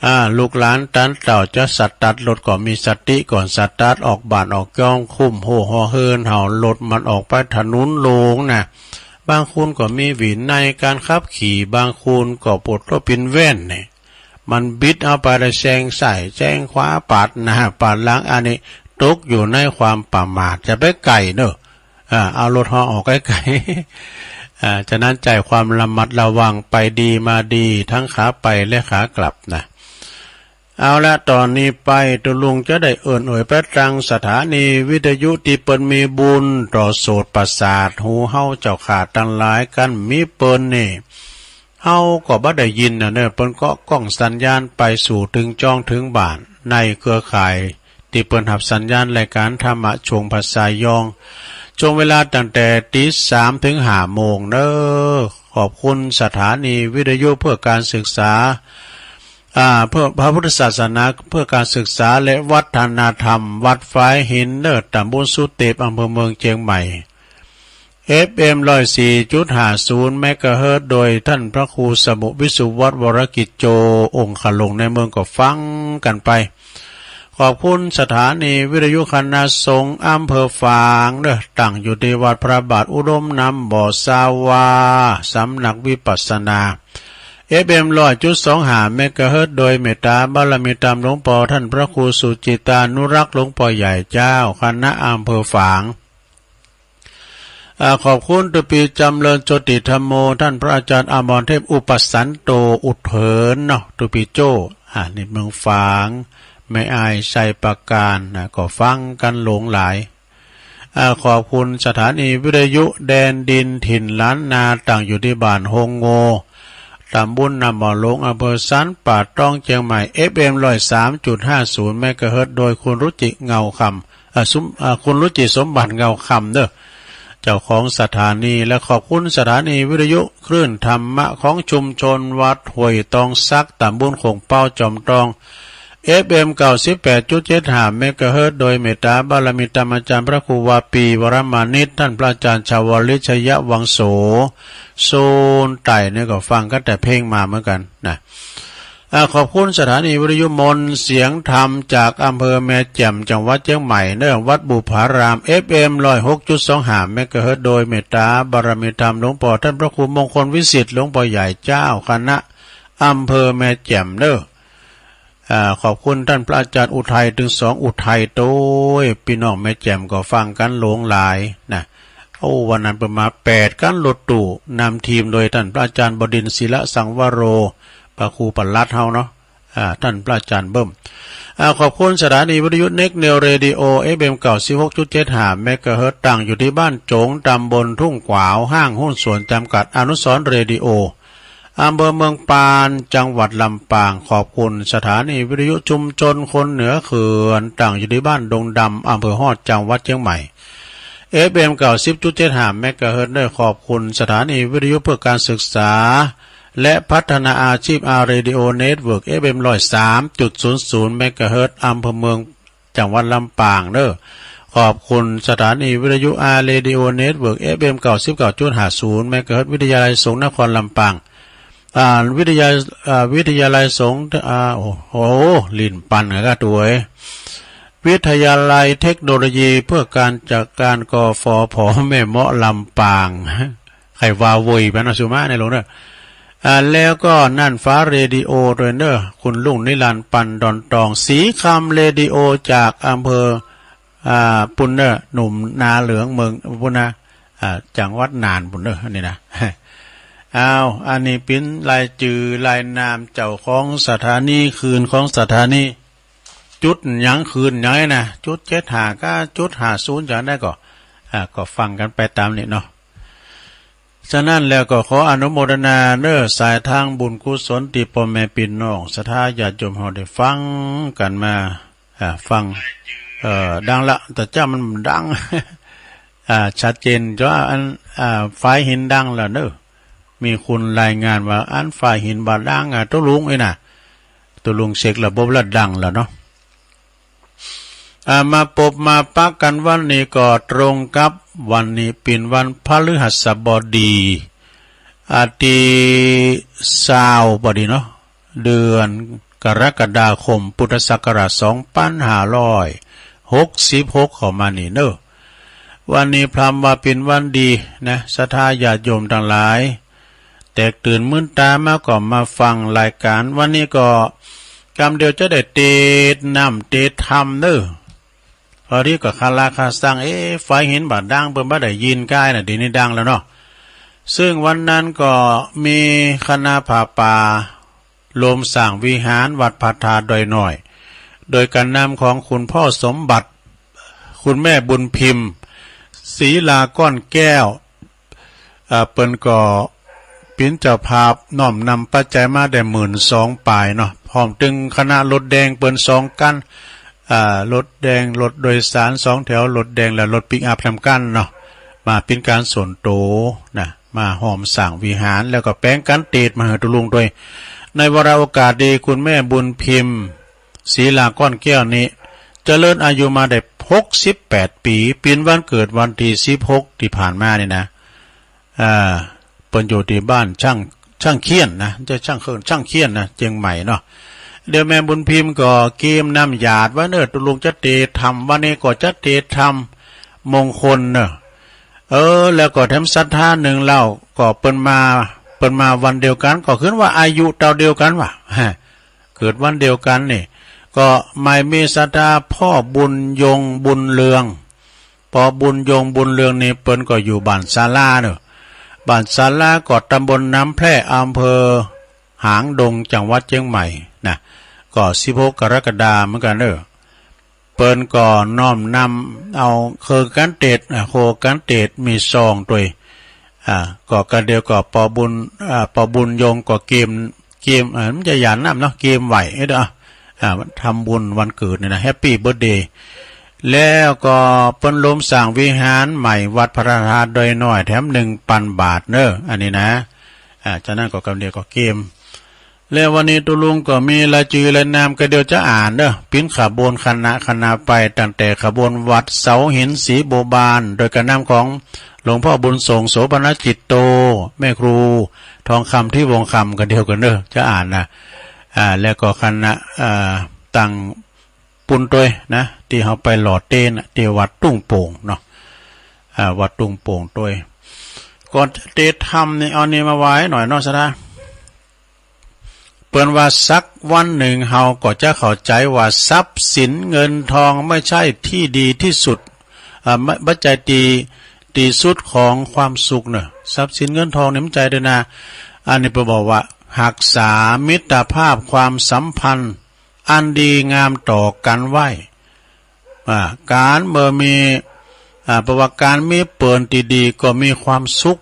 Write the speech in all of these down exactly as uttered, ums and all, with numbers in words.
อ่า ลูกหลานตันเต่าจะสตาร์ทรถก็มีสติก่อนสตาร์ทออกบ้านออกจ้อง คุ้มฮู้ฮอเฮินเฮารถมันออกไปถนนหลวงนะ บางคนก็มีวินัยการขับขี่ บางคนก็ปวดตัวปินแว่นเนี่ย มันบิดเอาไปแล้วแซงซ้ายแซงขวาปาดหน้าปาดหลัง อันนี้ตกอยู่ในความประมาท จะไปไกลเนอะ อ่า เอารถเฮาออกไกลๆ อ่า ฉะนั้นใช้ความระมัดระวัง ไปดีมาดีทั้งขาไปและขากลับนะ เอาละ ตอนนี้ไปตุ๊ลุงจะได้เอิ้นเอ่ยไปตังสถานีวิทยุตี้เปิ้นมีบุญต่อโสตประสาทหูเฮาเจ้าข้าตังหลาย กันมีเปิ้นนี่ เฮาก็บ่ได้ยินนะเนอะ เปิ้นก็ก้องสัญญาณไปสู่ถึงจ้องถึงบ้าน ในเครือข่ายตี้เปิ้นฮับสัญญาณรายการธรรมะช่วงภาษายอง ช่วงเวลาตั้งแต่ตีสามถึงห้าโมงเนอะ ขอบคุณสถานีวิทยุเพื่อการศึกษา อ่า เพื่อพระพุทธศาสนา เพื่อการศึกษาและวัฒนธรรม วัดฝายหินเนอะ ตำบลสุเตป อำเภอเมืองเชียงใหม่ เอฟเอ็ม ร้อยสี่จุดห้าศูนย์ เมกะเฮิรตซ์ โดยท่านพระครูสมุวิสุวัฒน์ วรกิจโจ องคหลวงในเมืองก็ฟังกันไป ขอบคุณสถานีวิทยุคณะสงฆ์อำเภอฝางเนอะ ตั้งอยู่ที่วัดพระบาทอุดมนำบ่อสาวา สำนักวิปัสสนา เอฟเอ็ม ร้อยจุดสองห้า เมกะเฮิรตซ์ โดยเมตตาบารมีธรรมหลวงพ่อท่านพระครูสุจิตานุรักษ์ หลวงพ่อใหญ่เจ้าคณะอำเภอฝาง อ่า ขอบคุณตุปีจำเริญโชติธรรมโม ท่านพระอาจารย์อมรเทพอุปสันโตอุเถินเนาะ ตุปีโจ้ อ่า นี่เมืองฝาง แม่อายชัยประการนะ ก็ฟังกันหลงหลาย อ่า ขอบคุณสถานีวิทยุแดนดินถิ่นล้านนา ตั้งอยู่ที่บ้านฮงโง ตำบลน้ำบ่อหลวง อำเภอสันป่าตอง เชียงใหม่ เอฟเอ็ม ร้อยสามจุดห้าศูนย์ เมกะเฮิรตซ์ โดยคุณรุจิเงาคำ อ่า สุม อ่า คุณรุจิสมบัติเงาคำเด้อ เจ้าของสถานี และขอบคุณสถานีวิทยุคลื่นธรรมะของชุมชนวัดห้วยตองสัก ตำบลโขงเป้า จอมทอง เอฟเอ็ม เก้าสิบแปดจุดเจ็ดห้า เมกะเฮิรตซ์ โดยเมตตาบารมีธรรมอาจารย์พระครูวาปีวรมานิต ท่านพระอาจารย์ชาวลิตชยวังโส โซนใต้เนี่ยก็ฟังกันแต่เพลงมาเหมือนกันนะ อ่า ขอบคุณสถานีวิทยุมนต์เสียงธรรมจากอำเภอแม่แจ่ม จังหวัดเชียงใหม่เนอะ วัดบุพาราม เอฟเอ็ม ร้อยหกจุดสองห้า เมกะเฮิรตซ์ โดยเมตตาบารมีธรรมหลวงพ่อท่านพระครูมงคลวิสิทธิ์ หลวงพ่อใหญ่เจ้าคณะอำเภอแม่แจ่มเนอะ อ่า ขอบคุณท่านพระอาจารย์อุทัย ถึงสองอุทัยโต้ย พี่น้องแม่แจ่มก็ฟังกันหลงหลายนะ โอ้ วันนั้นเปิ้นมาแปดคันรถตู้ นำทีมโดยท่านพระอาจารย์บดินทร์ ศิลสังวโร พระครูปลัดเฮาเนาะ อ่า ท่านพระอาจารย์เบิ้ม อ่า ขอบคุณสถานีวิทยุเน็กเนวเรดิโอ เอฟเอ็ม เก้าสิบหกจุดเจ็ดห้า เมกะเฮิรตซ์ ตั้งอยู่ที่บ้านโจ๋ง ตำบลทุ่งขวาว ห้างหุ้นส่วนจำกัด อนุสรณ์เรดิโอ อำเภอเมืองปาน จังหวัดลำปาง ขอบคุณสถานีวิทยุชุมชนคนเหนือเขื่อน ตั้งอยู่ที่บ้านดงดำ อำเภอฮอด จังหวัดเชียงใหม่ เอฟเอ็ม เก้าสิบจุดเจ็ดห้า เมกะเฮิรตซ์ ด้วยขอบคุณสถานีวิทยุเพื่อการศึกษา และพัฒนาอาชีพ อาร์ เรดิโอ เน็ตเวิร์ก เอฟเอ็ม ร้อยสามจุดศูนย์ศูนย์ เมกะเฮิรตซ์ อำเภอเมือง จังหวัดลำปางเด้อ ขอบคุณสถานีวิทยุ อาร์ เรดิโอ เน็ตเวิร์ก เอฟเอ็ม เก้าสิบเก้าจุดห้าศูนย์ เมกะเฮิรตซ์ วิทยาลัยสงฆ์นครลำปาง อ่า วิทยา อ่า วิทยาลัยสงฆ์ อ่า โอ้โห ลิ้นปันกะตัวเอ้ย วิทยาลัยเทคโนโลยีเพื่อการจัดการ กฟผ แม่เมาะลำปาง ใครว่าเว้ยไปเนาะ สุมาในหลวงเด้อ อ่า แล้วก็น่านฟ้าเรดิโอด้วยเด้อ คุณลุงนิรันดร์ ปันดอนตอง สีคำเรดิโอ จากอำเภอ อ่า ปุ้นเด้อ หนุ่มนาเหลืองเมืองปุ้นนะ อ่า จังหวัดน่านปุ้นเด้อ อันนี้นะ อ้าว อันนี้เป๋นรายจื่อรายนามเจ้าของสถานี คืนของสถานี จุดหยังคืนหยังนะ จุดเจ็ดห้ากับจุดห้าศูนย์ อย่างใดก็ อ่า ก็ฟังกันไปตามนี้เนาะ ฉะนั้นแล้วก็ขออนุโมทนาเด้อ สายทางบุญกุศลตี้ป้อแม่ปี้น้องศรัทธาญาติโยมเฮาได้ฟังกันมา อ่า ฟัง เอ่อ ดังละ แต่จ้ามันดัง อ่า ชัดเจน จ้าอัน อ่า ฝายหินดังละเนอะ มีคนรายงานว่าอันฝายหินบ่ดัง อ่ะ ตุ๊ลุงเอ้ยนะ ตุ๊ลุงเช็คระบบละดังละเนาะ อ่า มาปบมาปะกันวันนี้ก็ตรงกับวันนี้เป๋นวันพฤหัสบดี อาทิตย์ซาวพอดีเนาะ เดือน กรกฎาคม พุทธศักราช สองปันห้าร้อยหกสิบหก เข้ามานี่เนอะ วันนี้พรำว่าเป๋นวันดีนะ ศรัทธาญาติโยมตังหลาย แตกตื่นมื้นตามาก็มาฟังรายการ วันนี้ก็กำเดียวจะได้เตดน้ำเตดธรรมเนอะ พอดีก็คาราคาซัง เอ๊ะ ไฟเห็นบ่ดัง เปิ้นบ่ได้ยินก้ายนะ เดี๋ยวนี้ดังแล้วเนาะ ซึ่งวันนั้นก็มีคณะผ้าป่า โฮมสร้างวิหารวัดพระธาตุดอยน้อย โดยการนำของคุณพ่อสมบัติ คุณแม่บุญพิมพ์ ศรีลาก้อนแก้ว อ่า เปิ้นก็เป๋นเจ้าภาพน้อมนำปัจจัยมาได้หมื่นสองปลายเนาะ พร้อมตึงคณะรถแดงเปิ้นสองคัน อ่า รถแดง รถโดยสารสองแถว รถแดงและรถปิกอัพนำกันเนาะ มาเป๋นการส่วนตัวนะ มาโฮมสร้างวิหาร แล้วก็แป๋งกั๋นเตดมาหื้อตุ๊ลุงด้วย ในวาระโอกาสดี คุณแม่บุญพิมพ์ ศรีลาก้อนแก้วนี้ เจริญอายุมาได้หกสิบแปดปี๋ เป๋นวันเกิดวันตี้สิบหกตี้ผ่านมานี่นะ อ่า เปิ้นอยู่ตี้บ้านช่าง ช่างเขี้ยนนะ บ่ใจ้ช่างเขี้ยน ช่างเขี้ยนนะ เจียงใหม่เนาะ เดี๋ยวแม่บุญพิมพ์ก็เกียมน้ำหยาดไว้เนอะ ตุ๊ลุงจะเตดธรรม วันนี้ก็จะเตดธรรมมงคลเนอะ เออ แล้วก็แถมศรัทธานึ่งเล่า ก็เปิ้นมา เปิ้นมาวันเดียวกั๋น ก็คือว่าอายุเต้าเดียวกั๋นว่ะ ฮะ เกิดวันเดียวกั๋นนี่ ก็หมายมีศรัทธาพ่อบุญยงบุญเรือง พ่อบุญยงบุญเรืองนี่เปิ้นก็อยู่บ้านศาลาเนอะ บ้านศาลาก็ตำบลน้ำแพร่ อำเภอหางดง จังหวัดเชียงใหม่นะ ก็สิบหกกรกฎาเหมือนกั๋นเนอะ เปิ้นก็น้อมนำเอาเครื่องกั๋นเตด อ่า โคกั๋นเตด มีซองตวย อ่า ก็กำเดียวก็พ่อบุญ อ่า พ่อบุญยงก็เกียม เกียม อ่า มันจะหยาดน้ำเนาะ เกียมไหว้เด้อ อ่า ทำบุญวันเกิดนี่นะ แฮปปี้เบิร์ธเดย์ แล้วก็เปิ้นโฮมสร้างวิหารใหม่วัดพระธาตุดอยน้อย แถมหนึ่งปันบาทเนอะ อันนี้นะ อ่า ฉะนั้นก็กำเดียวก็เกียม แล้ววันนี้ตุ๊ลุงก็มีรายจื้อรายนาม กำเดียวจะอ่านเนอะ เป๋นขบวนคณะคณะไป ตั้งแต่ขบวนวัดเสาหินศรีบัวบาน โดยการนำของหลวงพ่อบุญส่ง โสภณจิตโต แม่ครูทองคำ ทิพย์วงศ์คำ กำเดียวกั๋นเนอะ จะอ่านนะ อ่า แล้วก็คณะ อ่า ตัง ปูนตวยนะ ตี้เฮาไปหล่อเตนน่ะ ตี้วัดตุ้งโป่งเนาะ อ่า วัดตุ้งโป่งตวย ก่อนจะเตดธรรมนี่ เอานี่มาไหว้หน่อยเนาะ ศรัทธา เปิ้นว่าสักวันนึ่งเฮาก็จะเข้าใจ๋ว่าทรัพย์สินเงินทองไม่ใจ้ตี้ดีตี้สุด อ่า บ่ บ่ใจ้ตี้ ตี้สุดของความสุขเนอะ ทรัพย์สินเงินทองนี่บ่ใจ้เด้อนะ อันนี้เปิ้นบอกว่า ฮักษามิตรภาพความสัมพันธ์ อันดีงามต่อกั๋นไว้ อ่า ก๋านเมื่อมี อ่า เพราะว่าก๋านมีเปิ้นตี้ดีก็มีความสุข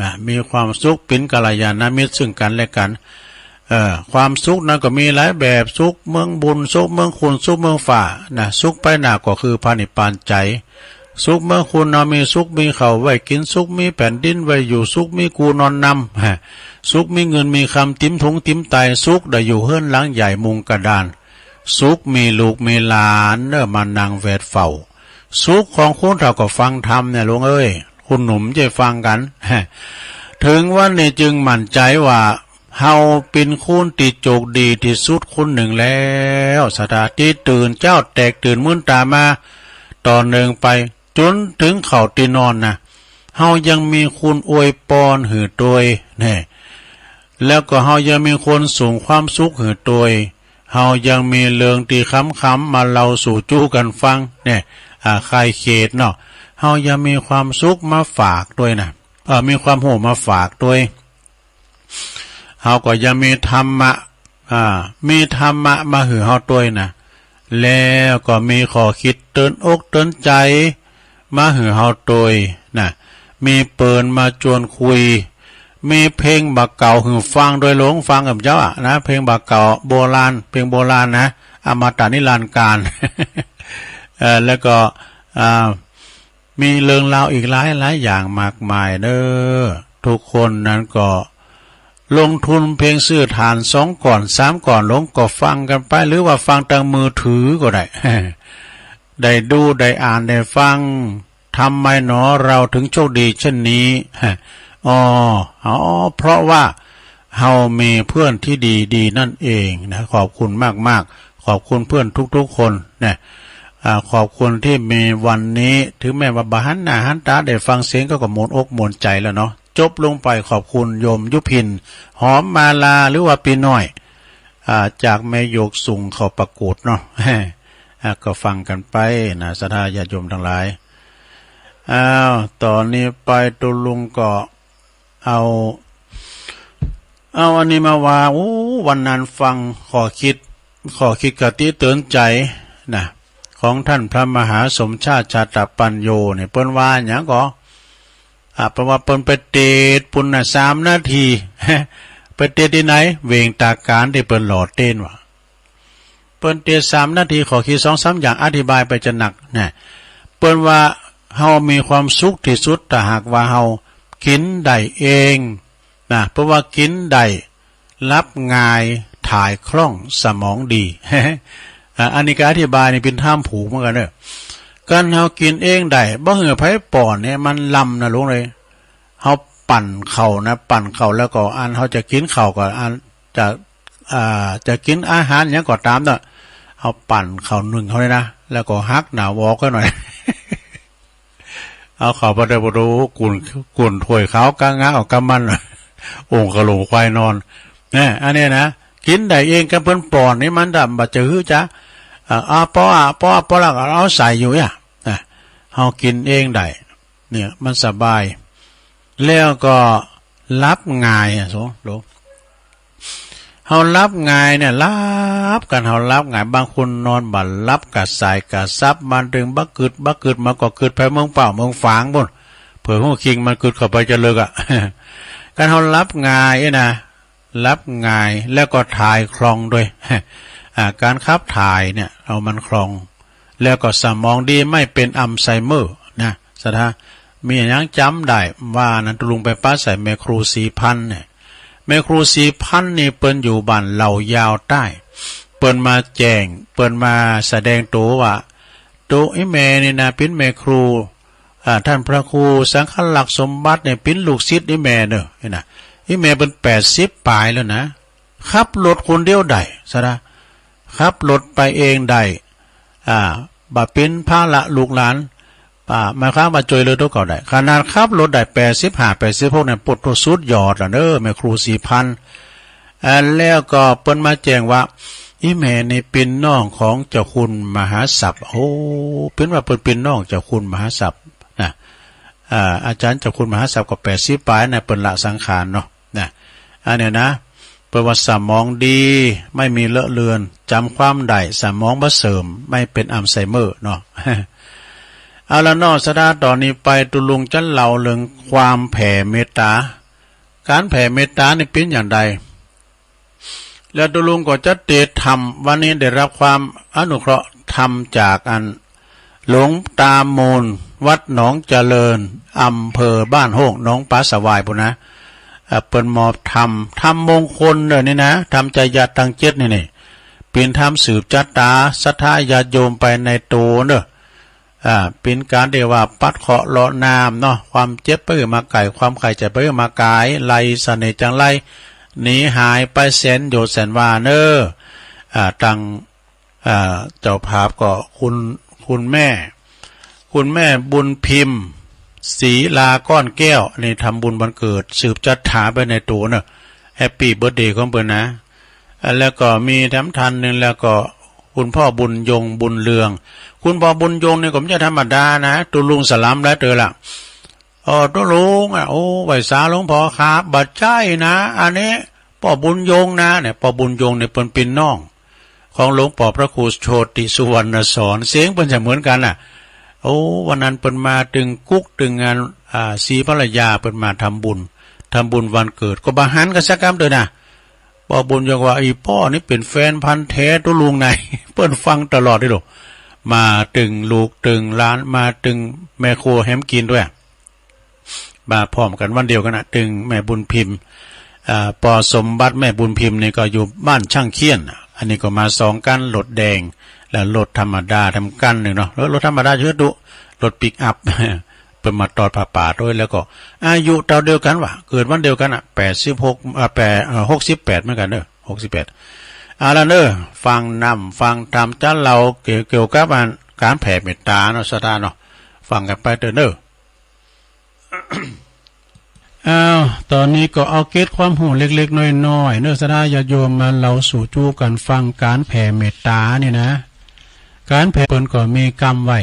อ่า มีความสุข เป๋นกัลยาณมิตรซึ่งกั๋นและกั๋น เอ่อ ความสุขนั้นก็มีหลายแบบ สุขเมืองบุญ สุขเมืองคุณ สุขเมืองฟ้า นะ สุขไปหน้าก็คือพระนิพพานใจ๋ สุขเมืองคุณเฮามีสุขมีข้าวไว้กิ๋น สุขมีแผ่นดินไว้อยู่ สุขมีกู่นอนนำ ฮะ สุขมีเงินมีคำเต๋มถุงเต๋มไต สุขได้อยู่เฮือนหลังใหญ่มุงกระดาน สุขมีลูกมีหลานเนอะ มานั่งแวดเฝ้า สุขของคนเฒ่าก็ฟังธรรมเนี่ยลุงเอ้ย คนหนุ่มจะฟังกั๋น ถึงวันนี้จึงมั่นใจ๋ว่า เฮาเป๋นคนตี้โจคดีตี้สุดคนนึ่งแล้ว ศรัทธา ตี้ตื่นเจ๊าแตกตื่นมื้นต๋ามา ต่อเนื่องไป จ๋นเถิงเข้าตี้นอนนะ เฮายังมีคนอวยปอนหื้อตวย แน่ แล้วก็เฮายังมีคนส่งความสุขหื้อตวย เฮายังมีเรื่องตี้ขำๆ มาเล่าสู่จู้กั๋นฟัง แน่ อ่า คลายเครียดเนาะ เฮายังมีความสุขมาฝากตวยนะ เอ่อ มีความฮู้มาฝากตวย เฮาก็ยังมีธรรมะ อ่า มีธรรมะมาหื้อเฮาตวยนะ แล้วก็มีข้อคิดเตื๋อนอกเตื๋อนใจ๋มาหื้อเฮาตวยนะ มีเปิ้นมาจวนคุย มีเพลงบ่าเก่าหื้อฟังตวย ลุงฟังกับเจ้าอะนะ เพลงบ่าเก่าโบราณ เพลงโบราณนะ อมตะนิรันดร์กาล เอ่อ แล้วก็ อ่า มีเรื่องราวอีกหลายหลายอย่างมากมายเนอะ ทุกคนนั้นก็ลงทุนเพียงซื้อถ่านสองก้อนสามก้อน ลุงก็ฟังกั๋นไป หรือว่าฟังตางมือถือก็ได้ ได้ดูได้อ่านได้ฟัง ทำไมหนอเราถึงโชคดีเช่นนี้ อ๋อ อ๋อ เพราะว่า เฮามีเพื่อนที่ดีๆ นั่นเองนะ ขอบคุณมากๆ ขอบคุณเพื่อนทุกๆ คนนะ อ่า ขอบคุณที่มีวันนี้ ถึงแม้ว่าบ่หันหน้าหันตาได้ฟังเสียงก็ ก็ม่วนอกม่วนใจแล้วเนาะ จบลงไป ขอบคุณโยมยุพิน หอมมาลา หรือว่าปีน้อย อ่า จากแม่โยกสูงเขาประกวดเนาะ อ่า ก็ฟังกันไปนะ ศรัทธาญาติโยมทั้งหลาย อ้าว ตอนนี้ไปตุลุงก็ เอา เอาอันนี้มาว่า โอ้ วันนั้นฟังข้อคิด ข้อคิดคติเตือนใจนะ ของท่านพระมหาสมชาติชาตปัญโญเนี่ย เปิ้นว่าหยังก็ อ่า เปิ้นว่าเปิ้นไปเตดปุ้นน่ะ สามนาที ไปเตดที่ไหน เวงตาการที่เปิ้นหล่อเต้นว่ะ เปิ้นเตดสามนาที ข้อคิดสองสามอย่าง อธิบายไปจะหนักนะ เปิ้นว่าเฮามีความสุขที่สุด ถ้าหากว่าเฮากินได้เองนะ เพราะว่ากินได้ หลับง่าย ถ่ายคล่อง สมองดี อ่า อันนี้ก็อธิบายนี่เป็นธรรมผูกเหมือนกันเด้อ การเฮากินเองได้ บ่หื้อไผป้อนเนี่ย มันล้ำนะลุงเอ้ย เฮาปั้นข้าวนะ ปั้นข้าวแล้วก็อันเฮาจะกินข้าวก็อันจะ อ่า จะกินอาหารหยังก็ตามเนาะ เฮาปั้นข้าวนึ่งเฮาเนี่ยนะ แล้วก็หักหน้าออกก็หน่อย เอาข้าวปลาแดกปลาทู กุ่น กุ่นถ้วยขาวกลางงาเอากำมัน องค์กะโหลกควายนอน เนี่ย อันเนี้ยนะ กินได้เอง กับเปิ้นป้อนนี่มันดำบ่จะหื้อจ๊ะ อ่า อ่า ป้อ อ่า ป้อ ป้อ แล้วก็เอาใส่อยู่เนี่ย นะ เฮากินเองได้ เนี่ย มันสบาย แล้วก็หลับง่ายอ่ะ โส โหล เฮาหลับง่ายเนี่ย หลับ การเฮาหลับง่าย บางคนนอนบ่หลับ กระส่ายกระสับ มาตึงบ่กึด บ่กึด มาก็กึดไปเมืองเป้าเมืองฝางปุ้น เผื่อฮู้คิงมันกึดเข้าไปจะเลิกอ่ะ การเฮาหลับง่ายเนี่ยนะ หลับง่าย แล้วก็ถ่ายคล่องด้วย อ่า การขับถ่ายเนี่ย เอามันคล่อง แล้วก็สมองดี ไม่เป็นอัลไซเมอร์นะ ศรัทธา มีหยังจำได้ว่านั้น ตุลุงไปปะใส่แม่ครูศรีพันธ์เนี่ย แม่ครูศรีพันธ์นี่เปิ้นอยู่บ้านเหล่ายาวใต้ เปิ้นมาแจ้ง เปิ้นมาแสดงตัวว่า ตัวอีแม่นี่นะ เป็นแม่ครู อ่า ท่านพระครูสังฆลักษณ์สมบัติเนี่ย เป็นลูกศิษย์อีแม่เนอะ นี่นะ อีแม่เปิ้นแปดสิบปลายแล้วนะ ขับรถคนเดียวได้ ศรัทธา ขับรถไปเองได้ อ่า บ่เป็นภาระลูกหลาน อ่า หมายความว่าจ้วยเหลือตัวเก่าได้ ขนาดขับรถได้แปดสิบห้า แปดสิบหกเนี่ย ปุ้นโตสุดยอดแล้วเนอะ แม่ครูศรีพันธ์ อ่า แล้วก็เปิ้นมาแจ้งว่า อีแม่นี่เป็นน้องของเจ้าคุณมหาศัพท์ โอ้ เป็นว่าเปิ้นเป็นน้องเจ้าคุณมหาศัพท์นะ อ่า อาจารย์เจ้าคุณมหาศัพท์ก็แปดสิบปลายนะ เปิ้นละสังขารเนาะ นะ อันเนี้ยนะ เปิ้นว่าสมองดี ไม่มีเลอะเลือน จำความได้ สมองบ่เสื่อม ไม่เป็นอัลไซเมอร์เนาะ เอาละเนาะ ศรัทธา ตอนนี้ไปตุลุงจะเล่าเรื่องความแผ่เมตตา การแผ่เมตตานี่เป็นอย่างใด แล้วตุลุงก็จะเตรียมทำ วันนี้ได้รับความอนุเคราะห์ธรรมจากอัน หลวงตามูล วัดหนองเจริญ อำเภอบ้านโฮก หนองปลาสวายปุ้นนะ เอ่อ เปิ้นมอบธรรม ธรรมมงคลเด้อนี่นะ ธรรมจริยะตังเจ็ดนี่นี่ เป็นธรรมสืบชะตา ศรัทธาญาติโยมไปในตัวเด้อ อ่า เป็นการที่ว่าปัดเคราะห์เลาะน้ำเนาะ ความเจ็บไปหื้อมาไก่ ความไข้เจ็บไปหื้อมาไกล ไล่เสน่ห์จังไร หนีหายไปแสนโยชน์แสนวาเนอะ อ่า ตัง อ่า เจ้าภาพก็คุณ คุณแม่ คุณแม่บุญพิมพ์ ศรีลาก้อนแก้ว นี่ทำบุญวันเกิด สืบชะตาไปในตัวเนอะ แฮปปี้เบิร์ธเดย์ของเปิ้นนะ อ่า แล้วก็มีแถมท่านหนึ่ง แล้วก็คุณพ่อบุญยง บุญเรือง คุณพ่อบุญยงนี่ก็ไม่ใช่ธรรมดานะ ตุลุงสลามหลายเต๋อละ เออ ตุลุงอ่ะ โอ้ ไหว้สาหลวงพ่อครับ บ่ใจ้นะ อันนี้ป้อบุญยงนะ เนี่ย ป้อบุญยงเนี่ยเปิ้นเป็นน้องของหลวงป้อพระครูโชติสุวรรณสอน เสียงเปิ้นจะเหมือนกันน่ะ โอ้ วันนั้นเปิ้นมาตึงกุ๊กตึงงาน อ่า ศรีภรรยา เปิ้นมาทำบุญ ทำบุญวันเกิด ก็บ่หันกันสักกำเต๋อนะ ป้อบุญยงว่า อีป้อนี่เป็นแฟนพันธุ์แท้ตุลุงใน เปิ้นฟังตลอดเลยลูก มาตึงลูกตึงหลาน มาตึงแม่ครัวแหมกินด้วย มาพร้อมกันวันเดียวกันนะ ตึงแม่บุญพิมพ์ อ่า ป้อสมบัติแม่บุญพิมพ์นี่ก็อยู่บ้านช่างเขี้ยน อันนี้ก็มาสองคัน รถแดง และรถธรรมดาทำคันหนึ่งเนาะ รถ รถธรรมดาเยอะดุ รถปิกอัพ เปิ้นมาตอดผ้าป่าด้วย แล้วก็อายุเท่าเดียวกันวะ เกิดวันเดียวกันอ่ะ แปดสิบหก อ่า แปด เอ่อ หกสิบแปด เหมือนกันเนอะ หกสิบแปด เอาละเนอะ ฟังนำฟังธรรมจะเล่าเกี่ยว เกี่ยวกับอันการแผ่เมตตาเนาะ ศรัทธาเนาะ ฟังกันไปเถอะเนอะ อ้าว ตอนนี้ก็เอาเกร็ดความฮู้เล็กๆ น้อยๆ เนอะ ศรัทธาญาติโยม มาเล่าสู่จู้กันฟัง การแผ่เมตตานี่นะ การแผ่เปิ้นก็มีกำไว้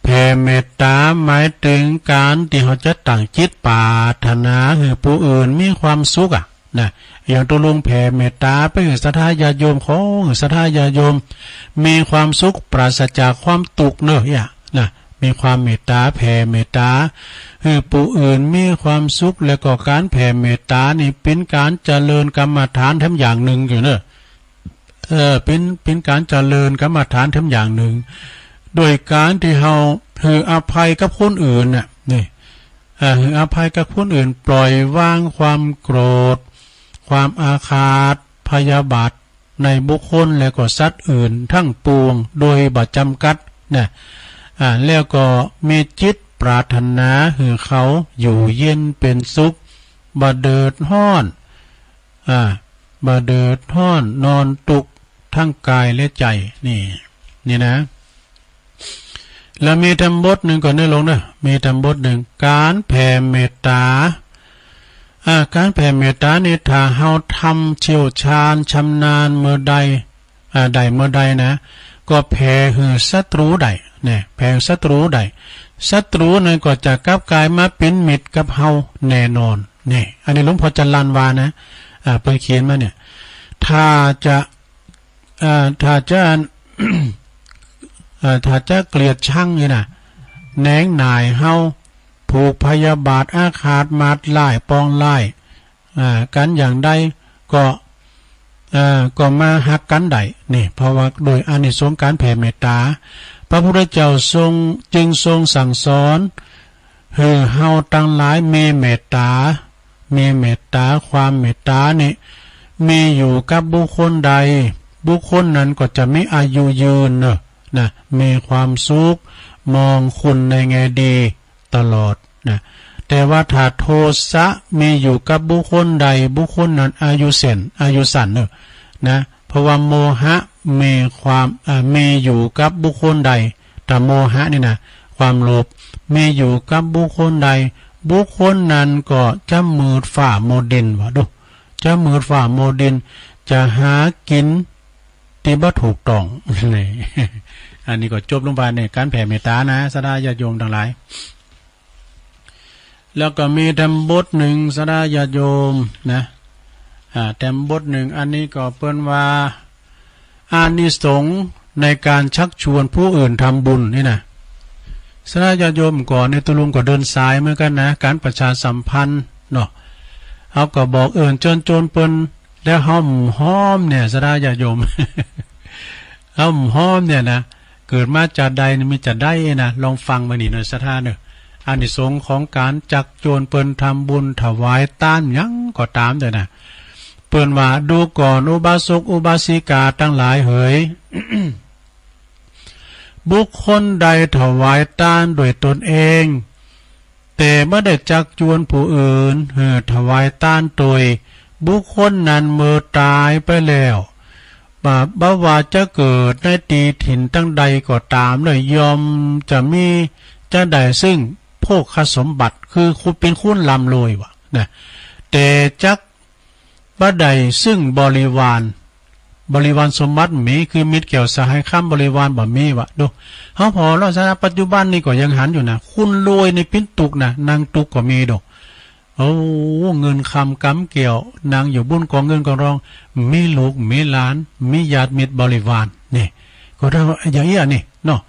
แผ่เมตตาหมายถึงการตี้เฮาจะตั้งจิตปรารถนาหื้อผู้อื่นมีความสุขอะนะ อย่างตุ๊ลุงแผ่เมตตาไปหื้อศรัทธาญาติโยม ขอหื้อศรัทธาญาติโยมมีความสุขปราศจากความตุ๊กข์เนอะ เนี่ยนะ มีความเมตตา แผ่เมตตาหื้อผู้อื่นมีความสุข แล้วก็การแผ่เมตตานี่เป๋นการเจริญกรรมฐานแถมอย่างหนึ่งอยู่เนอะ เออ เป๋น เป๋นการเจริญกรรมฐานแถมอย่างหนึ่ง โดยการตี้เฮาหื้ออภัยกับคนอื่นน่ะ นี่ อ่า หื้ออภัยกับคนอื่น ปล่อยวางความโกรธ ความอาฆาตพยาบาทในบุคคลและก็สัตว์อื่นทั้งปวงโดยบ่จำกัดนะ อ่า แล้วก็มีจิตปรารถนาหื้อเขาอยู่เย็นเป็นสุข บ่เดือดร้อน อ่า บ่เดือดร้อน นอนตุ๊กข์ทั้งกายและใจ นี่ นี่นะ แล้วมีแถมบทหนึ่งก่อนเนอะลุงเนอะ มีแถมบทหนึ่ง การแผ่เมตตา อ่า การแผ่เมตตานี่ถ้าเฮาทำเชี่ยวชาญชำนาญเมื่อใด อ่า ได้เมื่อใดนะ ก็แผ่หื้อศัตรูได้ เนี่ย แผ่ศัตรูได้ ศัตรูนั้นก็จะกลับกลายมาเป๋นมิตรกับเฮาแน่นอน นี่ อันนี้หลวงพ่อจรัญว่านะ อ่า เปิ้นเขียนมาเนี่ย ถ้าจะ อ่า ถ้าจะ อ่า ถ้าจะเกลียดชังนี่นะ แหนงหน่ายเฮา ผูกพยาบาทอาฆาตมาดร้ายปองร้าย อ่า กันอย่างใดก็ อ่า ก็มาฮักกันได้ นี่ เพราะว่าโดยอานิสงส์การแผ่เมตตา พระพุทธเจ้าทรง จึงทรงสั่งสอน หื้อเฮาตังหลายมีเมตตา มีเมตตา ความเมตตานี่มีอยู่กับบุคคลใด บุคคลนั้นก็จะมีอายุยืนเนอะ นะ มีความสุข มองคนในแง่ดีตลอดนะ แต่ว่าถ้าโทสะมีอยู่กับบุคคลใด บุคคลนั้นอายุเส้น อายุสั้นเนอะ นะ เพราะว่าโมหะมีความ อ่า มีอยู่กับบุคคลใด ถ้าโมหะนี่นะ ความโลภ มีอยู่กับบุคคลใด บุคคลนั้นก็จะมืดฟ้ามัวดิน ว่าดู จะมืดฟ้ามัวดิน จะหากินตี้บ่ถูกต้อง นี่ อันนี้ก็จบลงไปในการแผ่เมตตานะ ศรัทธาญาติโยมทั้งหลาย แล้วก็มีแถมบทหนึ่ง ศรัทธาญาติโยมนะ อ่า แถมบทหนึ่ง อันนี้ก็เปิ้นว่า อานิสงส์ในการชักชวนผู้อื่นทำบุญนี่นะ ศรัทธาญาติโยม ก่อนนี่ตุ๊ลุงก็เดินสายเหมือนกันนะ การประชาสัมพันธ์เนาะ เฮาก็บอกเอิ้นเจิญจวนเปิ้น แล้วเฮาบ่ฮ้อมเนี่ย ศรัทธาญาติโยม เฮาบ่ฮ้อมเนี่ยนะ เกิดมาจาติใดนี่มีจาติใดนะ ลองฟังไว้นี่เนอะ ศรัทธาเนอะ อานิสงส์ของการจักจวนเปิ้นทำบุญถวายตานหยังก็ต๋ามเต๊อะนะ เปิ้นว่า ดูก่อนอุบาสกอุบาสิกาตังหลายเหย บุคคลใดถวายตานด้วยตนเอง แต่บ่ได้จักจวนผู้อื่นหื้อถวายตานตวย บุคคลนั้นเมื่อต๋ายไปแล้ว บ่ บ่ว่าจะเกิดในตี้ถิ่นตังใดก็ต๋ามเลย ย่อมจะมี จะได้ซึ่งโภคสมบัติ คือเป๋นคนร่ำรวยว่ะนะ แต่จักบ่ได้ซึ่งบริวาร บริวารสมบัติบ่มี คือมิตรแก้วสหายคำบริวารบ่มีว่ะ ดู เฮาผ่อเนาะ ศรัทธา ปัจจุบันนี่ก็ยังหันอยู่นะ คนรวยนี่เป๋นตุ๊กข์นะ นั่งตุ๊กข์ก็มีดอก โอ้ เงินคำกำแก้ว นั่งอยู่บุ้นกองเงินกองทอง มีลูก มีหลาน มีญาติมิตรบริวาร นี่ ก็เท่าอย่างอี้นี่เนาะ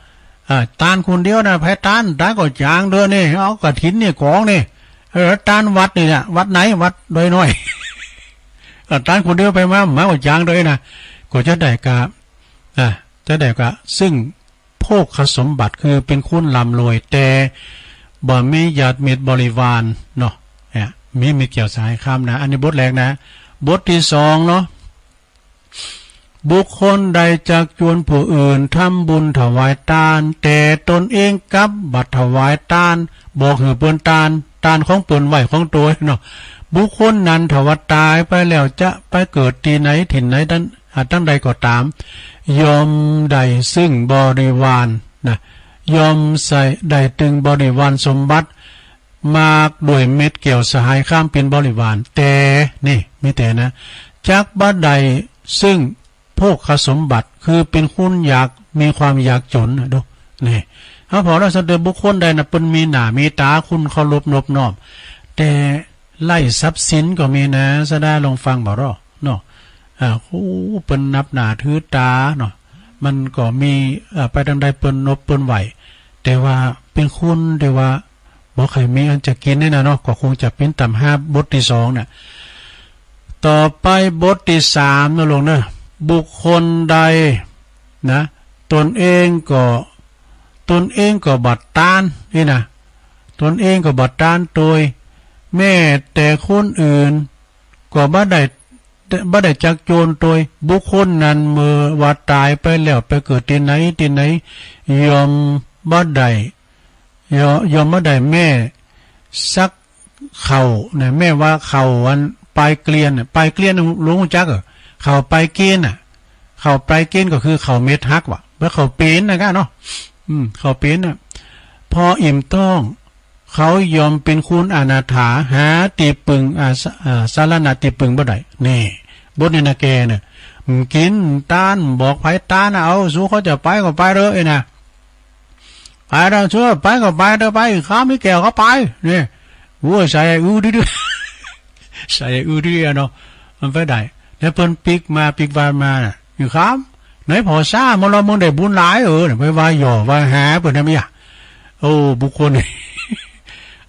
อ่า ตานคนเดียวนะ ไผตาน ตานก็จ๋างเด้อนี่ เอากฐินนี่กองนี่ เออ ตานวัดนี่นะ วัดไหน วัดดอยน้อย อ่า ตานคนเดียวไปมา มาก็จ๋างเด้อนะ ก็จะได้กะ อ่า จะได้กะ ซึ่งโภคสมบัติ คือเป๋นคนร่ำรวย แต่บ่มีญาติมิตรบริวารเนาะ เนี่ย มีมิตรแก้วสหายคำนะ อันนี้บทแรกนะ บทที่สองเนาะ บุคคลใดจักชวนผู้อื่นทำบุญถวายตาน แต่ตนเองกลับบัดถวายตาน บอกหื้อเปิ้นตาน ตานของเปิ้นไหว้ของตัวเนาะ บุคคลนั้นถ้าว่าตายไปแล้วจะไปเกิดที่ไหนถิ่นไหนตั้งอ่าตั้งใดก็ตาม ย่อมได้ซึ่งบริวารนะ ย่อมใส่ได้ตึงบริวารสมบัติ มากด้วยเม็ดแก้วสหายข้ามเปียนบริวาร แต่ นี่ มีแต่นะ จักบ่ได้ซึ่งโภคสมบัติ คือเป็นคนอยากมีความอยากจนนะดู นี่ เฮาพอแล้วสันเตอบุคคลใดนะ เปิ้นมีหน้ามีตา คนเคารพนบน้อม แต่ไร้ทรัพย์สินก็มีนะ สะดาลองฟังบ่รอเนาะ อ่า โอ้ เปิ้นนับหน้าถือตาเนาะ มันก็มี อ่า ไปทางใดเปิ้นนบเปิ้นไหว้ แต่ว่าเป็นคนที่ว่าบ่ใค่อยมีอันจะกินนี่นะเนาะ ก็คงจะปิ้นต่ำห้าบทที่สองเนี่ย ต่อไปบทที่สามนะลงเนอะ บุคคลใดนะ ตนเองก็ ตนเองก็บัดตานนี่นะ ตนเองก็บัดตานโตย แม้แต่คนอื่น ก็บ่ได้ บ่ได้จักโจรโตย บุคคลนั้นเมื่อว่าตายไปแล้วไปเกิดที่ไหนที่ไหน ย่อมบ่ได้ ย่อม ย่อมบ่ได้แม้สักเข่านะ แม้ว่าเข่าอันปลายเกลียนน่ะ ปลายเกลียนหลวงจักเออ เข่าปลายเกลียนน่ะ เข่าปลายเกลียนก็คือเข่าเม็ดหักว่ะ เมื่อเข่าเป๋นนะกะเนาะ อืม เข่าเป๋นน่ะ พออิ่มท้อง เขาย่อมเป็นคนอนาถา หาที่พึ่ง อ่า ส- อ่า สรณะที่พึ่งบ่ได้ นี่ บทนี้นะแกเนี่ย อืม กินตาน บอกไผตานนะ เอา สูเขาจะไปก็ไปเถอะไอ้นะ ไปเถอะ สูไปก็ไปเถอะ ไป ข้ามีแก้วก็ไป นี่ โอ้ย ใส่อือดื้อๆ ใส่อือดื้อเนาะ มันไปได้ แล้วเปิ้นปิ๊กมาปิ๊กวานมาน่ะ อยู่ข้าม ไหนพอซ่ามาลอมึงได้บุญหลายเออ ไปว่าหย่อว่าหาเปิ้นทำไมอ่ะ โอ้ บุคคล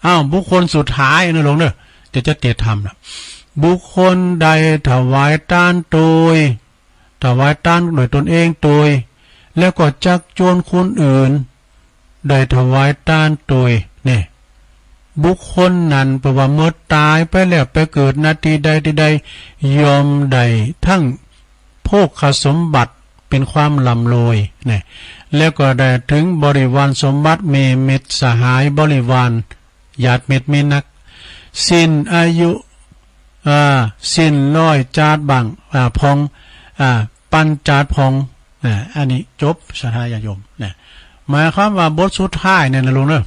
อ้าว บุคคลสุดท้ายนะลงเนอะ จะจะเตะทำนะ บุคคลใดถวายตานโตย ถวายตานโดยตนเองโตย แล้วก็จักชวนคนอื่น ได้ถวายตานโตย เนี่ย บุคคลนั้นแปลว่าเมื่อตายไปแล้วไปเกิดณที่ใดที่ใด ย่อมได้ทั้งโภคสมบัติเป็นความร่ำรวย เนี่ย แล้วก็ได้ถึงบริวารสมบัติ มีมิตรสหายบริวาร ญาติมิตรมีนัก สิ้นอายุ อ่า สิ้นร้อยจาติบั้ง อ่า พอง อ่า ปันจาติพอง อ่า อันนี้จบ ศรัทธาญาติโยม นะ หมายความว่าบทสุดท้ายเนี่ยนะลุงเนอะ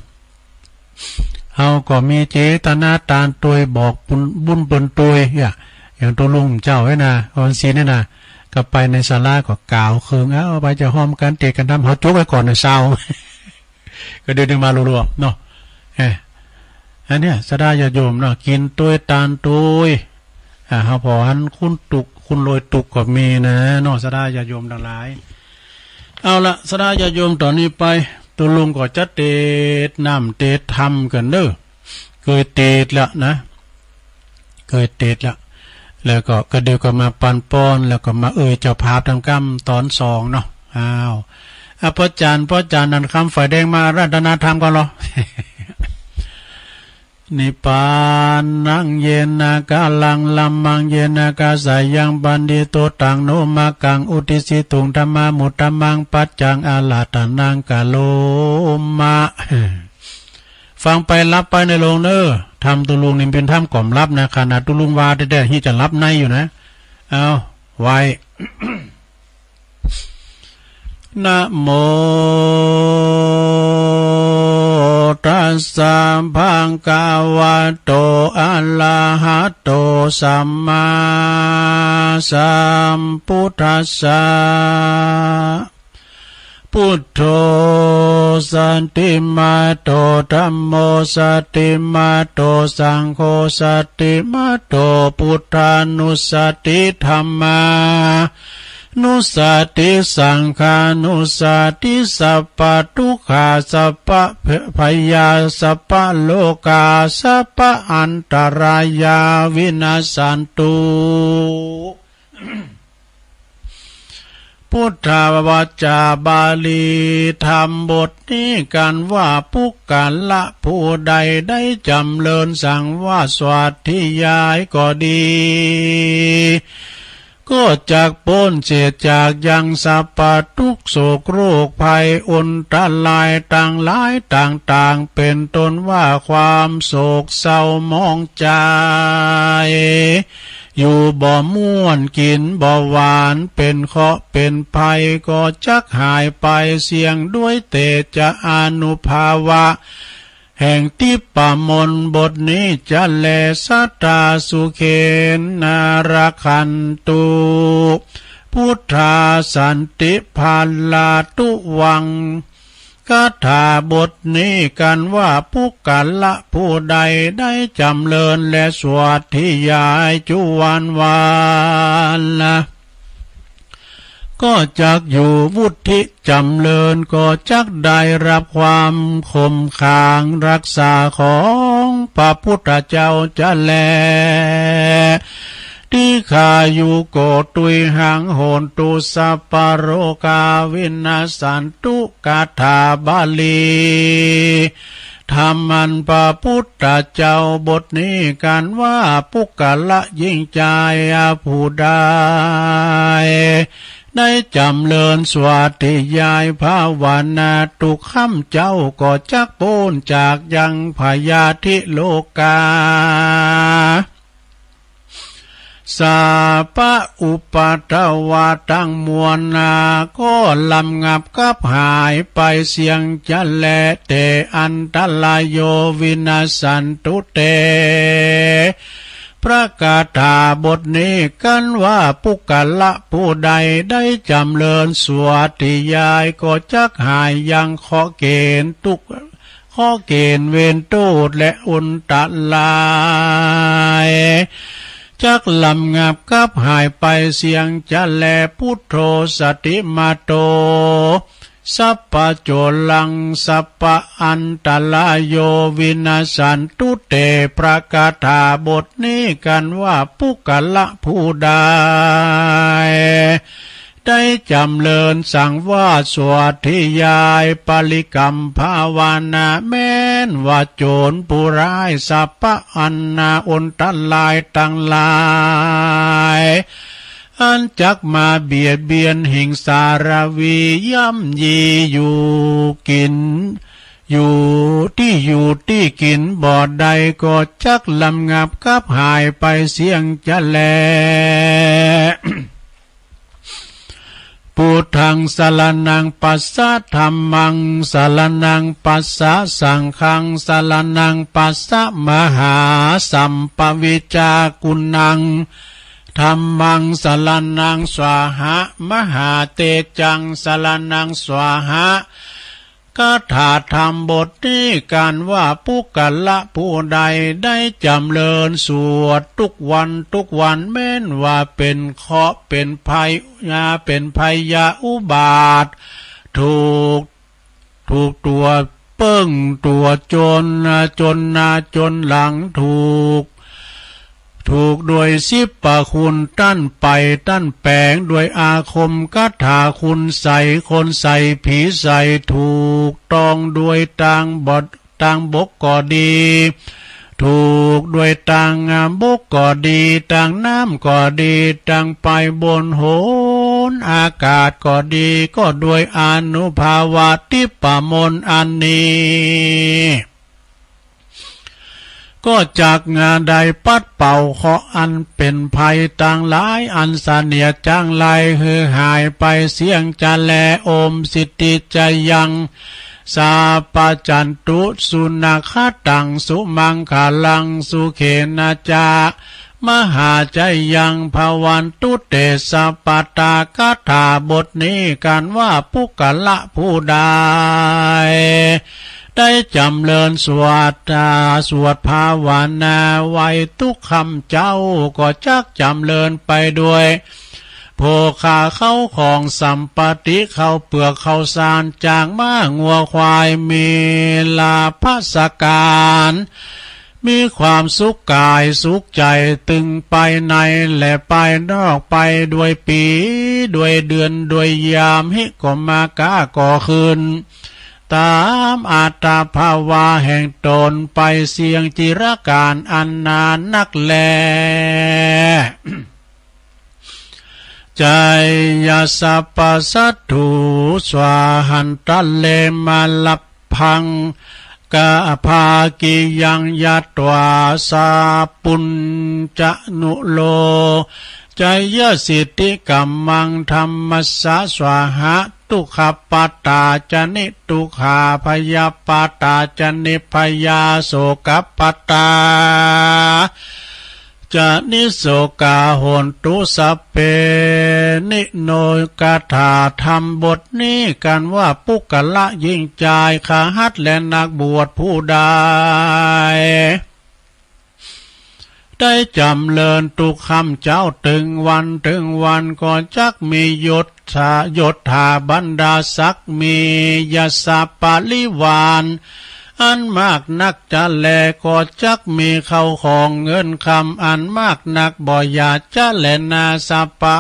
เฮาก็มีเจตนาตานโตย บอกบุญ บุญเปิ้นโตย อย่า อย่างตัวลุงเจ้าเนี่ยนะ ออนศีลเนี่ยนะ ก็ไปในศาลาก็กล่าวเคิง เอ้า ไปจะห้อมกันเตะกันทำ เฮาจบไว้ก่อนนะ เศร้า ก็เดินมารัวๆ เนาะ เอ้ย อันเนี้ย ศรัทธาญาติโยมเนาะ กินโตยตานโตย อ่า เฮาพอหันคุณตุก คุณโรยตุกก็มีนะเนาะ ศรัทธาญาติโยมทั้งหลาย เอาละ ศรัทธาญาติโยม ตอนนี้ไป ตัวลุงก็จะเตดน้ำเตดธรรมกันเด้อ เกยเตดละนะ เกยเตดละ แล้วก็ ก็เดี๋ยวก็มาปันป้อน แล้วก็มาเอ่ยเจ้าภาพทำกรรมตอนสองเนาะ อ้าว อ่ะ พ่อจารย์ พ่อจารย์นันคำ ฝ่ายแดง มาอาราธนาธรรมกันเหรอ Nibbānaṃ yena kālaṃ dhammaṃ yena kāsayaṃ paṇīto taṃ no makaṃ uddisituṃ dhammamuttammaṃ paccaṃ ārādhanaṃ karoma. ฟังไปรับไปนะโลงเนอ ธรรมตุลุงนี่เป็นธรรมก่อมรับนะ ขนาดตุลุงว่าแท้ๆ ที่จะรับในอยู่นะ เอา ไหว้ Namo tassa bhagavato arahato sammāsambuddhassa. Buddho satimato, dhammo satimato, saṅgho satimato, buddhānussati, dhammānussati, saṅghānussati, sabbadukkhā sabbabhayā sabbarogā sabbaantarāyā vinassantu. พุทธวจาบาลี ธรรมบทนี้กันว่า บุคคลผู้ใดได้จำเริญสังวาสสาธยายก็ดี ก็จักป๊นเสียจากยังสัพพะทุกข์โศกโรคภัยอันตรายตังหลายต่างๆ เป็นต้นว่าความโศกเศร้าหมองใจ อยู่บ่ม่วนกินบ่หวานเป็นเคราะห์เป็นภัยก็จักหายไปเสี้ยงด้วยเตจะอานุภาพะ แห่งทิพย์มนต์บทนี้จะแล สัตตาสุเขนะ รักขันตุ พุทธา สันติ พาลาตุวัง คาถาบทนี้กันว่า ปุคคละผู้ใดได้จำเริญและสวดที่ยายจุวันวันละ ก็จักอยู่วุฒิจำเริญก็จักได้รับความคมขังรักษาของพระพุทธเจ้าจะแล ทีฆายุโก ตุยหัง โหนตุ สัพพะโรคา วินัสสันตุ คาถาบาลี ธรรมอันพระพุทธเจ้าบทนี้กันว่า ปุคคละหญิงชายผู้ใด ได้จำเริญสวดที่ยายภาวนาทุกค่ำเจ้าก็จักป๊นจากยังพยาธิโรคา สัพพะอุปัทวะตังมวลนาก็ลำงับกับหายไปเสี้ยงจะแล เต อันตรายโย วินัสสันตุ เต พระคาถาบทนี้กันว่า ปุคคละผู้ใดได้จำเริญสวดที่ยายก็จักหายยังเคราะห์เกณฑ์ทุกข์ เคราะห์เกณฑ์เวรโทษและอันตราย จักลำงับกับหายไปเสี้ยงจะแล พุทโธ สติมาโต สัพพะโจลัง สัพพะอันตรายโย วินัสสันตุ เต พระคาถาบทนี้กันว่า ปุคคละผู้ใด ได้จำเริญสังวาสสวดที่ยายปริกรรมภาวนาแม้นว่าโจรผู้ร้ายสัพพะอันนาอันตรายทั้งหลาย อันจักมาเบียดเบียนหิงสารวีย่ำยีอยู่กิน อยู่ที่อยู่ที่กินบ่ได้ก็จักลำงับกับหายไปเสี้ยงจะแล พุทธังสรณังคัจฉะ ธัมมังสรณังคัจฉะ สังฆังสรณังคัจฉะ มหาสัพพะวิชชาคุณัง ธัมมังสรณังสวาหะ มหาเตจังสรณังสวาหะ คาถาธรรมบทนี้กันว่า ปุคคละผู้ใดได้จำเริญสวดทุกวันทุกวันแม้นว่าเป็นเคราะห์เป็นภัย เป็นพยาอุบาท ถูก ถูกตัวเปิ้งตัวจน จนหน้าจนหลัง ถูก ถูกด้วยสิบประคุณต้านไปต้านแปง ด้วยอาคมคาถาคุณใสคนใสผีใส ถูกต้องด้วยตางบดตางบกก็ดี ถูกด้วยตางบกก็ดี ตางน้ำก็ดี ตางไปบนหนอากาศก็ดี ก็ด้วยอานุภาพะทิพย์มนต์อันนี้ ก็จักงาได้ปัดเป่าเคราะห์อันเป็นภัยตังหลายอันเสนียดจังไรหื้อหายไปเสี้ยงจะแล โอมสิทธิจายัง สัพพัญจะตุ สุนักขะตัง สุมังคลัง สุเขนะจะ มหาจายัง ภะวันตุ เต สัพพะทา คาถาบทนี้กันว่า ปุคคละผู้ใด ได้จำเริญสวด สวดภาวนาไว้ทุกค่ำเจ้า ก็จักจำเริญไปด้วย โภคา เข้าของสัมปติ ข้าวเปลือกข้าวสาร จ้างม้างัวควาย มีลาภสการ มีความสุขกายสุขใจ ตึงภายในและภายนอก ไปด้วยปีด้วยเดือนด้วยยาม ฮิโกมาก้าก็คืน ตามอัตภาวะแห่งตนไปเสี้ยงจิรกาลอันนานนักแล Jayasappasatthu svāhantale mālappaṃ, ka bhāgiyaṃ yatvā sā puñcanulo. Jayasiddhikammaṃ dhammassa svāha, dukkhappattā ca niddukkhā, bhayappattā ca nibbhayā, sokappattā ca nissokā hontu sabbe nimokkatā. ธรรมบทนี้กันว่า ปุคคละ หญิงชาย คฤหัสถ์ และนักบวชผู้ใด ได้จำเริญทุกค่ำเช้า เถิงวันเถิงวัน ก็จักมียศถา ยศถาบรรดาศักดิ์ มียศปริวารอันมากนักจะแล ก็จักมีเข้าของเงินคำอันมากนักบ่อย่าจะแลนา สัพพะ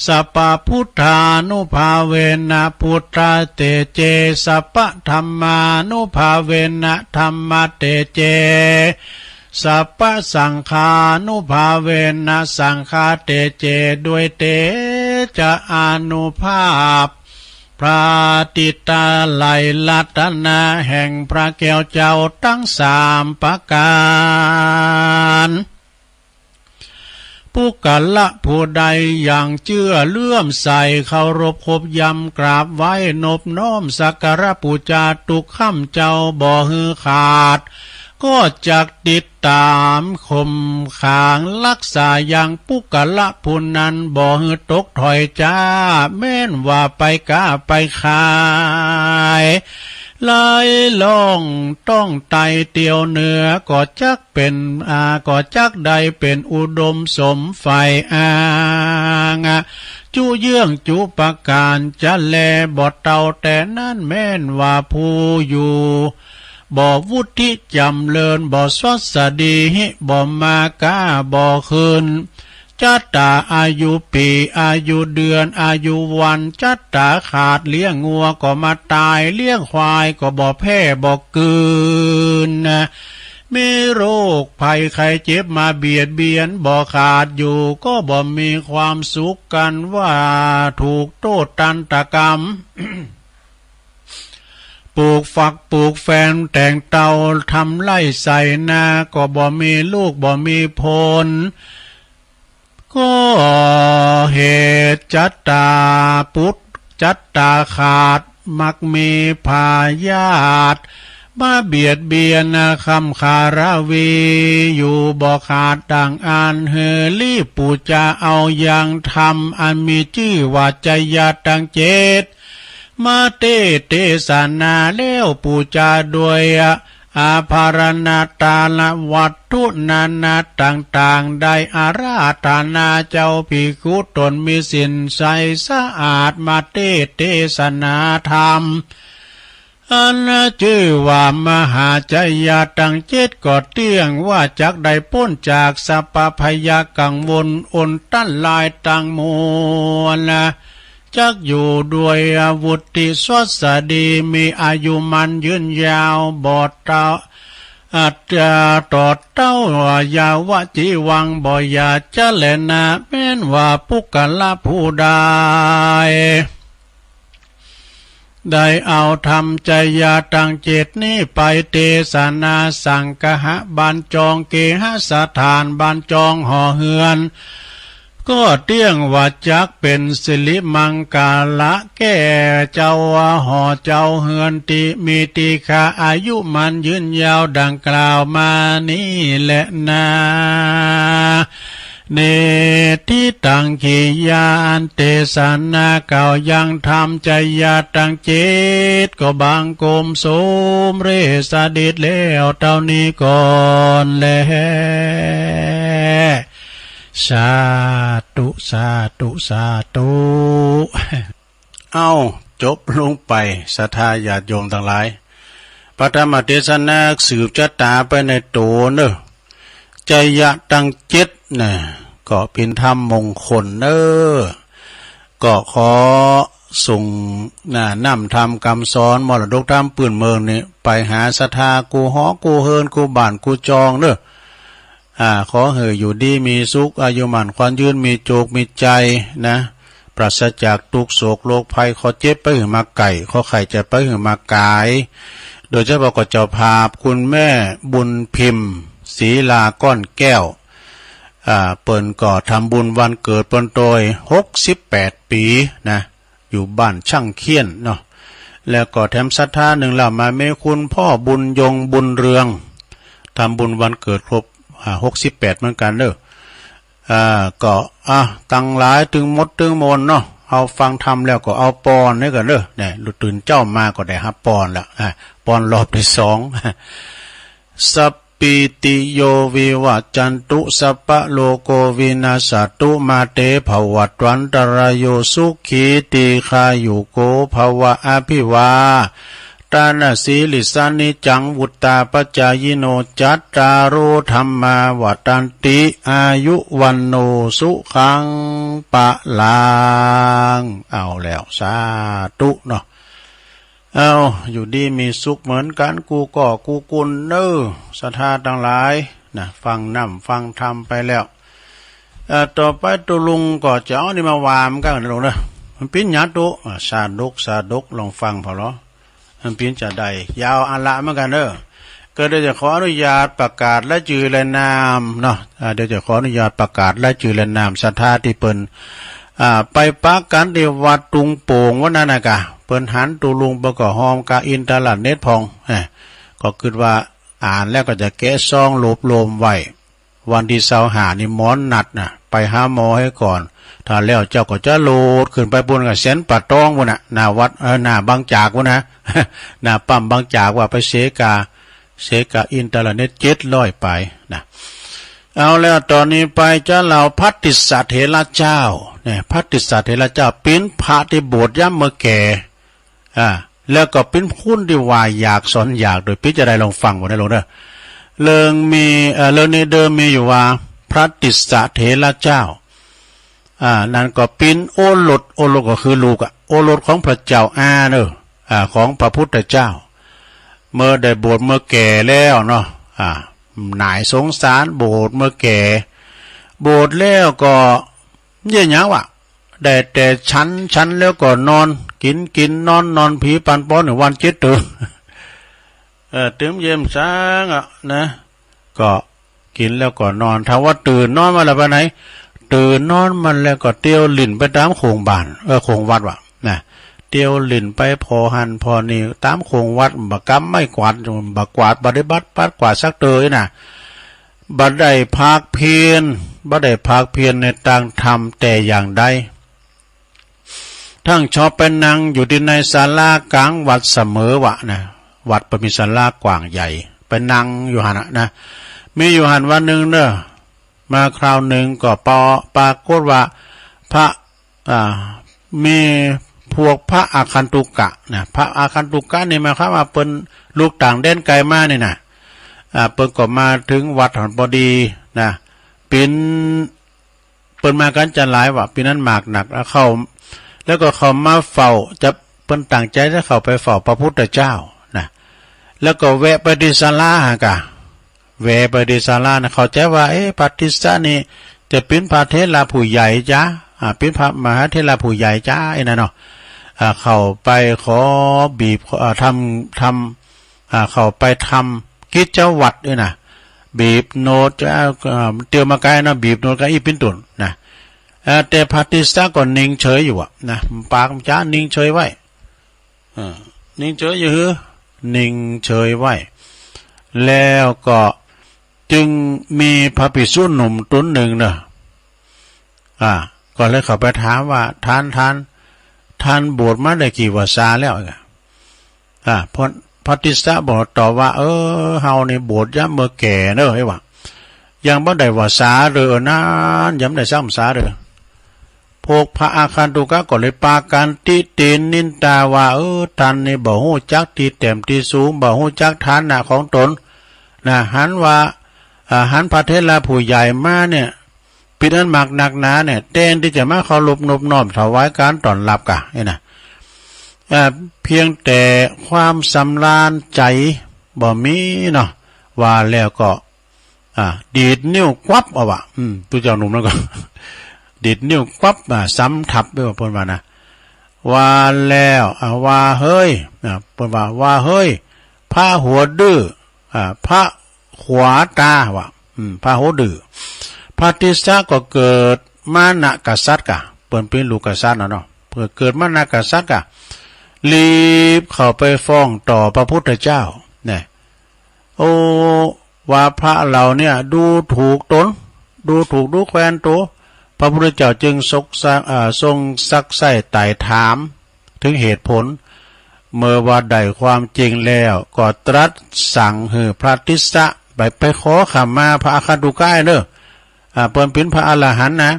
สัพพะพุทธานุภาเวนะ พุทธะเตเจ สัพพะธัมมานุภาเวนะ ธัมมะเตเจ สัพพะสังฆานุภาเวนะ สังฆะเตเจ ด้วยเตจะอานุภาพ พระติตาไลยรัตนะแห่งพระแก้วเจ้าทั้งสามประการ ปุคคละผู้ใดยังเชื่อเลื่อมใสเคารพคบยำกราบไหว้นบน้อมสักการะปูจาทุกค่ำเช้าบ่หื้อขาด ก็จักติดตามข่มขางรักษายังปุคคละผู้นั้นบ่หื้อตกถอยจ้า แม้นว่าไปค้าไปขาย ไหลล่องต้องไต่เตียวเหนือ ก็จักเป็นอา ก็จักได้เป็นอุดมสมใฝ่อ้าง จุเยื่องจุประการจะแลบ่เต้าแต่นั้น แม้นว่าผู้อยู่บ่วุฒิจำเริญบ่สวัสดี หิบ่มาก้าบ่คืน จัตตาอายุปี อายุเดือน อายุวัน จัตตาขาด เลี้ยงงัวก็มาตาย เลี้ยงควายก็บ่แพร่บ่กืน มีโรคภัยไข้เจ็บมาเบียดเบียน บ่ขาดอยู่ก็บ่มีความสุข กันว่าถูกโทษตันตกรรม ปลูกฝักปลูกแฟนแต่งเตาทำไร่ไถนา ก็บ่มีลูกบ่มีผล ก็เหตุจัตตาปุตตะ จัตตาขาด มักมีพยาธิมาเบียดเบียน คำคาราวีอยู่บ่ขาดดังอั้น หื้อรีบปูจาเอายังธรรมอันมีชื่อว่าจยะตังเจ็ด มาเทศเทศนาแล้วปูจาด้วยอาภรณะตาละวัตถุนานาต่างๆ ได้อาราธนาเจ้าภิกขุตนมีศีลใสสะอาดมาเทศเทศนาธรรม อันชื่อว่ามหาจยะตังเจ็ด ก็เตี้ยงว่าจักได้ป๊นจากสัพพะพยากังวลอันตันลายตังมวล จักอยู่ด้วยวุฒิสวัสดี มีอายุมันยืนยาว บ่เต้า อัตตาต่อเต้ายาวจีวัง บ่อย่าจะแลนา แม้นว่าปุคคละผู้ใด ได้เอาธรรมจยะตังเจ็ดนี้ไปเทศนาสังคหะบัญจอง เกหสถานบัญจองหอเฮือน ก็เตี้ยงว่าจักเป็นสิริมังคละแก่เจ้าหอเจ้าเฮือนตี้มีตี้ข้าอายุมันยืนยาวดังกล่าวมานี้แลนา เนติตัง กิริยาอันเทศนาเก่ายังธรรมจยะตังเจ็ด ก็บังคมสมเร็จสดิจแล้วเต้านี้ก่อนแล สาธุ สาธุ สาธุ เอ้า จบลงไป ศรัทธาญาติโยมตังหลาย พระธรรมเทศนาสืบจะต๋าไปในโตเน่อ จยะตังเจ็ดน่ะ ก็เป๋นธรรมมงคลเน่อ ก็ขอส่งน่ะ น้ำธรรมกำสอนมรดกธรรมปื้นเมืองนี่ ไปหาศรัทธากู้หอกู้เฮือนกู้บ้านกู้จองเน่อ อ่า ขอหื้ออยู่ดีมีสุข อายุมั่นขวัญยืน มีโจคมีชัยนะ ปราศจากทุกข์โศกโรคภัย ขอเจ็บไปหื้อมาไก่ ขอไข้จะไปหื้อมาไกาย โดยเฉพาะก็เจ้าภาพคุณแม่บุญพิมพ์ ศรีลาก้อนแก้ว อ่า เปิ้นก็ทำบุญวันเกิดเปิ้นโตย หกสิบแปด ปีนะ อยู่บ้านช่างเขี้ยนเนาะ แล้วก็แถมศรัทธาหนึ่งเล่ามา มีคุณพ่อบุญยงบุญเรือง ทำบุญวันเกิดครบ อ่า หกสิบแปด เหมือนกันเด้อ อ่า ก็ อ่ะ ตังหลายตึงหมดตึงมวลเนาะ เอาฟังธรรมแล้วก็เอาปอนนี่กันเด้อ เนี่ย ตื่นเจ้ามาก็ได้ฮับปอนละ อ่ะ ปอนรอบที่สอง สัพพีติโยวิวัจจันตุ สัพพะโรโควินัสสะตุ มาเตภวัตวันตรายโย สุขีทีฆายุโกภวะ อภิวาทนสีลิสสะ นิจจังวุตตาปจายิโน จัตตาโรธัมมาวัตตันติ อายุวัณโณสุขังพลัง เอาแล้ว สาธุเนาะ เอา อยู่ดีมีสุขเหมือนกัน กู้ก่อกู้กุนเน้อ ศรัทธาตังหลายนะ ฟังน้ำฟังธรรมไปแล้ว เอ่อ ต่อไปตุ๊ลุงก็จะเอานี่มาว่ามันกันนะลูกนะ มันปิ้นหยาดตุ๊ อ่า สาธุ สาธุ ลองฟังพอเหรอ มันปิ้นจะได้ ยาวอันละเหมือนกันเน้อ ก็เดี๋ยวจะขออนุญาตประกาศรายจื่อรายนามเนาะ อ่า เดี๋ยวจะขออนุญาตประกาศรายจื่อรายนาม ศรัทธาตี้เปิ้น อ่า ไปปะกั๋นตี้วัดตุงโป่งวันนั้นนะกะ เปิ้นหันตุ๊ลุงเปิ้นก็ฮอมกะอินเทอร์เน็ตพ่อง อ่า ก็คิดว่าอ่านแล้วก็จะแกะซองรวบรวมไว้ วันตี้ซาวห้านี่หมอนัดนะ ไปหาหมอหื้อก่อน ถ้าแล้วเจ้าก็จะโหลดขึ้นไปปู้นกะ เส้นป่าตองปู้นนะ หน้าวัด เอ่อ หน้าบางจากปู้นนะ หน้าปั๊มบางจากว่าไปเสียกา เสียกาอินเทอร์เน็ตเจ็ดร้อยไปนะ เอาแล้ว ต่อนี้ไปจะเล่าพระติสสะเถระเจ้า เนี่ย พระติสสะเถระเจ้า ปิ้นพระตี้บวชยามเมื่อแก่ อ่า แล้วก็ปิ้นคนตี้ว่าอยากสอนอยาก โดยปิ้นจะได้ลองฟังบ่นะลูกเน้อ เรื่องมี เอ่อ เรื่องนี้เดิมมีอยู่ว่า พระติสสะเถระเจ้า อ่า นั้นก็ปิ้นโอรส โอรสก็คือลูกอะ โอรสของพระเจ้าอาเน้อ อ่า ของพระพุทธเจ้า เมื่อได้บวชเมื่อแก่แล้วเนาะ อ่า หน้าสงสาร บวชเมื่อแก่ บวชแล้วก็ เยียะหยังวะ ได้แต่ฉัน ฉันแล้วก็นอน กิ๋น กิ๋น นอน นอน ผีปันป้อนหนึ่งวันเจ็ดเตื้อ เออ ตึงเยียะสังอะนะ ก็กิ๋นแล้วก็นอน ถ้าว่าตื่นนอนมาแล้วไปไหน ตื่นนอนมาแล้วก็เตียวหลิ้นไปต๋ามโขงบ้าน เออ โขงวัดวะนะ เตียวหลิ้นไปผ่อหั้นผ่อนี่ต๋ามโขงวัด บ่กำไม้กวาด บ่กวาด บ่ได้บัด ปัดกวาดสักเตื้อนะ บ่ได้ภาคเพียร บ่ได้ภาคเพียรในตางธรรมแต่อย่างใด ทั้งชอบไปนั่งอยู่ตี้ในศาลากลางวัดเสมอวะนะ วัดเปิ้นมีศาลากว้างใหญ่ ไปนั่งอยู่หั้นนะนะ มีอยู่หั้นวันหนึ่งเน้อ มาคราวหนึ่งก็ปอ ปรากฏว่าพระ อ่า มีพวกพระอาคันตุกะนะ พระอาคันตุกะนี่หมายความว่าเปิ้นลูกต่างแดนไกลมานี่นะ อ่า เปิ้นก็มาถึงวัดหั้นพอดีนะ ปิ้น เปิ้นมากั๋นจะหลายวะ ปิ้นอันมากนัก แล้วเข้า แล้วก็เข้ามาเฝ้า จะ เปิ้นตั้งใจ๋จะเข้าไปเฝ้าพระพุทธเจ้านะ แล้วก็แวะไปตี้ศาลาหากะ แวะไปตี้ศาลานะ เข้าใจ๋ว่า เอ๊ะ พระติสสะนี่จะปิ้นพระเถระผู้ใหญ่จ๊ะ อ่า ปิ้นพระมหาเถระผู้ใหญ่จ๊ะ ไอ้นั่นเนาะ อ่า เข้าไปขอบีบ อ่า ทำ ทำ อ่า เข้าไปทำกิจวัตรนี่นะ บีบโนด อ่า เตียวมาไกลเนาะ บีบโนดก็อี้ปิ้นตุ่นนะ อ่า แต่พระติสสะก็นิ่งเฉยอยู่อะนะ ปากมันจะนิ่งเฉยไว้ อ่า นิ่งเฉยอยู่หื้อ นิ่งเฉยไว้ แล้วก็จึงมีพระภิกษุหนุ่มต๋นหนึ่งเนาะ อ่า ก็เลยเข้าไปถามว่า ท่าน ท่าน ท่านบวชมาได้กี่พรรษาแล้ว อ่า พระ พระติสสะบอก ตอบว่า เออ เฮานี่บวชยามเมื่อแก่เน้อ ไอ้วะ ยังบ่ได้พรรษาเตื้อ เออ นั้น ยังบ่ได้สักพรรษาเตื้อ พวกพระอาคันตุกะก็เลยปากั๋นติเตียนนินทาว่า เออ ท่านนี่บ่ฮู้จักตี้แต้มตี้สูง บ่ฮู้จักฐานะของต๋น นะ หันว่า อ่า หันพระเถระผู้ใหญ่มาเนี่ย ปิ้นอันมากนักหนาเนี่ย แทนตี้จะมาเคารพนบน้อมถวายก๋านต้อนรับกะ นี่นะ อ่า เพียงแต่ความสำราญใจ๋บ่มีเนาะ ว่าแล้วก็ อ่า ดีดนิ้วควับเอาวะ อืม ตัวเจ้าหนุ่มนั่นก็ ดีดนิ้วควับ อ่า ซ้ำทับด้วยว่าเปิ้นว่านะ ว่าแล้ว อ่า ว่าเฮ้ย อ่า เปิ้นว่า ว่าเฮ้ย พระหัวดื้อ อ่า พระขวาตาว่ะ อืม พระหัวดื้อ พระติสสะก็เกิดมานะกษัตริย์กะ เปิ้นเป็นลูกกษัตริย์นะเนาะ เปิ้นเกิดมานะกษัตริย์กะ รีบเข้าไปฟ้องต่อพระพุทธเจ้า เนี่ย โอ้ ว่าพระเราเนี่ยดูถูกตน ดูถูกดูแควนตัว พระพุทธเจ้าจึงทรงซัก อ่า ทรงซักไซ้ไต่ถามถึงเหตุผล เมื่อว่าได้ความจริงแล้ว ก็ตรัสสั่งหื้อพระติสสะไป ไปขอขมาพระอคันตุกะเด้อ อ่า เปิ้นเป็นพระอรหันต์นะ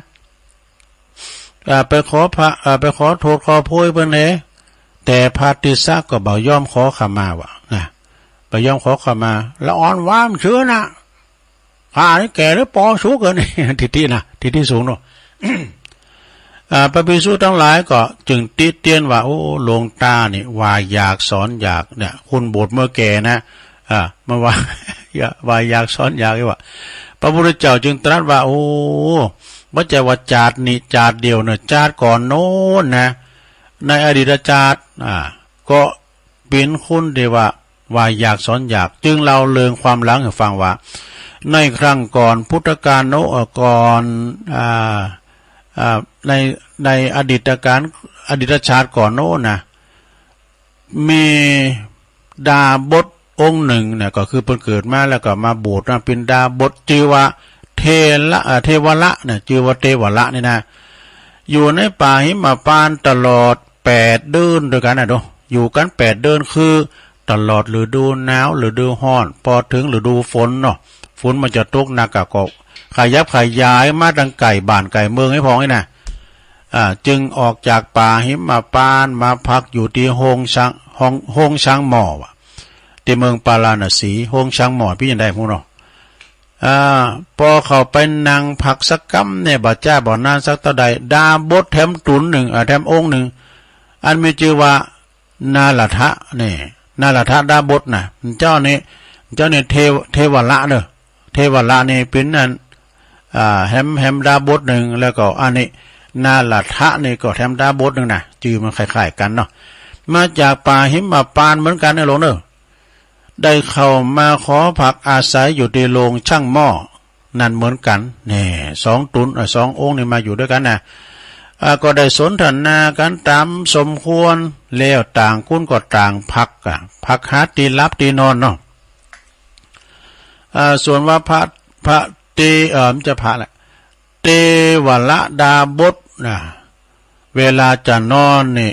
อ่า ไปขอพระ อ่า ไปขอโทษขอโพยเปิ้นเลย แต่พระติสสะก็บ่ยอมขอขมาว่ะนะ บ่ยอมขอขมา ละอ่อนหวามเชื่อนะ ข้านี่แก่หรือปอสูงเกิน ทิฏฐินะ ทิฏฐิสูงเนาะ อ่า พระภิกษุทั้งหลายก็จึงติเตียนว่า โอ้ หลวงตานี่ว่าหยากสอนหยากเนี่ย คุณบวชเมื่อแก่นะ อ่า มาว่า ว่าหยากสอนหยากอีกว่ะ พระพุทธเจ้าจึงตรัสว่า โอ้ บ่ใจ้ว่าจาตินี้จาติเดียวเนาะ จาติก่อนโน้นนะ ในอดีตจาติ อ่า ก็เป็นคนที่ว่า ว่าหยากสอนหยาก จึงเล่าเรื่องความหลังให้ฟังว่า ในครั้งก่อนพุทธกาลโน้น เอ่อ ก่อน อ่า อ่า ใน ในอดีตกาล อดีตชาติก่อนโน้นนะ มีดาบสองค์หนึ่งเนี่ย ก็คือเปิ้นเกิดมาแล้วก็มาบวชนะ เป็นดาบส ชื่อว่าเทละ เอ่อ เทวละเนี่ย ชื่อว่าเทวละนี่นะ อยู่ในป่าหิมพานต์ตลอดแปดเดือนด้วยกันนะดู อยู่กันแปดเดือน คือตลอดฤดูหนาว ฤดูร้อน พอถึงฤดูฝนเนาะ ฝนมันจะตกหนักอะ ก็ขยับขยายมาตั้งไก่บ้านไก่เมืองให้พ้องนี่นะ อ่า จึงออกจากป่าหิมพานต์มาพักอยู่ที่โฮงช้าง โฮง โฮงช้างหม้อว่ะ ที่เมืองปาราณสี โฮงช้างหม้อ ปี้ยังได้ฮู้เนาะ อ่า ปอเข้าไปนั่งพักสักกำเนี่ย บ่จ้าบ่นานสักเต้าใด ดาบสแถมตุนหนึ่ง อ่า แถมองค์หนึ่ง อันมีชื่อว่า นารัทธะเนี่ย นารัทธะดาบสนะ เจ้านี่ เจ้านี่เทว เทวละเด้อ เทวละนี่เป็นอัน อ่า แถม แถมดาบสหนึ่ง แล้วก็อันนี้ นารัทธะนี่ก็แถมดาบสหนึ่งนะ ชื่อมันคล้ายๆกันเนาะ มาจากป่าหิมพานต์เหมือนกันนะหลวงเด้อ ได้เข้ามาขอพักอาศัยอยู่ที่โฮงช้างหม้อนั่นเหมือนกัน แน่ สองตุน เอ่อ สององค์นี่มาอยู่ด้วยกันนะ อ่า ก็ได้สนทนากันตามสมควร แล้วต่างคนก็ต่างพักอะ พักหาที่หลับที่นอนเนาะ อ่า ส่วนว่าพระ พระเต เอ่อ ไม่ใช่พระแหละ เทวละดาบสนะ เวลาจะนอนนี่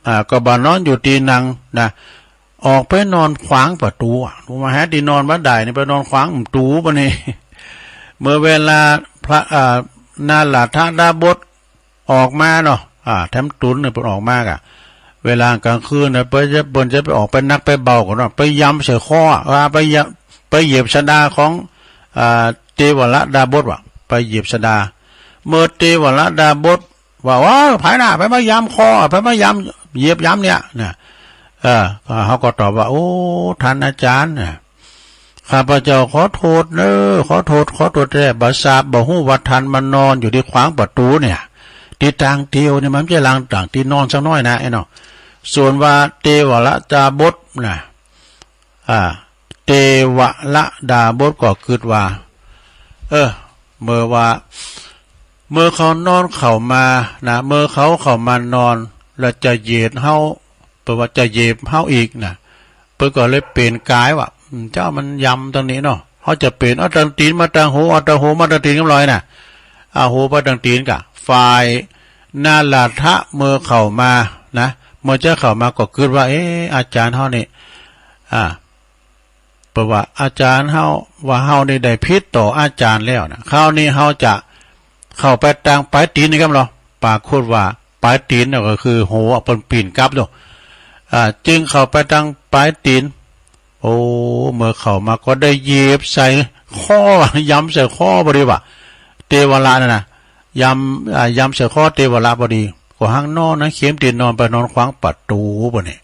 อ่า ก็บ่นอนอยู่ที่นั่งนะ ออกไปนอนขวางประตูอะ มาหาที่นอนบ่ได้นี่ ไปนอนขวางประตูปะนี่ เมื่อเวลาพระ อ่า นารัทธะดาบสออกมาเนาะ อ่า แถมตุนเนี่ยเปิ้นออกมากะ เวลากลางคืนนะ เปิ้นจะ เปิ้นจะไปออกไปหนักไปเบาก่อนเนาะ ไปยำใส่คอ อ่า ไปยำ ไปเหยียบชะดาของ อ่า เทวละดาบสว่ะ ไปเหยียบชะดา เมื่อเทวละดาบส ว่า โอ้ย ไผน่ะ ไผมายำคอ ไผมายำ เหยียบยำเนี่ยนะ เออ เขาก็ตอบว่า โอ้ ท่านอาจารย์นะ ข้าพเจ้าขอโทษเน้อ ขอโทษ ขอโทษแท้ บ่ทราบ บ่ฮู้ว่าท่านมานอนอยู่ที่ขวางประตูเนี่ย ที่ต่างเตียวเนี่ย มันจะลางต่างที่นอนสักหน่อยนะไอ้เนาะ ส่วนว่าเทวละดาบสนะ อ่า เทวละดาบสก็คิดว่า เออ เมื่อว่า เมื่อเขานอนเข้ามานะ เมื่อเขาเข้ามานอน แล้วจะเหยียบเฮา แปลว่าจะเหยียบเฮาอีกนะ เปิ้นก็เลยเปลี่ยนกายว่า อืม เจ้ามันยำตรงนี้เนาะ เฮาจะเปลี่ยน เอาตางตีนมาตางหู เอาตางหูมาตางตีนกำลอยนะ เอาหูมาตางตีนกะ ฝ่ายนารัทธะเมื่อเข้ามานะ เมื่อจะเข้ามาก็คิดว่า เอ๊ะ อาจารย์เฮานี่ อ่า แปลว่าอาจารย์เฮาว่าเฮานี่ได้ผิดต่ออาจารย์แล้วนะ คราวนี้เฮาจะเข้าไปตางปลายตีนนี่ครับเนาะ ปรากฏว่าปลายตีนน่ะก็คือหัวเปิ้นปีนกลับเนาะ อ่า จึงเข้าไปตางปลายตีน โอ้ เมื่อเข้ามาก็ได้เหยียบใส่คอ ยำใส่คอพอดีว่ะ เทวละนั่นนะ ยำ อ่า ยำใส่คอเทวละพอดี ก็หั้นนอนนะ เข็มตีนนอนไปนอนขวางประตูปะนี่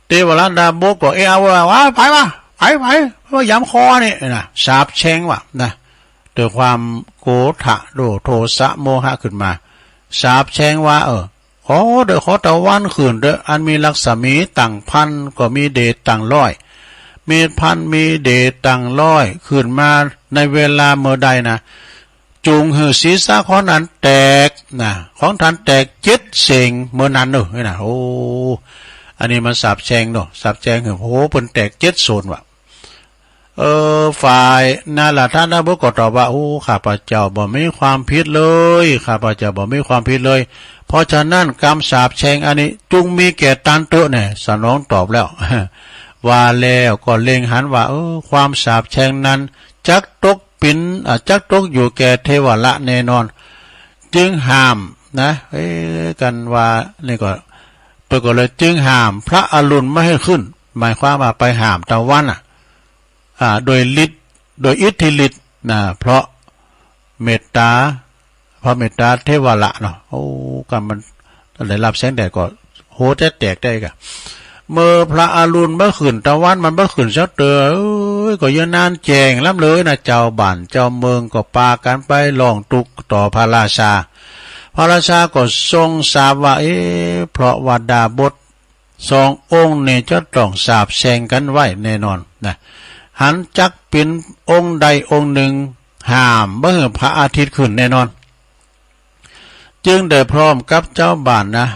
เทวละดาบสก็ เอะอะโวยวาย ว้า ไผวะ ไอ้ไอ้ว่าย้ำคอนี่นะสาปแช่งว่ะนะด้วยความโกธะโดโทสะโมหะขึ้นมาสาปแช่งว่า เออ ขอเด้อขอตะวันขึ้นเด้ออันมีรักษมีตั้งพันก็มีเดชตั้งร้อย มีพันมีเดชตั้งร้อยขึ้นมาในเวลาเมื่อใดนะ จุงหื้อศีรษะของนั้นแตกนะของท่านแตกเจ็ดเสงเมื่อนั้นเนอะนี่นะโอ้อันนี้มันสาปแช่งเนาะสาปแช่งหื้อโอ้เปิ้นแตกเจ็ดโซนว่ะ เออฝ่ายนาราธนบุตรก็ตอบว่าโอ้ข้าพเจ้าบ่มีความผิดเลยข้าพเจ้าบ่มีความผิดเลย เพราะฉะนั้นกำสาปแช่งอันนี้จุงมีแก่ตันเต๊อะแน่สนองตอบแล้ว ว่าแล้วก็เล็งหันว่าเออความสาปแช่งนั้นจักตกปินอ่ะจักตกอยู่แก่เทวละแน่นอน จึงห้ามนะเอ้ยกันว่านี่ก็เปิ้นก็เลยจึงห้ามพระอรุณไม่ให้ขึ้น หมายความว่าไปห้ามตะวันอ่ะ อ่า โดยฤทธิ์โดยอิทธิฤทธิ์นะเพราะเมตตาเพราะเมตตาเทวละเนาะโอ้กำมันได้รับแสงแดดก็โหจะแตกได้กะเมื่อพระอรุณบ่ขึ้นตะวันมันบ่ขึ้นสักเตื้อเอ้ยก็ยังนานแจ้งล้ำเลยนะเจ้าบ้านเจ้าเมืองก็ปากันไปร้องทุกข์ต่อพระราชา พระราชาก็ทรงสาปว่าเอ๊ะเพราะว่าดาบส สององค์นี้จะต้องสาปแช่งกันไว้แน่นอนนะหันจักเป็นองค์ใดองค์หนึ่งห้ามบ่หื้อพระอาทิตย์ขึ้นแน่นอน จึงได้พร้อมกับเจ้าบ้านนะ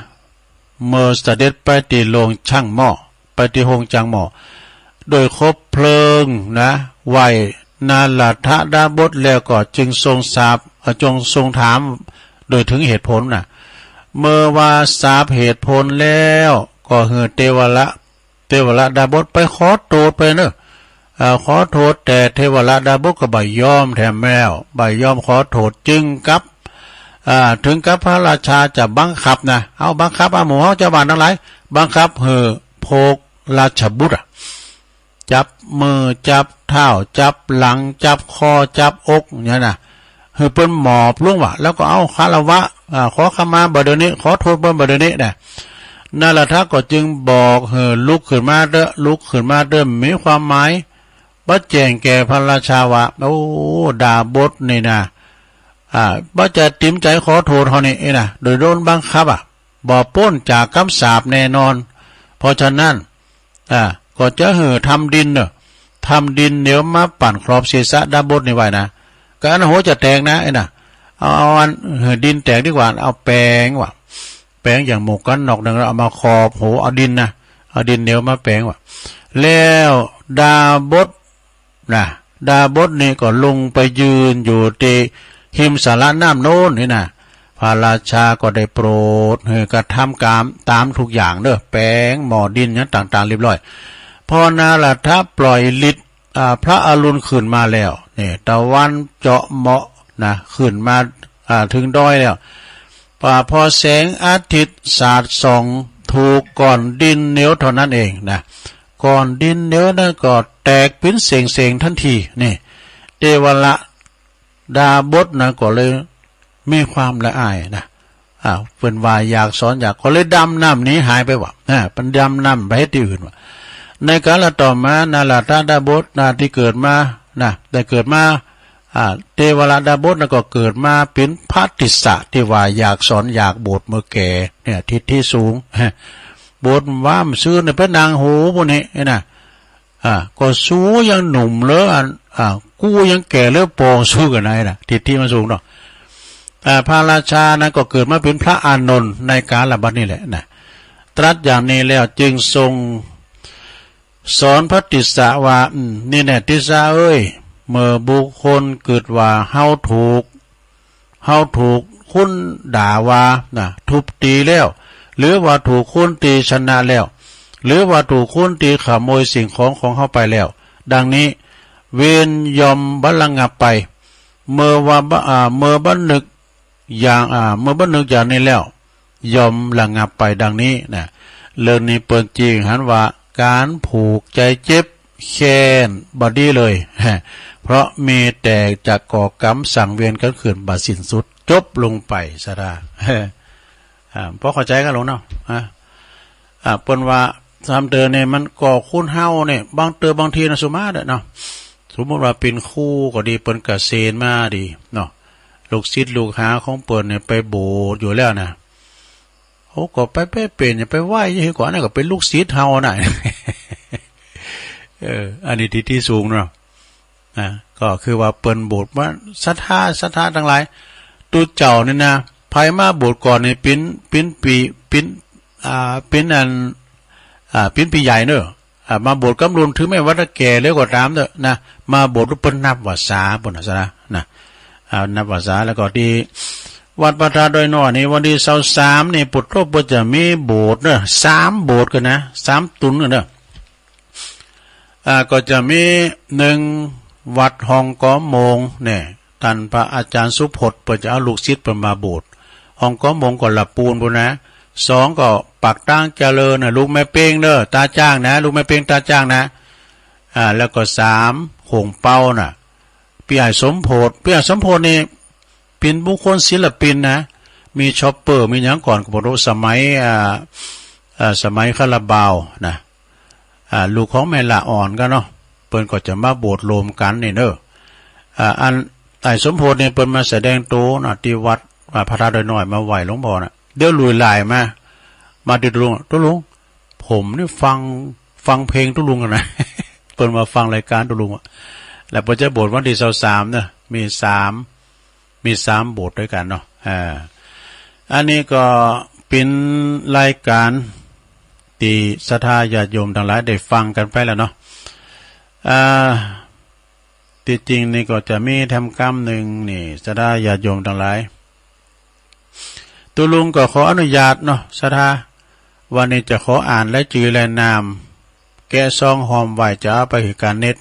เมื่อเสด็จไปที่โรงช่างหม้อไปที่โฮงช่างหม้อโดยคบเพลิงนะไหว้นาราธดาบสแล้วก็จึงทรงสาปเอ่อจงทรงถามโดยถึงเหตุผลนะ เมื่อว่าสาปเหตุผลแล้วก็หื้อเทวละเทวละดาบสไปขอโทษไปเนอะเอ่อขอโทษแต่เทวละดาบสก็บ่ยอมแถมแล้วบ่ยอมขอโทษจึงกับอ่าถึงกับพระราชาจะบังคับนะเอาบังคับเอาหมู่เฮาเจ้าบ้านทั้งหลายบังคับหื้อพกราชบุตรอะ จับมือจับเท้าจับหลังจับคอจับอกเนี่ยนะหื้อเปิ้นหมอบลงว่ะแล้วก็เอาคารวะอ่าขอขมาบ่าเดี๋ยวนี้ขอโทษเปิ้นบ่าเดี๋ยวนี้นะนาราธก็จึงบอกหื้อลุกขึ้นมาเด้อลุกขึ้นมาเด้อมีความหมายบ่แจ้งแก่พระราชาว่าโอ้ดาบสนี่นะอ่าบ่จะเต็มใจขอโทษเฮานี่นะโดยโดนบังคับอ่ะบ่ป๊นจากกำสาปแน่นอน เพราะฉะนั้น อ่าก็จะหื้อทำดินเนอะทำดินเหนียวมาปั่นครอบศีรษะดาบสนี่ไว้นะก็อันหัวจะแตกนะไอ้น่ะเอาเอาอันหื้อดินแตกดีกว่าเอาแปงว่ะแปงอย่างหมวกกันน็อกหนึ่งแล้วเอามาครอบหัวเอาดินนะเอาดินเหนียวมาแปงว่ะแล้วดาบส นะดาบสนี่ก็ลงไปยืนอยู่ที่หิมสาระน้ำโน้นนี่นะพระราชาก็ได้โปรดหื้อกระทำกามตามทุกอย่างเด้อแปงหม้อดินหยังต่างๆเรียบร้อยพอนาราธปล่อยฤทธิ์อ่าพระอรุณขึ้นมาแล้วนี่ตะวันเจาะเหมาะนะขึ้นมาอ่าถึงดอยแล้วป่าพอแสงอาทิตย์สาดส่องถูกก้อนดินเหนียวเท่านั้นเองนะ ก้อนดินเหนียวนั้นก็แตกเป็นเศษๆทันทีนี่เทวละดาบสนะก็เลยมีความละอายนะอ่าเปิ้นว่าอยากสอนอยากก็เลยดำน้ำหนีหายไปว่ะอ่าเปิ้นดำน้ำไปที่อื่นว่ะในกาลต่อมานาราธดาบสนะที่เกิดมานะได้เกิดมาอ่าเทวละดาบสนะก็เกิดมาเป็นพระติสสะที่ว่าอยากสอนอยากบวชเมื่อแก่เนี่ยทิฏฐิสูง บวชว่ามันซื่อในพระนางโหพวกนี้นะอ่าก็สู้ยังหนุ่มเลยอันอ่ากูยังแก่เลยปองสู้กันไหนนะทิฏฐิมันสูงเนาะอ่าพระราชานั้นก็เกิดมาเป็นพระอานนท์ในกาลบัดนี้แหละนะตรัสอย่างนี้แล้วจึงทรงสอนพระติสสะว่าอืมนี่แน่ติสสะเอ้ยเมื่อบุคคลเกิดว่าเฮาถูก เฮาถูกคนด่าว่านะทุบตีแล้ว หรือว่าถูกคนตีชนะแล้ว หรือว่าถูกคนตีขโมยสิ่งของของเฮาไปแล้ว ดังนี้ เวรย่อมบ่ระงับไป เมื่อว่าบ่อ่าเมื่อบ่นึกอย่างอ่าเมื่อบ่นึกอย่างนี้แล้ว ย่อมระงับไปดังนี้นะ เรื่องนี้เปิ้นจึงหันว่าการผูกใจเจ็บ แค้นบ่ดีเลย เพราะมีแต่จะก่อกรรมสั่งเวรกันขึ้นบ่สิ้นสุด จบลงไปซะดา อ่าพอเข้าใจกันลงเนาะอ่าอ่าเปิ้นว่า สามเดือนนี่มันก็คุ้นเฮาเนี่ย บางเดือนบางทีนะ สมมตินะเนาะ สมมติว่าเป็นครูก็ดี เปิ้นเกษียณมาดีเนาะ ลูกศิษย์ลูกหาของเปิ้นเนี่ยไปโบสถ์อยู่แล้วนะ โอ้ ก็ไป ไปเป็น อย่าไปไหว้ อย่างนี้ก่อนนะ ก็เป็นลูกศิษย์เฮานะ เออ อันนี้ที่ ที่สูงเนาะ นะ ก็คือว่าเปิ้นโบสถ์ว่าศรัทธา ศรัทธาตังหลาย ตุ๊เจ้านี่นะ ใผมาโบสถ์ก่อนนี่ เป๋น เป๋นปี เป๋น อ่า เป๋นอัน อ่า เป๋นปีใหญ่เนอะ อ่า มาโบสถ์กำลุน ถึงแม้ว่าจะแก่แล้วก็ตามเถอะนะ มาโบสถ์แล้วเปิ้นนับวรรษา เปิ้นนะ นะ อ่า นับวรรษา แล้วก็ที่วัดพระธาตุดอยน้อยนี่ วันที่ซาวสามนี่ ปุตโตเปิ้นจะมีโบสถ์เนอะ สามโบสถ์กันนะ สามตุนกันเนอะ อ่า ก็จะมีหนึ่ง วัดห้องกอมงเนี่ย ต้านพระอาจารย์สุพจน์เปิ้นจะเอาลูกศิษย์เปิ้นมาโบสถ์ ห้องกอมงก็ละปูนปูนนะ สองก็ปากตางเจริญนะ ลูกแม่เป้งเด้อ ตาจ้างนะ ลูกแม่เป้งตาจ้างนะ อ่า แล้วก็สาม โขงเปาน่ะ พี่ใหญ่สมโพธิ พี่ใหญ่สมโพธินี่ เป๋นบุคคลศิลปินนะ มีชอปเปอร์ มีหยังก่อนก็บ่ฮู้ สมัย อ่า อ่า สมัยคาราบาวนะ อ่า ลูกของแม่ละอ่อนกันเนาะ เปิ้นก็จะมาโบสถ์รวมกันนี่เนอะ อ่า อันไอ้สมโพธินี่เปิ้นมาแสดงตัวนะ ที่วัด อ่า พระธาตุดอยน้อย มาไหว้หลวงพ่อนะ เดี๋ยวลุยไลน์มา มาที่ตุ๊ลุง ตุ๊ลุง ผมนี่ฟัง ฟังเพลงตุ๊ลุงอะนะ เปิ้นมาฟังรายการตุ๊ลุงอะ แล้วเปิ้นจะโบสถ์วันที่ซาวสามเนอะ มีสาม มีสามโบสถ์ด้วยกันเนาะ อ่า อันนี้ก็เป๋นรายการที่ศรัทธาญาติโยมตังหลายได้ฟังกันไปแล้วเนาะ อ่า ที่จริงนี่ก็จะมีแถมกำนึ่งนี่ ศรัทธาญาติโยมตังหลาย ตุ๊ลุงก็ขออนุญาตเนาะ ศรัทธา วันนี้จะขออ่านรายจื่อรายนาม แกะซองหอมไว้จะเอาไปหื้อการเน็ต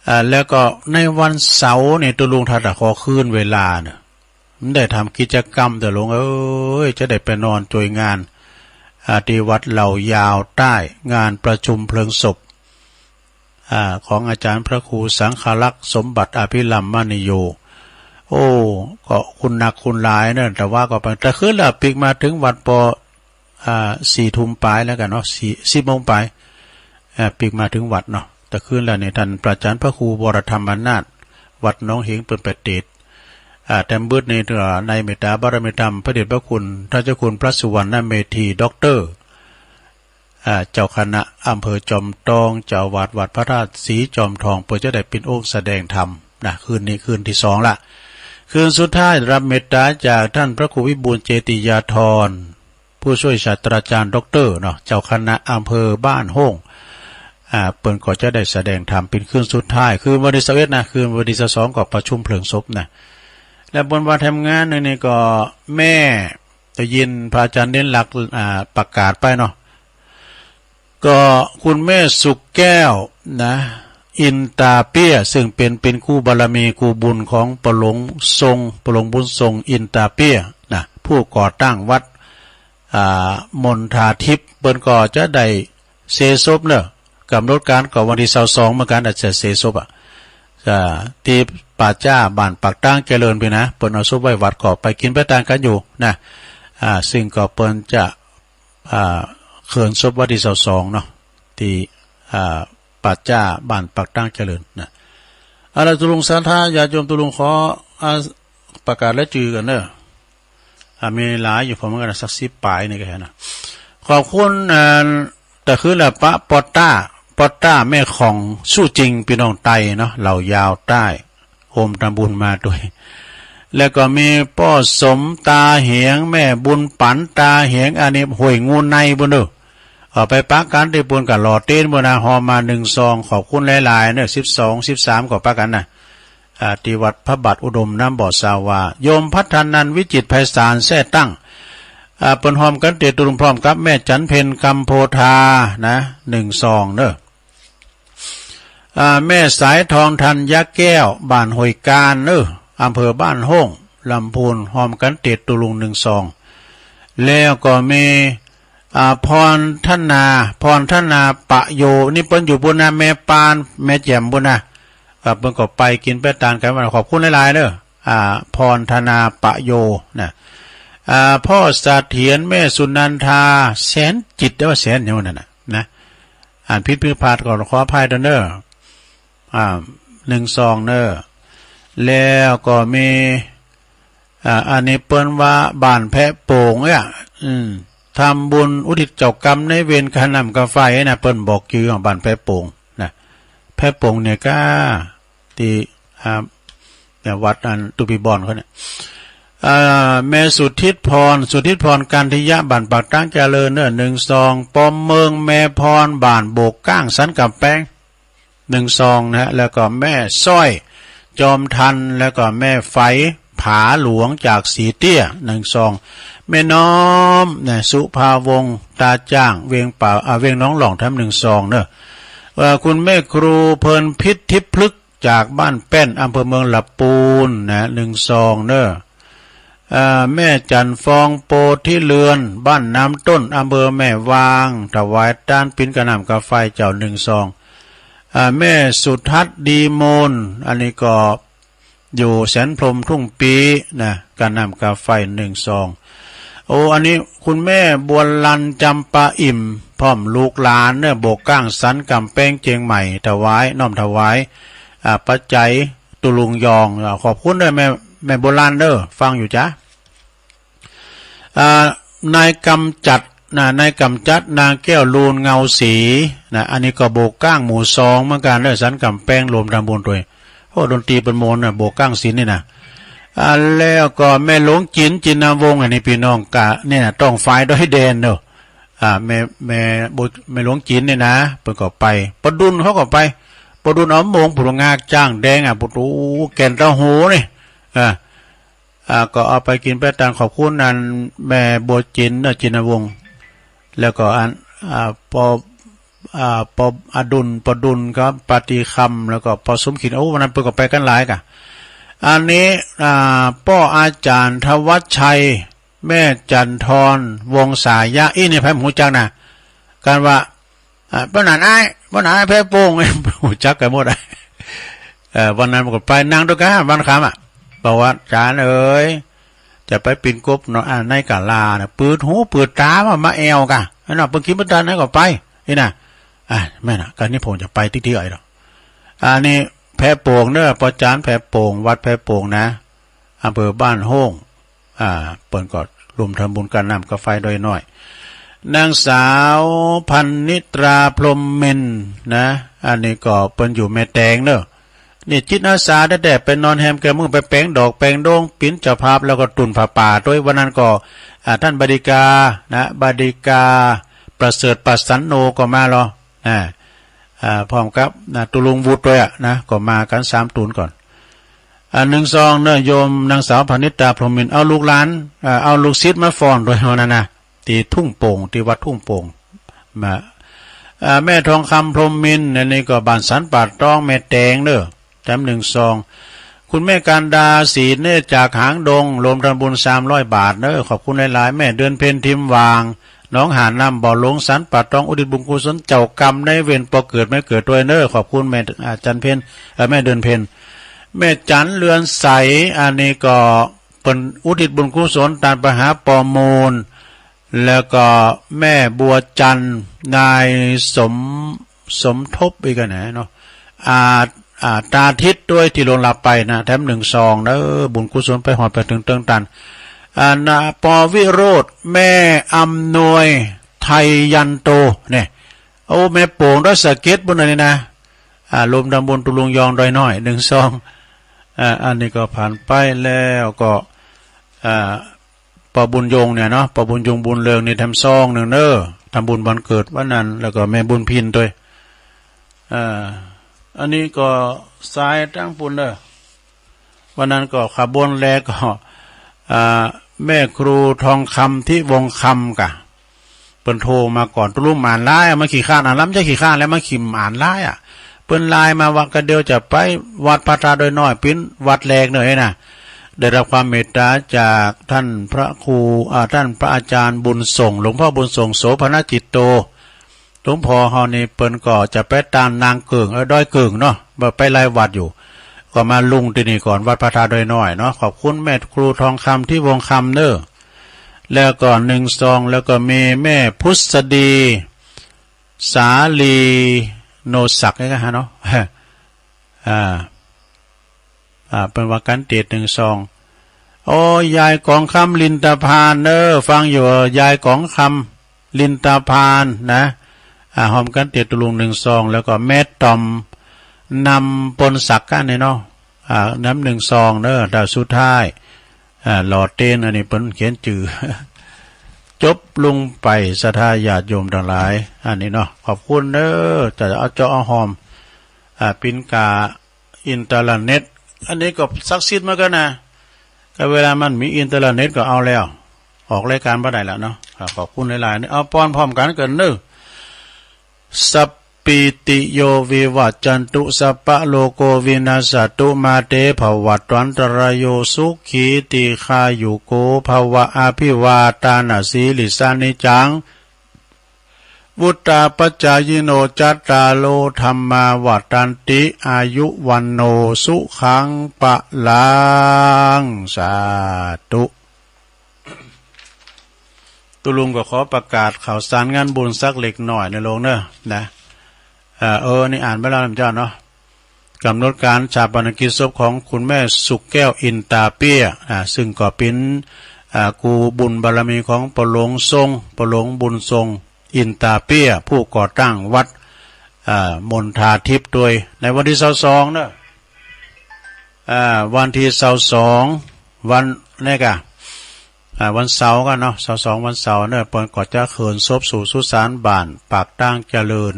อ่า แล้วก็ในวันเสาร์นี่ตุ๊ลุงถ้าจะขอคืนเวลาเนอะ มันได้ทำกิจกรรม ตุ๊ลุงเอ้ย จะได้ไปนอนช่วยงาน อ่า ที่วัดเหล่ายาวใต้ งานประชุมเพลิงศพ อ่า ของอาจารย์พระครูสังฆรักษ์สมบัติอภิรัมมณีโย โอ้ ก็คุณหนักคุณหลายเนอะ แต่ว่าก็ไป แต่คืนละปีกมาถึงวัดปอ อ่า สี่ทุ่มปลายแล้วกันเนาะ สี่ สิบโมงปลาย อ่า ปีกมาถึงวัดเนาะ แต่คืนละนี่ท่านพระอาจารย์พระครูวรธรรมนาถ วัดหนองเหงเปิ้นไปเตสน์ อ่า แต่มืดนี่ อ่า ในเมตตาบารมีธรรม พระเดชพระคุณ ท่านเจ้าคุณพระสุวรรณเมธี ด็อกเตอร์ อ่า เจ้าคณะอำเภอจอมทอง เจ้าอาวาสวัดพระธาตุสีจอมทอง เปิ้นจะได้เป๋นองค์แสดงธรรมนะ คืนนี้คืนที่สองละ คืนสุดท้ายรับเมตตาจากท่านพระครูวิบูลย์เจติยาธร ผู้ช่วยศาสตราจารย์ด็อกเตอร์เนาะ เจ้าคณะอำเภอบ้านโฮ่ง อ่า เปิ้นก็จะได้แสดงธรรมเป๋นคืนสุดท้าย คืนวันที่ซาวเอ็ดนะ คืนวันที่ซาวสองก็ประชุมเพลิงศพนะ และบนวันทำงานนี่ก็แม่ได้ยินพระอาจารย์เด่นลักษณ์ อ่า ประกาศไปเนาะ ก็คุณแม่สุขแก้วนะ อินตาเปี้ย ซึ่งเป๋น เป๋นคู่บารมีคู่บุญของปอหลวงทรง ปอหลวงบุญทรงอินตาเปี้ยนะ ผู้ก่อตั้งวัด อ่า มณฑาทิพย์ เปิ้นก็จะได้เสยศพเนอะ กำหนดการก็วันที่ซาวสองเหมือนกัน อาจจะเสยศพอ่ะ อ่า ที่ป่าช้าบ้านปากตางเจริญพี้นะ เปิ้นเอาศพไว้วัดก็ไปกิ๋นไปตานกั๋นอยู่นะ อ่า ซึ่งก็เปิ้นจะ อ่า เคลื่อนศพวันที่ซาวสองเนาะ ที่ อ่า ป่าช้าบ้านปากตางเจริญนะ เอาละตุ๊ลุงศรัทธาญาติโยม ตุ๊ลุงขอ อ่า ประกาศรายจื่อก่อนเนอะ อ่า มีหลายอยู่พอเหมือนกันนะ สักสิบปลายนี่ก็เห็นนะ ขอบคุณ อ่า แต่คือละปะปอต้า ปอต้าแม่ของสู้จริงพี่น้องไตเนาะ เหล่ายาวใต้ โฮมทำบุญมาด้วย แล้วก็มีป้อสมตาเหง แม่บุญปั๋นตาเหง อันนี้ห้วยงูในบุญเด้อ เอาไปปักกั๋นตี้ปูนกับหล่อเต็นท์ปูนนะ หอมมาหนึ่งซอง ขอบคุณหลายๆเนอะ สิบสอง สิบสาม ก็ปักกั๋นนะ อ่า ที่วัดพระบาทอุดมน้ำบ่อสาวา โยมพัฒนันท์ วิจิตรไพศาลแทร่ตั้ง อ่า เปิ้นหอมกั๋นเตะตุลุงพร้อมกับแม่จันเพ็ญ กำโพธา นะ หนึ่งซองเนอะ อ่า แม่สายทอง ธัญญาแก้ว บ้านห้วยกานเนอะ อำเภอบ้านโฮ่ง ลำพูน หอมกั๋นเตะตุลุงหนึ่งซอง แล้วก็มี อ่า พรธนา พรธนาปะโย นี่เปิ้นอยู่บุญนะ แม่ปาน แม่แจ่มบุญนะ อ่า เปิ้นก็ไปกิ๋นไปตานกั๋นมา ขอบคุณหลายๆเนอะ อ่า พรธนาปะโยนะ อ่า พ่อเสถียร แม่สุนันทา แสนจิต แต่ว่าแสนอย่างนั้นน่ะ นะ อ่านผิดผิดพลาดก็ขออภัยด้วยเนอะ อ่า หนึ่งซองเนอะ แล้วก็มี อ่า อันนี้เปิ้นว่าบ้านแพะโป่งเนี่ย อืม ทำบุญอุทิศเจ้ากรรมนายเวรค่าน้ำค่าไฟนะ เปิ้นบอกจื่อของบ้านแพะโป่งนะ แพะโป่งเนี่ยก็ ที่ อ่า เนี่ย วัดอันตุปีบอนเขาเนี่ย อ่า แม่สุทิศพร สุทิศพร กันทิยะ บ้านปากตางเจริญเนอะ หนึ่งซอง ปอมเมืองแม่พร บ้านโบกก้าง สันกำแพง หนึ่งซองนะฮะ แล้วก็แม่สร้อย จอมทัน แล้วก็แม่ไฝ ผาหลวง จากสีเตี้ย หนึ่งซอง แม่น้อมนะ สุภาวงศ์ ตาจ้าง เวียงป่า อ่า เวียงหนองหล่อง แถมหนึ่งซองเนอะ เอ่อ คุณแม่ครูเพลินพิษ ทิพย์พฤกษ์ จากบ้านแป้น อำเภอเมืองละปูนนะ หนึ่งซองเนอะ เอ่อ แม่จันทร์ฟอง โพธิเรือน บ้านน้ำต้น อำเภอแม่วาง ถวายตานปิ้นค่าน้ำค่าไฟเจ้า หนึ่งซอง อ่า แม่สุทัศน์ ดีมูล อันนี้ก็อยู่แสนพรหม ทุ่งปีนะ ค่าน้ำค่าไฟ หนึ่งซอง โอ้ อันนี้คุณแม่บัวลัน จำปาอิ่ม พร้อมลูกหลานเนอะ โบกก้าง สันกำแพง เจียงใหม่ ถวาย น้อมถวาย อ่า ปัจจัย ตุลุงยอง อ่า ขอบคุณเด้อแม่ แม่บัวลันเด้อ ฟังอยู่จ้ะ อ่า นายกำจัดนะ นายกำจัด นางแก้วลูน เงาสีนะ อันนี้ก็โบกก้าง หมู่สองเหมือนกันเด้อ สันกำแพง รวมทำบุญด้วย โอ้ ดนตรีเปิ้นม่วนนะ โบกก้างศิลป์นี่นะ อ่า แล้วก็แม่หลวงจิ๋น จินนาวงศ์ อันนี้พี่น้องกะเนี่ยนะ ต้องฝ่ายดอยแดนเนอะ อ่า แม่ แม่โบ แม่หลวงจิ๋นเนี่ยนะ เปิ้นก็ไป ปอดุลเขาก็ไป ปอดุล เอาโมง ผู้งากจ้างแดง อ่ะ ปอดูแก่นเต้าหู้นี่ อ่า อ่า ก็เอาไปกินไปตาน ขอบคุณอันแม่บัวจิ๋นเนอะ จินนาวงศ์ แล้วก็อัน อ่า ปอ อ่า ปออดุล ปอดุลครับ ปาตีคำ แล้วก็ปอสมขิน โอ้ วันนั้นเปิ้นก็ไปกันหลายกะ อันนี้ อ่า ป้ออาจารย์ธวัชชัย แม่จันทร วงศายะ อี้นี่ไผบ่ฮู้จักนะ การว่า อ่า ป้อหนานอ้าย ป้อหนานอ้ายแพะโป่ง ฮู้จักกันหมดอะ เอ่อ วันนั้นก็ไปนั่งด้วยกัน วันค่ำอะ บอกว่า อาจารย์เอ๋ย จะไปปิ้นกบเนาะ อ่า ในกาลานะ เปิดหูเปิดตามา มาแอวกะ อันนั้นเปิ้นกินบ่ทัน นั้นก็ไป นี่นะ อ่า แม่นน่ะ กันนี้ผมจะไปที่ที่ไหนหรอก อันนี้แพะโป่งเนอะ ป้อจานแพะโป่ง วัดแพะโป่งนะ อำเภอบ้านโฮ่ง อ่า เปิ้นก็ร่วมทำบุญค่าน้ำค่าไฟด้วยหน่อย นางสาวพันนิตรา พรหมมินทร์นะ อันนี้ก็เปิ้นอยู่แม่แตงเนอะ นี่จิตอาสาแต๊ๆ ไปนอนแฮมแกมเมือง ไปแป๋งดอกแป๋งโดง ปิ้นเจ้าภาพ แล้วก็ตุนผ้าป่าด้วย วันนั้นก็ อ่า ท่านบดิกานะ บดิกา ประเสริฐ ปัสสันโน ก็มาลอ อ่า อ่า พร้อมกับ นะ ตุลุงวุฒิด้วยอะนะ ก็มากันสามตูนก่อน อ่า หนึ่งซองเนอะ โยมนางสาวพนิตา พรหมมินทร์ เอาลูกหลาน อ่า เอาลูกศิษย์มาฟ้อนด้วยวันนั้นนะ ที่ทุ่งโป่ง ที่วัดทุ่งโป่ง มา อ่า แม่ทองคำ พรหมมินทร์ อันนี้ก็บ้านสันป่าตอง แม่แตงเนอะ แถมหนึ่งซอง คุณแม่การดา ศรีเนตร จากหางดง รวมทำบุญสามร้อยบาทเนอะ ขอบคุณหลายๆ แม่เดือนเพ็ญ ทิมหว่าง หนองหาดน้ำบ่อหลวง สันป่าตอง อุทิศบุญกุศลเจ้ากรรมนายเวร ปอเกิดแม่เกิดด้วยเนอะ ขอบคุณแม่ อ่า จันเพ็ญ เอ่อ แม่เดือนเพ็ญ แม่จันเรือนใส อันนี้ก็เปิ้นอุทิศบุญกุศลตานไปหาปอมูล แล้วก็แม่บัวจันทร์ นายสม สมทบอีกอะนะเนาะ อ่า อ่า ตาทิตย์ด้วย ที่ล่วงลับไปนะ แถมหนึ่งซองเนอะ บุญกุศลไปฮอดไปถึงเติงตัน อ่า นะ ปอวิโรจน์ แม่อำนวย ไทยยันโต เนี่ย โอ้ แม่โป่งดอยสะเก็ดบุญอันนี้นะ อ่า รวมทำบุญตุลุงยองดอยน้อย หนึ่งซอง อ่า อันนี้ก็ผ่านไป แล้วก็ อ่า ปอบุญยงเนี่ยเนาะ ปอบุญยง บุญเรือง นี่แถมซองหนึ่งเนอะ ทำบุญวันเกิดวันนั้น แล้วก็แม่บุญพินด้วย อ่า อันนี้ก็สายตั้งปุนเนอะ วันนั้นก็ขบวนแรกก็ อ่า แม่ครูทองคำ ที่วงคำกะ เปิ้นโทรมาก่อน ตุลุงอ่านไลน์อะ มาขี้คร้านอ่าน ลำจะขี้คร้านแล้ว มาขี้อ่านไลน์อะ เปิ้นไลน์มาว่าก็เดี๋ยวจะไปวัดพระธาตุดอยน้อย ปิ้นวัดแรกเนอะนะ ได้รับความเมตตาจากท่านพระครู อ่า ท่านพระอาจารย์บุญส่ง หลวงพ่อบุญส่ง โสภณจิตโต หลวงพ่อเฮานี่เปิ้นก็จะไปตานนางเกิ่ง เออ ดอยเกิ่งเนาะ บ่ไปหลายวัดอยู่ ก็มาลงที่นี่ก่อน วัดพระธาตุดอยน้อยเนาะ ขอบคุณแม่ครูทองคำ ที่วงคำเนอะ แล้วก็หนึ่งซอง แล้วก็มีแม่พุทธดี สาลีโนสักเนี่ยฮะเนาะ อ่า อ่า เป็นว่ากันเตียดหนึ่งซอง โอ้ ยายกองคำลินตาพานเนอ ฟังอยู่ ยายกองคำลินตาพานนะ อ่า หอมกันเตียดตุลุงหนึ่งซอง แล้วก็แม่ตอมนำปนสักกันเนี่ยเนาะ อ่า น้ำหนึ่งซองเนอ แต่สุดท้าย อ่า หล่อเตน อันนี้เปิ้นเขียนจื่อ จบลงไป ศรัทธาญาติโยมทั้งหลาย อันนี้เนาะ ขอบคุณเนอ จะเอาเจาะเอาหอม อ่า ปินกาอินเทอร์เน็ต อันนี้ก็ศักดิ์สิทธิ์เหมือนกันนะ ก็เวลามันมีอินเทอร์เน็ตก็เอาแล้ว ออกรายการบ่ได้แล้วเนาะ อ่า ขอบคุณหลายๆ นี่ เอาปอนพร้อมกันกันเนอ สัพพีติโยวิวัจจันตุ สัพพะโรโควินัสสตุ มาเตภวัตวันตรายโย สุขีทีฆายุโกภวะ อภิวาทานาสีลิสสานิจัง วุตตาปัจจายิโน จัตตาโรธัมมาวัตตันติ อายุวันโนสุขังพลัง สาธุ ตุลุงก็ขอประกาศข่าวสารงานบุญสักเล็กน้อยนะลุงเนอะ นะ อ่า เออ นี่อ่านไปแล้วนะเจ้าเนาะ กำหนดการฌาปนกิจศพของคุณแม่สุขแก้วอินตาเปี้ย อ่า ซึ่งก็เป็น อ่า ครูบุญบารมีของปอหลวงทรง ปอหลวงบุญทรง อินตาเปี้ย ผู้ก่อตั้งวัด อ่า มณฑาทิพย์ด้วย ในวันที่ซาวสองเนอะ อ่า วันที่ซาวสอง วันนี้กะ อ่า วันเสาร์กันเนาะ ซาวสอง วันเสาร์เนอะ เปิ้นก็จะเขินศพสู่สุสานบ้านปากตางเจริญ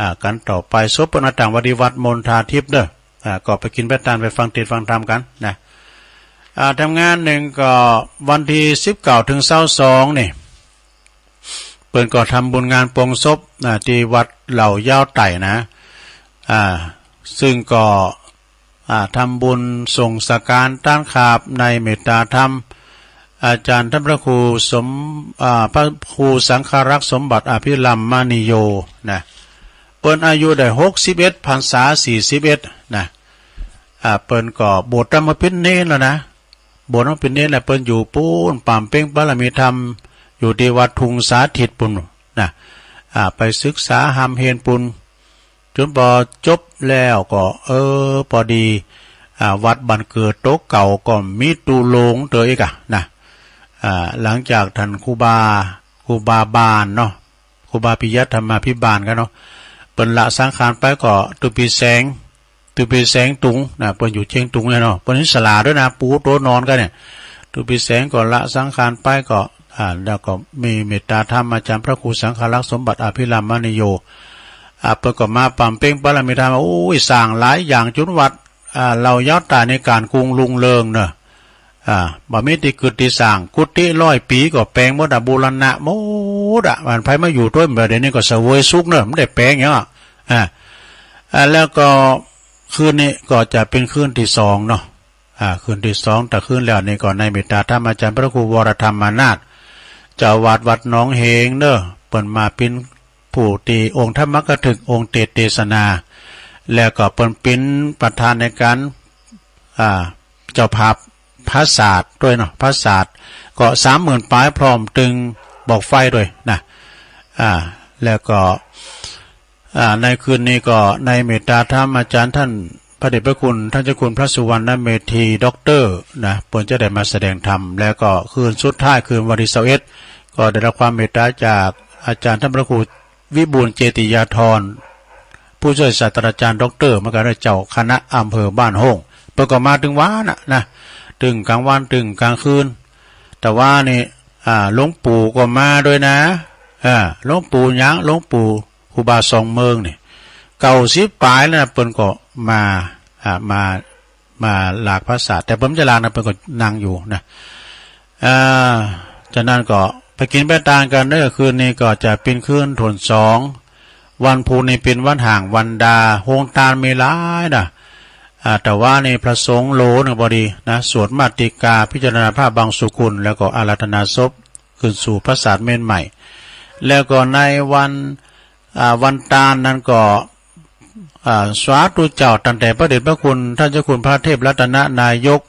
อ่า กันต่อไป ศพเปิ้นเอาตั้งไว้ที่วัดมณฑาทิพย์เนอะ อ่า ก็ไปกินไปตานไปฟังเทศน์ฟังธรรมกันนะ อ่า ทำงานหนึ่งก็วันที่สิบเก้าถึงซาวสองนี่ เปิ้นก็ทำบุญงานปลงศพนะ ที่วัดเหล่ายาวไต่นะ อ่า ซึ่งก็ อ่า ทำบุญส่งสังฆทานต้านขาบในเมตตาธรรม อาจารย์ท่านพระครูสม อ่า พระครูสังฆรักษ์สมบัติอภิรัมมณีโยนะ เปิ้นอายุได้หกสิบเอ็ดพรรษาสี่สิบเอ็ดนะ อ่า เปิ้นก็บวชธรรมมาเป็นเณรแล้วนะ บวชมาเป็นเณรแล้ว เปิ้นอยู่ปู้น ปำเพ็งบารมีธรรม อยู่ที่วัดทุ่งสาธิตปู้นนะ อ่า ไปศึกษาฮ่ำเฮนปู้น จนปอจบแล้วก็ เออ ปอดี อ่า วัดบ้านเกิดโตเก่าก็มีตุโลงเตออีกอะนะ อ่า หลังจากท่านครูบา ครูบาบานเนาะ ครูบาปิยะธรรมาภิบาลกันเนาะ เปิ้นละสังขารไปก็ตุปีแสง ตุปีแสงตุงนะ เปิ้นอยู่เชียงตุงเนี่ยเนาะ เปิ้นนิสลาด้วยนะ ปูโตนอนกันเนี่ย ตุปีแสงก็ละสังขารไปก็ อ่า แล้วก็มีเมตตาธรรมอาจารย์พระครูสังฆรักษ์สมบัติอภิรัมมณีโย อ่า เปิ้นก็มาปำเพ็งบารมีธรรม โอ้ย สร้างหลายอย่างจนวัด อ่า เหล่ายาวไต่ในการกุ่งรุ่งเรืองเนอะ อ่า บ่มีตี้กึ๊ดตี้สร้าง กุฏิร้อยปีก็แป๋งหมดอะ บูรณะหมดอะ บ้านไผมาอยู่ด้วย เดี๋ยวนี้ก็เสวยสุขเนอะ ไม่ได้แป๋งอย่างอะ อ่า อ่า แล้วก็คืนนี้ก็จะเป็นคืนที่สองเนาะ อ่า คืนที่สอง แต่คืนแล้วนี่ก็ในเมตตาธรรมอาจารย์พระครูวรธรรมานาถ เจ้าอาวาสวัดหนองเหงเนอะ เปิ้นมาเป็นผู้ที่องค์ธรรมกถึก องค์เทศน์เทศนา แล้วก็เปิ้นเป็นประธานในการ อ่า เจ้าภาพพระศาสตร์ด้วยเนาะ พระศาสตร์ก็สามหมื่นปลาย พร้อมตึงบอกไฟด้วยนะ อ่า แล้วก็ อ่า ในคืนนี้ก็ในเมตตาธรรมอาจารย์ท่านพระเดชพระคุณ ท่านเจ้าคุณพระสุวรรณเมธีด็อกเตอร์นะ เปิ้นจะได้มาแสดงธรรม แล้วก็คืนสุดท้าย คืนวันที่ซาวเอ็ด ก็ได้รับความเมตตาจากอาจารย์ท่านพระครูวิบูลย์เจติยาธร ผู้ช่วยศาสตราจารย์ด็อกเตอร์ เหมือนกันนะ เจ้าคณะอำเภอบ้านโฮ่ง เปิ้นก็มาตึงวันน่ะนะ ตึงกลางวัน ตึงกลางคืน แต่ว่านี่ อ่า หลวงปู่ก็มาด้วยนะ อ่า หลวงปู่หยัง หลวงปู่ครูบาสองเมืองนี่ เก้าสิบปลายแล้วนะ เปิ้นก็มา อ่า มา มาหลากพระศาสตร์ แต่เปิ้นบ่จะหลากนะ เปิ้นก็นั่งอยู่นะ อ่า จากนั้นก็ไปกินไปตานกันเนอะ คืนนี้ก็จะเป็นคืนที่สอง วันพุธนี่เป็นวันห่างวันดา โฮงตานมีหลายนะ อ่า แต่ว่านี่พระสงฆ์โหลหนึ่งพอดีนะ สวดมาติกา พิจารณาพระบังสุกุล แล้วก็อาราธนาศพ ขึ้นสู่พระศาสน์เมนใหม่ แล้วก็ในวัน อ่า วันตานนั้นก็ อ่า สาธุเจ้า ตั้งแต่พระเดชพระคุณ ท่านเจ้าคุณพระเทพรัตนนายก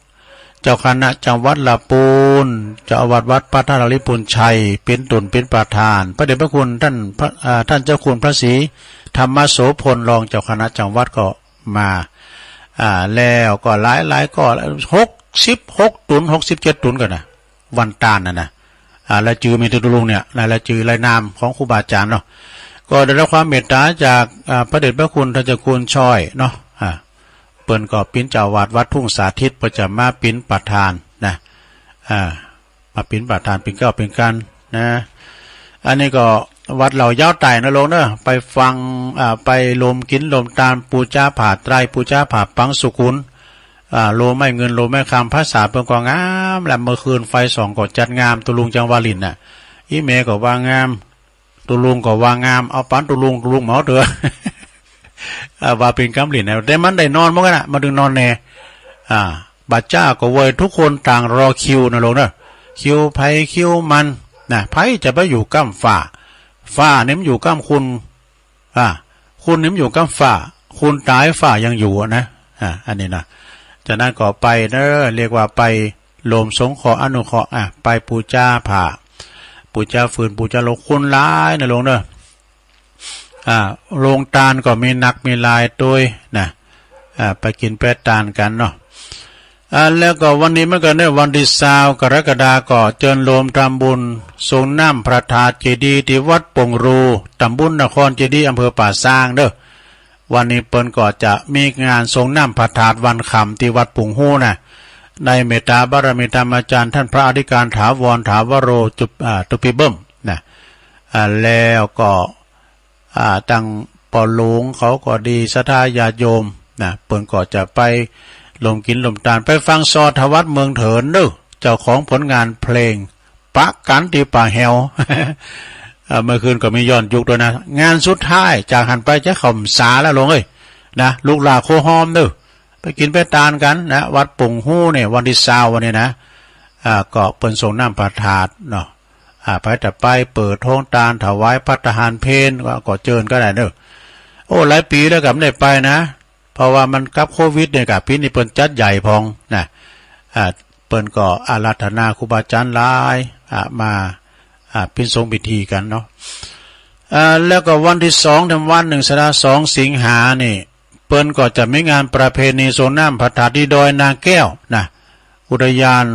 เจ้าคณะจังหวัดละปูน เจ้าอาวาสวัดพระธาตุลิปุนชัย เป็นตุนเป็นประธาน พระเดชพระคุณท่านพระอ่าท่านเจ้าคุณพระศรีธรรมโสพล รองเจ้าคณะจังหวัดก็มา อ่า แล้วก็หลายหลายก็หกสิบหกตุน หกสิบเจ็ดตุนกันนะ วันตานน่ะนะ อ่า รายจือมีแต่ตุลุงเนี่ยนะ รายจือรายนามของครูบาอาจารย์เนาะ ก็ได้รับความเมตตาจาก อ่า พระเดชพระคุณท่านเจ้าคุณช่อยเนาะ อ่า เปิ้นก็ปิ้นเจ้าอาวาสวัดทุ่งสาธิต เปิ้นจะมาปิ้นประธานนะ อ่า มาปิ้นประธานปิ้นเกล้าปิ้นกันนะ อันนี้ก็วัดเหล่ายาวไต่นะลงเนอะ ไปฟัง อ่า ไปรวมกินรวมตาน ปูจาผ้าไตร ปูจาผ้าปังสุกุล อ่า โลไม้เงินโลไม้คำ ภาษาเปิ้นก็งาม และเมื่อคืนไฟส่องก็จัดงาม ตุลุงจังหวัดลินน่ะ อีเมก็ว่างาม ตุลุงก็ว่างาม เอาปานตุลุง ตุลุงเหมาเถอะ อ่า ว่าเป็นกำลินนะ แต่มันได้นอนเหมือนกันนะ มันถึงนอนแน่ อ่า บาดจ้าก็เว้ย ทุกคนต่างรอคิวนะลงเนอะ คิวไผคิวมันนะ ไผจะไปอยู่ก้ำฟ้า ฟ้าเนี่ยมันอยู่ก้ำคุณ อ่า คุณนี่มันอยู่ก้ำฟ้า คุณตายฟ้ายังอยู่อะนะ อ่า อันนี้นะ จากนั้นก็ไปเนอะ เรียกว่าไปรวมสงเคราะห์อนุเคราะห์ อ่ะ ไปปูจาผ้า ปูจาฟืน ปูจาโลง คุณหลายนะลงเนอะ อ่า โรงตานก็มีนักมีหลายตวยนะ อ่า ไปกินไปตานกันเนาะ อ่า แล้วก็วันนี้เหมือนกันเนอะ วันที่ซาวกรกฎาก็เจิญโลมทำบุญส่งน้ำพระธาตุเจดีย์ที่วัดปงรู ตำบลนครเจดีย์ อำเภอป่าซางเด้อ วันนี้เปิ้นก็จะมีงานส่งน้ำพระธาตุวันค่ำที่วัดปงฮูนะ ในเมตตาบารมีธรรมอาจารย์ท่านพระอธิการถาวร ถาวโร จุบอ่า ตุปีเบิ่มนะ อ่า แล้วก็ อ่า ตังปอหลวงเขาก็ดี ศรัทธาญาติโยมนะ เปิ้นก็จะไปรวมกินรวมตาน ไปฟังซอทวัฒน์เมืองเถินเนอะ เจ้าของผลงานเพลง ปะกันที่ป่าแหว อ่า เมื่อคืนก็มีย้อนยุคด้วยนะ งานสุดท้าย จากหันไปจะเข้าพรรษาแล้วลงเอ้ย นะ ลูกหลานโคฮอมเนอะ ไปกินไปตานกันนะ วัดปงฮูเนี่ย วันที่ซาววันนี้นะ อ่า ก็เปิ้นส่งน้ำพระธาตุเนาะ อ่า ไปแต่ไปเปิดโฮงตานถวายภัตตาหารเพล ก็ ก็เจิญก็ได้เนอะ โอ้ หลายปีแล้วก็ไม่ได้ไปนะ เพราะว่ามันกับโควิดเนี่ย กับปีนี้เปิ้นจัดใหญ่พองนะ อ่า เปิ้นก็อาราธนาครูบาอาจารย์หลาย อ่า มา อ่า ปิ้นสงพิธีกันเนาะ อ่า แล้วก็วันที่สองแถมวันหนึ่ง สระสองสิงหานี่ เปิ้นก็จะมีงานประเพณีส่งน้ำพระธาตุที่ดอยนางแก้วนะ อุทยาน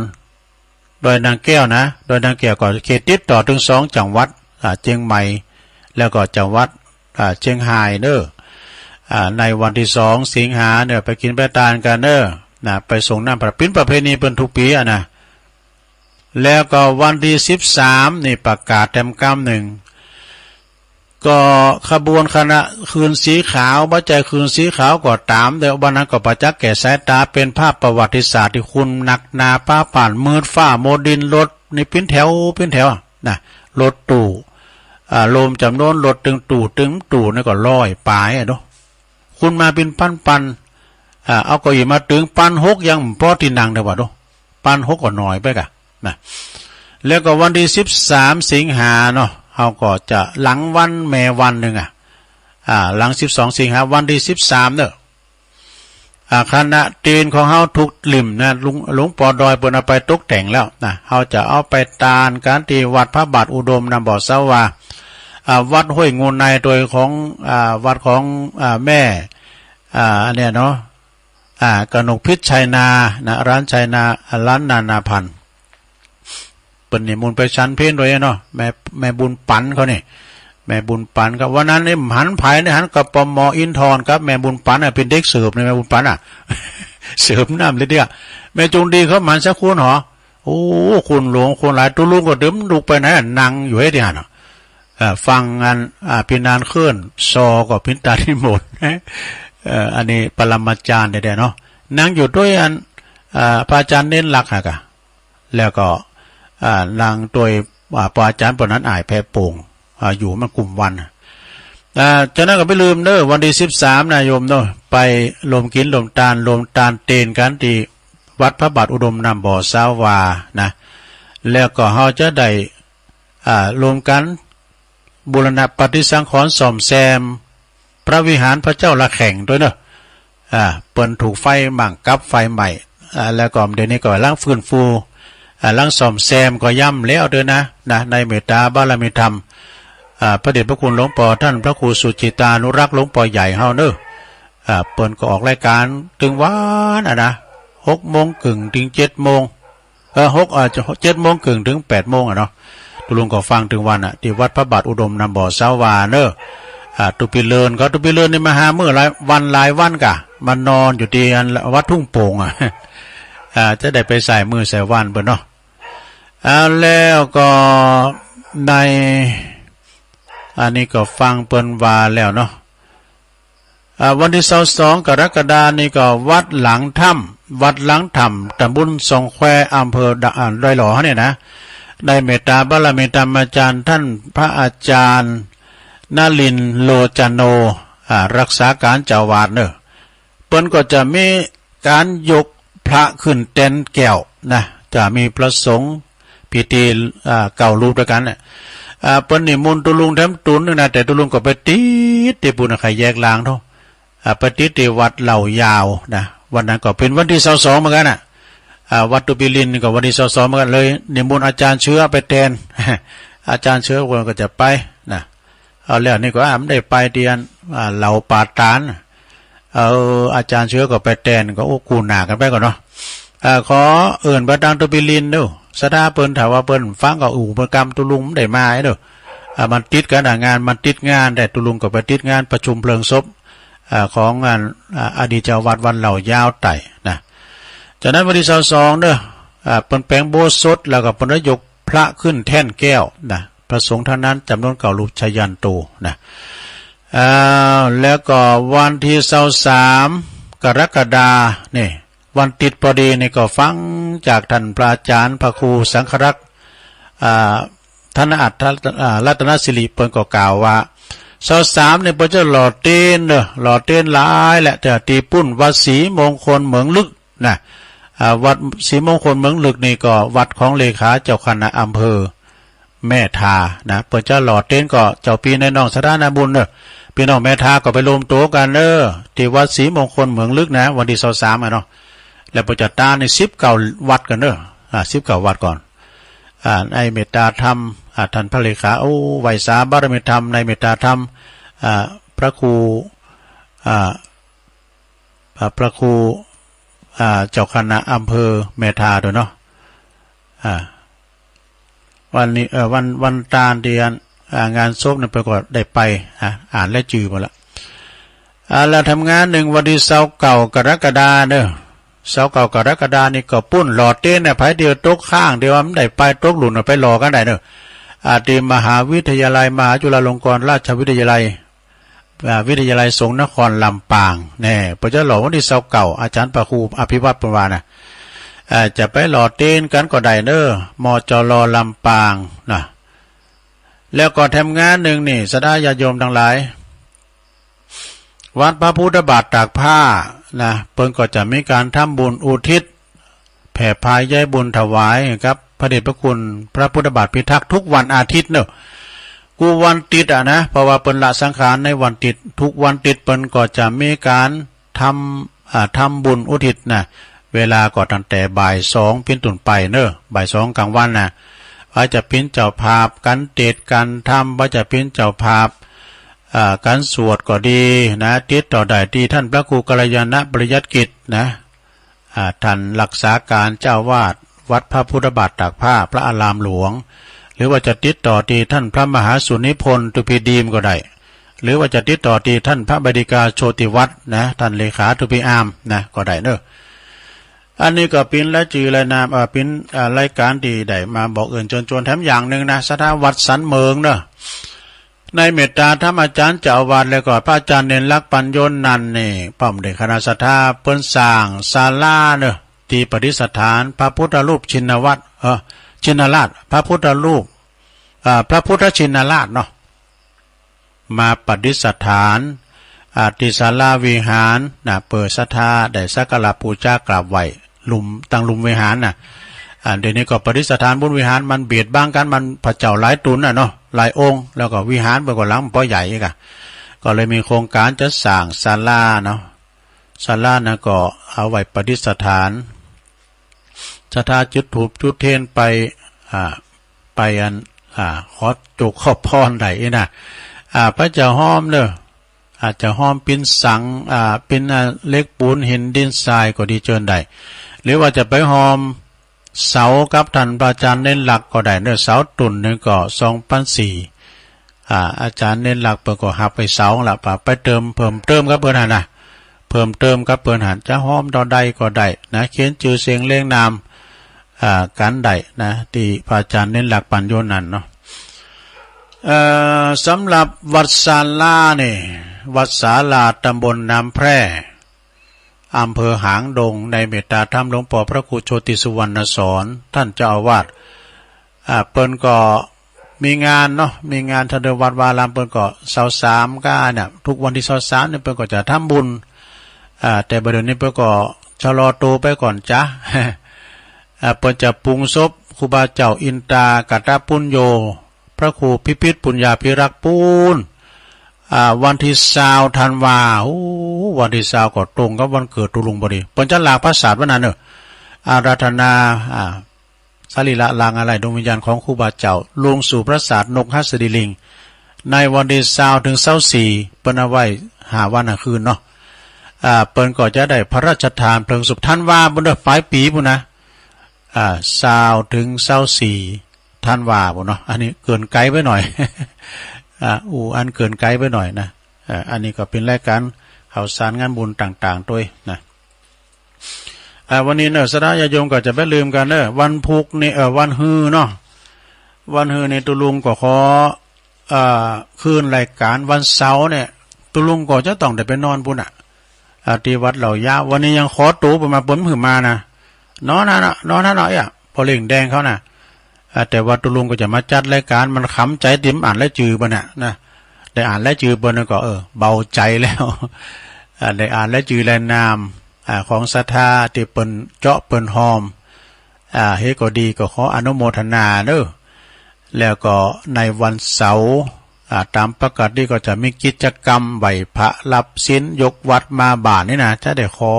ดอยนางแก้วนะ ดอยนางแก้วก็เขตติดต่อถึงสองจังหวัด อ่า เจียงใหม่ แล้วก็จังหวัด อ่า เจียงฮายเนอะ อ่า ในวันที่สองสิงหาเนี่ย ไปกินไปตานกันเนอะ นะ ไปส่งน้ำพระ ปิ้นประเพณีเปิ้นทุกปีอะนะ แล้วก็วันที่สิบสามนี่ประกาศแถมกำหนึ่ง ก็ขบวนคณะคืนสีขาว บ่ใจ้คืนสีขาวก็ตาม แต่วันนั้นก็ประจักษ์แก่สายตา เป็นภาพประวัติศาสตร์ที่คุณหนักหนาฟ้าผ่าน มืดฟ้ามัวดิน รถนี่ปิ้นแถวปิ้นแถวนะ รถตู้ อ่า รวมจำนวนรถตึงตู้ตึงตู้นี่ก็ร้อยปลายอะเนาะ คุณมาปิ้นปันปัน อ่า เอาเก้าอี้มาตึงปันหกยังบ่พอตี้นั่งเด้อว่าเนาะ ปันหกก็น้อยไปกะนะ แล้วก็วันที่สิบสามสิงหาเนาะ เฮาก็จะหลังวันแม่วันหนึ่งอะ อ่า หลังสิบสองสิงหา วันที่สิบสามเนาะ อ่า คณะตีนของเฮาทุกลิ่มนะ หลวง หลวงปอดอยเปิ้นเอาไปตกแต่งแล้วนะ เฮาจะเอาไปตานกันที่วัดพระบาทอุดมนำบ่อสาวา อ่า วัดห้วยงูในโดยของ อ่า วัดของ อ่า แม่ อ่า อันเนี้ยเนาะ อ่า กนกพิษชัยนานะ ร้านชัยนา ร้านนานาพันธุ์ เปิ้นนิมนต์ไปฉันเพลด้วยเนาะ แม่ แม่บุญปันเขานี่ แม่บุญปันครับ วันนั้นนี่หันไผนี่ หันกับปอมออินทรครับ แม่บุญปันน่ะ เป็นเด็กเสิร์ฟนี่ แม่บุญปันน่ะ เสิร์ฟน้ำเลยเดียว แม่จงดีเขาหันสักคนหอ โอ้ คนหลวงคนหลาย ตุ๊ลุงก็เดิมลุกไปไหนอะ นั่งอยู่ให้ที่หันอะ เอ่อ ฟังงาน อ่า พินานเคลื่อน ซอก็พินตาที่หมด เอ่อ อันนี้ปรมาจารย์เด้ๆเนาะ นั่งอยู่ด้วยอัน อ่า พระอาจารย์เน้นหลักหากะ แล้วก็ อ่า นั่งโดย อ่า พระอาจารย์ปนนั้นอายแพร่โป่ง อ่า อยู่มันกลุ่มวัน อ่า ฉะนั้นก็ไม่ลืมเด้อ วันที่สิบสามนะโยมเนาะ ไปรวมกินรวมตาน รวมตานเตนกันที่วัดพระบาทอุดมนำบ่อสาวานะ แล้วก็เฮาจะได้ อ่า รวมกัน บูรณะปฏิสังขรณ์ซ่อมแซม พระวิหารพระเจ้าละแข่งด้วยเนอะ อ่า เปิ้นถูกไฟไหม้กับไฟไหม้ อ่า แล้วก็เดี๋ยวนี้ก็หลังฟื้นฟู อ่า หลังซ่อมแซมก็ย่ำแล้วด้วยนะ นะ ในเมตตาบารมีธรรม อ่า พระเดชพระคุณหลวงปอท่านพระครูสุจิตานุรักษ์หลวงปอใหญ่เฮาเนอะ อ่า เปิ้นก็ออกรายการตึงวันอ่ะนะ หกโมงครึ่งถึงเจ็ดโมง เออ หก อ่า เจ็ดโมงครึ่งถึงแปดโมงอ่ะเนาะ ตุลุงก็ฟังตึงวันอ่ะ ที่วัดพระบาทอุดมนำบ่อสาวาเนอะ อ่า ตุปีเลินก็ ตุปีเลินนี่มาหามื้อหลายวันหลายวันกะ มานอนอยู่ที่อันวัดทุ่งโป่งอ่ะ อ่า จะได้ไปใส่มื้อใส่วันเปิ้นเนาะ อ่า แล้วก็ใน อันนี้ก็ฟังเปิ้นว่าแล้วเนาะ อ่า วันที่ซาวสองกรกฎานี่ก็วัดหลังถ้ำ วัดหลังถ้ำ ตำบลสองแคว อำเภอดะ อ่า ดอยหล่อเนี่ยนะ ได้เมตตาบารมีธรรมอาจารย์ท่านพระอาจารย์นลินทร์โลจาโน อ่า รักษาการเจ้าอาวาสเนอะ เปิ้นก็จะมีการยกพระขึ้นแท่นแก้วนะ จะมีพระสงฆ์พิธี อ่า เก้ารูปด้วยกันเนี่ย อ่า เปิ้นนิมนต์ตุลุงแถมตุนนึงนะ แต่ตุลุงก็ไปติดที่ปุ้นนะ ใครแยกลางเท่า อ่า ไปติดที่วัดเหล่ายาวนะ วันนั้นก็เป็นวันที่ซาวสองเหมือนกันน่ะ อ่า วัดตุปีลินก็วันที่ซาวสองเหมือนกันเลย นิมนต์อาจารย์เชื้อไปแทน อาจารย์เชื้อคนก็จะไปนะ เอาแล้วนี่ก็ อ่า ไม่ได้ไปเตียน อ่า เหล่าป่าตาน เออ อาจารย์เชื้อก็ไปแทน ก็โอ้ กูหนากันไปก่อนเนาะ อ่า ขอเอิ้นไปตางตุปีลินดู สถาเปิ้น ถ้าว่าเปิ้นฟังก็อู้ เปิ้นกำตุลุงไม่ได้มาไอ้เด้อ อ่า มันติดกันอ่ะ งานมันติดงาน แต่ตุลุงก็ไปติดงานประชุมเพลิงศพ อ่า ของงาน อ่า อดีตเจ้าวัดวันเหล่ายาวไต่นะ จากนั้นวันที่ซาวสองเด้อ อ่า เปิ้นแปลงโบสถ์สด แล้วก็เปิ้นได้ยกพระขึ้นแท่นแก้วนะ พระสงฆ์ท่านนั้นจำนวนเก้ารูปชยันโตนะ อ่า แล้วก็วันที่ซาวสามกรกฎานี่ วันติดพอดีนี่ก็ฟังจากท่านพระอาจารย์พระครูสังฆรักษ์ อ่า ธนอัตถะ อ่า รัตนสิริ เปิ้นก็กล่าวว่า ซาวสามนี่เปิ้นจะหล่อเตียนเนอะ หล่อเตียนหลายแหละ แต่ตีปุ้นวัดศรีมงคลเหมืองลึกนะ อ่า วัดศรีมงคลเหมืองลึกนี่ก็วัดของเลขาเจ้าคณะอำเภอ แม่ทานะ เปิ้นจะหล่อเตียนก็เจ้าพี่นายน้องสถานะบุญเนอะ พี่น้องแม่ทาก็ไปรวมตัวกันเนอะ ที่วัดศรีมงคลเหมืองลึกนะ วันที่ซาวสามอ่ะเนาะ แล้วเปิ้นจะตานในสิบเก้าวัดกันเนอะ อ่า สิบเก้าวัดก่อน อ่า ในเมตตาธรรม อ่า ท่านพระเลขา โอ้ ไหว้สาบารมีธรรม ในเมตตาธรรม อ่า พระครู อ่า อ่า พระครู อ่า เจ้าคณะอำเภอแม่ทาด้วยเนาะ อ่า วันนี้ เอ่อ วัน วันตานเตียน อ่า งานศพเนี่ยเปิ้นก็ได้ไป อ่า อ่านและจื่อหมดละ อ่า แล้วทำงานหนึ่งวันที่ซาวเก้ากรกฎาเนอะ ซาวเก้ากรกฎานี่ก็ปุ้นหล่อเตียนเนี่ย ไผเดียวตกค้าง เดียวว่ามันได้ไปตกหลุ่นไปหล่อกันได้เนอะ อ่า ที่มหาวิทยาลัย มหาจุฬาลงกรณราชวิทยาลัย อ่า วิทยาลัยสงฆ์นครลำปาง แน่ เปิ้นจะหล่อวันที่ซาวเก้า อาจารย์พระครูอภิวัตรเปิ้นว่านะ อ่า จะไปหล่อเตียนกันก็ได้เนอะ มจรลำปางนะ แล้วก็แถมงานหนึ่งนี่ ศรัทธาญาติโยมทั้งหลาย วัดพระพุทธบาทตากผ้านะ เปิ้นก็จะมีการทำบุญอุทิศ แผ่พายใยบุญถวายกับพระเดชพระคุณพระพุทธบาทพิทักษ์ทุกวันอาทิตย์เนอะ กู้วันติดอ่ะนะ เพราะว่าเปิ้นละสังขารในวันติด ทุกวันติดเปิ้นก็จะมีการทำ อ่า ทำบุญอุทิศนะ เวลาก็ตั้งแต่บ่ายสองเป็นต้นไปเนอะ บ่ายสองกลางวันนะ ว่าจะเป็นเจ้าภาพการเทศน์การธรรม ว่าจะเป็นเจ้าภาพ อ่า การสวดก็ดีนะ ติดต่อได้ที่ท่านพระครูกัลยาณปริยัติกิจนะ อ่า ท่านรักษาการเจ้าอาวาสวัดพระพุทธบาทตากผ้าพระอารามหลวง หรือว่าจะติดต่อที่ท่านพระมหาสุนิพนธ์ตุพีดีมก็ได้ หรือว่าจะติดต่อที่ท่านพระบดิกาโชติวัฒน์นะ ท่านเลขาตุพีอาร์มนะ ก็ได้เนอะ อันนี้ก็เป็นรายจื่อรายนาม เอ่อ เป็น อ่า รายการที่ได้มาบอกเอิ้นเชิญชวนแถมอย่างหนึ่งนะ ศรัทธาวัดสันเหมิงเนอะ ในเมตตาธรรมอาจารย์เจ้าอาวาสแล้วก็พระอาจารย์เณรลักษณ์ปัญโยนั้นนี่ พร้อมด้วยคณะศรัทธาเปิ้นสร้างศาลาเนอะ ที่ประดิษฐานพระพุทธรูปชินวัตร เออ ชินราช พระพุทธรูป อ่า พระพุทธชินราชเนาะ มาประดิษฐาน อ่า ที่ศาลาวิหารนะ เปิดศรัทธาได้สักการะบูชากราบไหว้ ลุม ตั้งลุมวิหารนะ อ่า เดี๋ยวนี้ก็ประดิษฐานบนวิหาร มันเบียดบังกัน มันพระเจ้าหลายตุนน่ะเนาะ หลายองค์ แล้วก็วิหารเปิ้นก็หลังบ่ใหญ่อีกอะ ก็เลยมีโครงการจะสร้างศาลาเนาะ ศาลานะก็เอาไว้ประดิษฐาน ศรัทธาจุดธูปจุดเทียนไป อ่า ไปอัน อ่า ขอจุกขอพรได้อีนะ อ่า พระเจ้าหอมเด้อ อาจจะหอมปิ้นสัง อ่า ปิ้น อ่า เหล็กปูนหินดินทรายก็ดีเจิญได้ หรือว่าจะไปหอมเสากับท่านพระอาจารย์เน้นหลักก็ได้เด้อ เสาตุ่นหนึ่งก็สองปันสี่ อ่า อาจารย์เน้นหลักเปิ้นก็หับไปเสาละ ไปเติมเพิ่มเติมกับเปิ้นหั่นนะ เพิ่มเติมกับเปิ้นหั่น จะหอมเท่าใดก็ได้นะ เขียนชื่อเสียงเรียงนาม อ่า กันได้นะ ที่พระอาจารย์เน้นหลักปัญโยนั้นเนาะ เอ่อ สำหรับวัดศาลานี่ วัดศาลาตำบลน้ำแพร่ อำเภอหางดง ในเมตตาธรรมหลวงพ่อพระครูโชติสุวรรณสอน ท่านเจ้าอาวาส อ่า เปิ้นก็มีงานเนาะ มีงานทางเดินวัดวาอาราม เปิ้นก็ซาวสามก้าเนี่ย ทุกวันที่ซาวสามเนี่ย เปิ้นก็จะทำบุญ อ่า แต่บัดเดี๋ยวนี้เปิ้นก็ชะลอตัวไปก่อนจ้ะ อ่า เปิ้นจะปรุงศพครูบาเจ้าอินตากาตปุญโญ พระครูพิพิธปุญญาภิรักษ์ปูน อ่า วันที่ซาวธันวา โอ้ วันที่ซาวก็ตรงกับวันเกิดตุลุงพอดี เปิ้นจะหลากปราสาทวันนั้นเนอะ อาราธนา อ่า สรีระลางอาลัยดวงวิญญาณของครูบาเจ้า ลงสู่ปราสาทนกหัสดีลิง ในวันที่ซาวถึงซาวสี่ เปิ้นเอาไว้ห้าวันห้าคืนเนาะ อ่า เปิ้นก็จะได้พระราชทานเพลิงศพธันวา บุญเด้อ ปลายปีบุญนะ อ่า ซาวถึงซาวสี่ธันวาบุญเนาะ อันนี้เกินไกลไปหน่อย อ่า อู้ อันเกินไกลไปหน่อยนะ อ่า อันนี้ก็เป็นรายการข่าวสารงานบุญต่างๆ ด้วยนะ อ่า วันนี้เนอะ ศรัทธาญาติโยมก็จะไปลืมกันเนอะ วันพุธนี่ เออ วันฮือเนาะ วันฮือนี่ตุลุงก็ขอ อ่า คืนรายการวันเสาร์เนี่ย ตุลุงก็จะต้องได้ไปนอนปุ้นอ่ะ อ่า ที่วัดเหล่ายาว วันนี้ยังขอตัวประมาณเปิ้นหือมานะ นอนนั่นน่ะ นอนนั่นน่ะ เอ้ย พอเล่งแดงเขาน่ะ อ่า แต่ว่าตุลุงก็จะมาจัดรายการ มันขำใจติมอ่านรายจื่อเปิ้นน่ะนะ ได้อ่านรายจื่อเปิ้นก็ เออ เบาใจแล้ว อ่า ได้อ่านรายจื่อรายนาม อ่า ของศรัทธาที่เปิ้นเจาะเปิ้นหอม อ่า เฮดก็ดีก็ขออนุโมทนาเด้อ แล้วก็ในวันเสาร์ อ่า ตามปกติก็จะมีกิจกรรมไหว้พระรับศีลยกวัดมาบ้านนี่นะ จะได้ขอ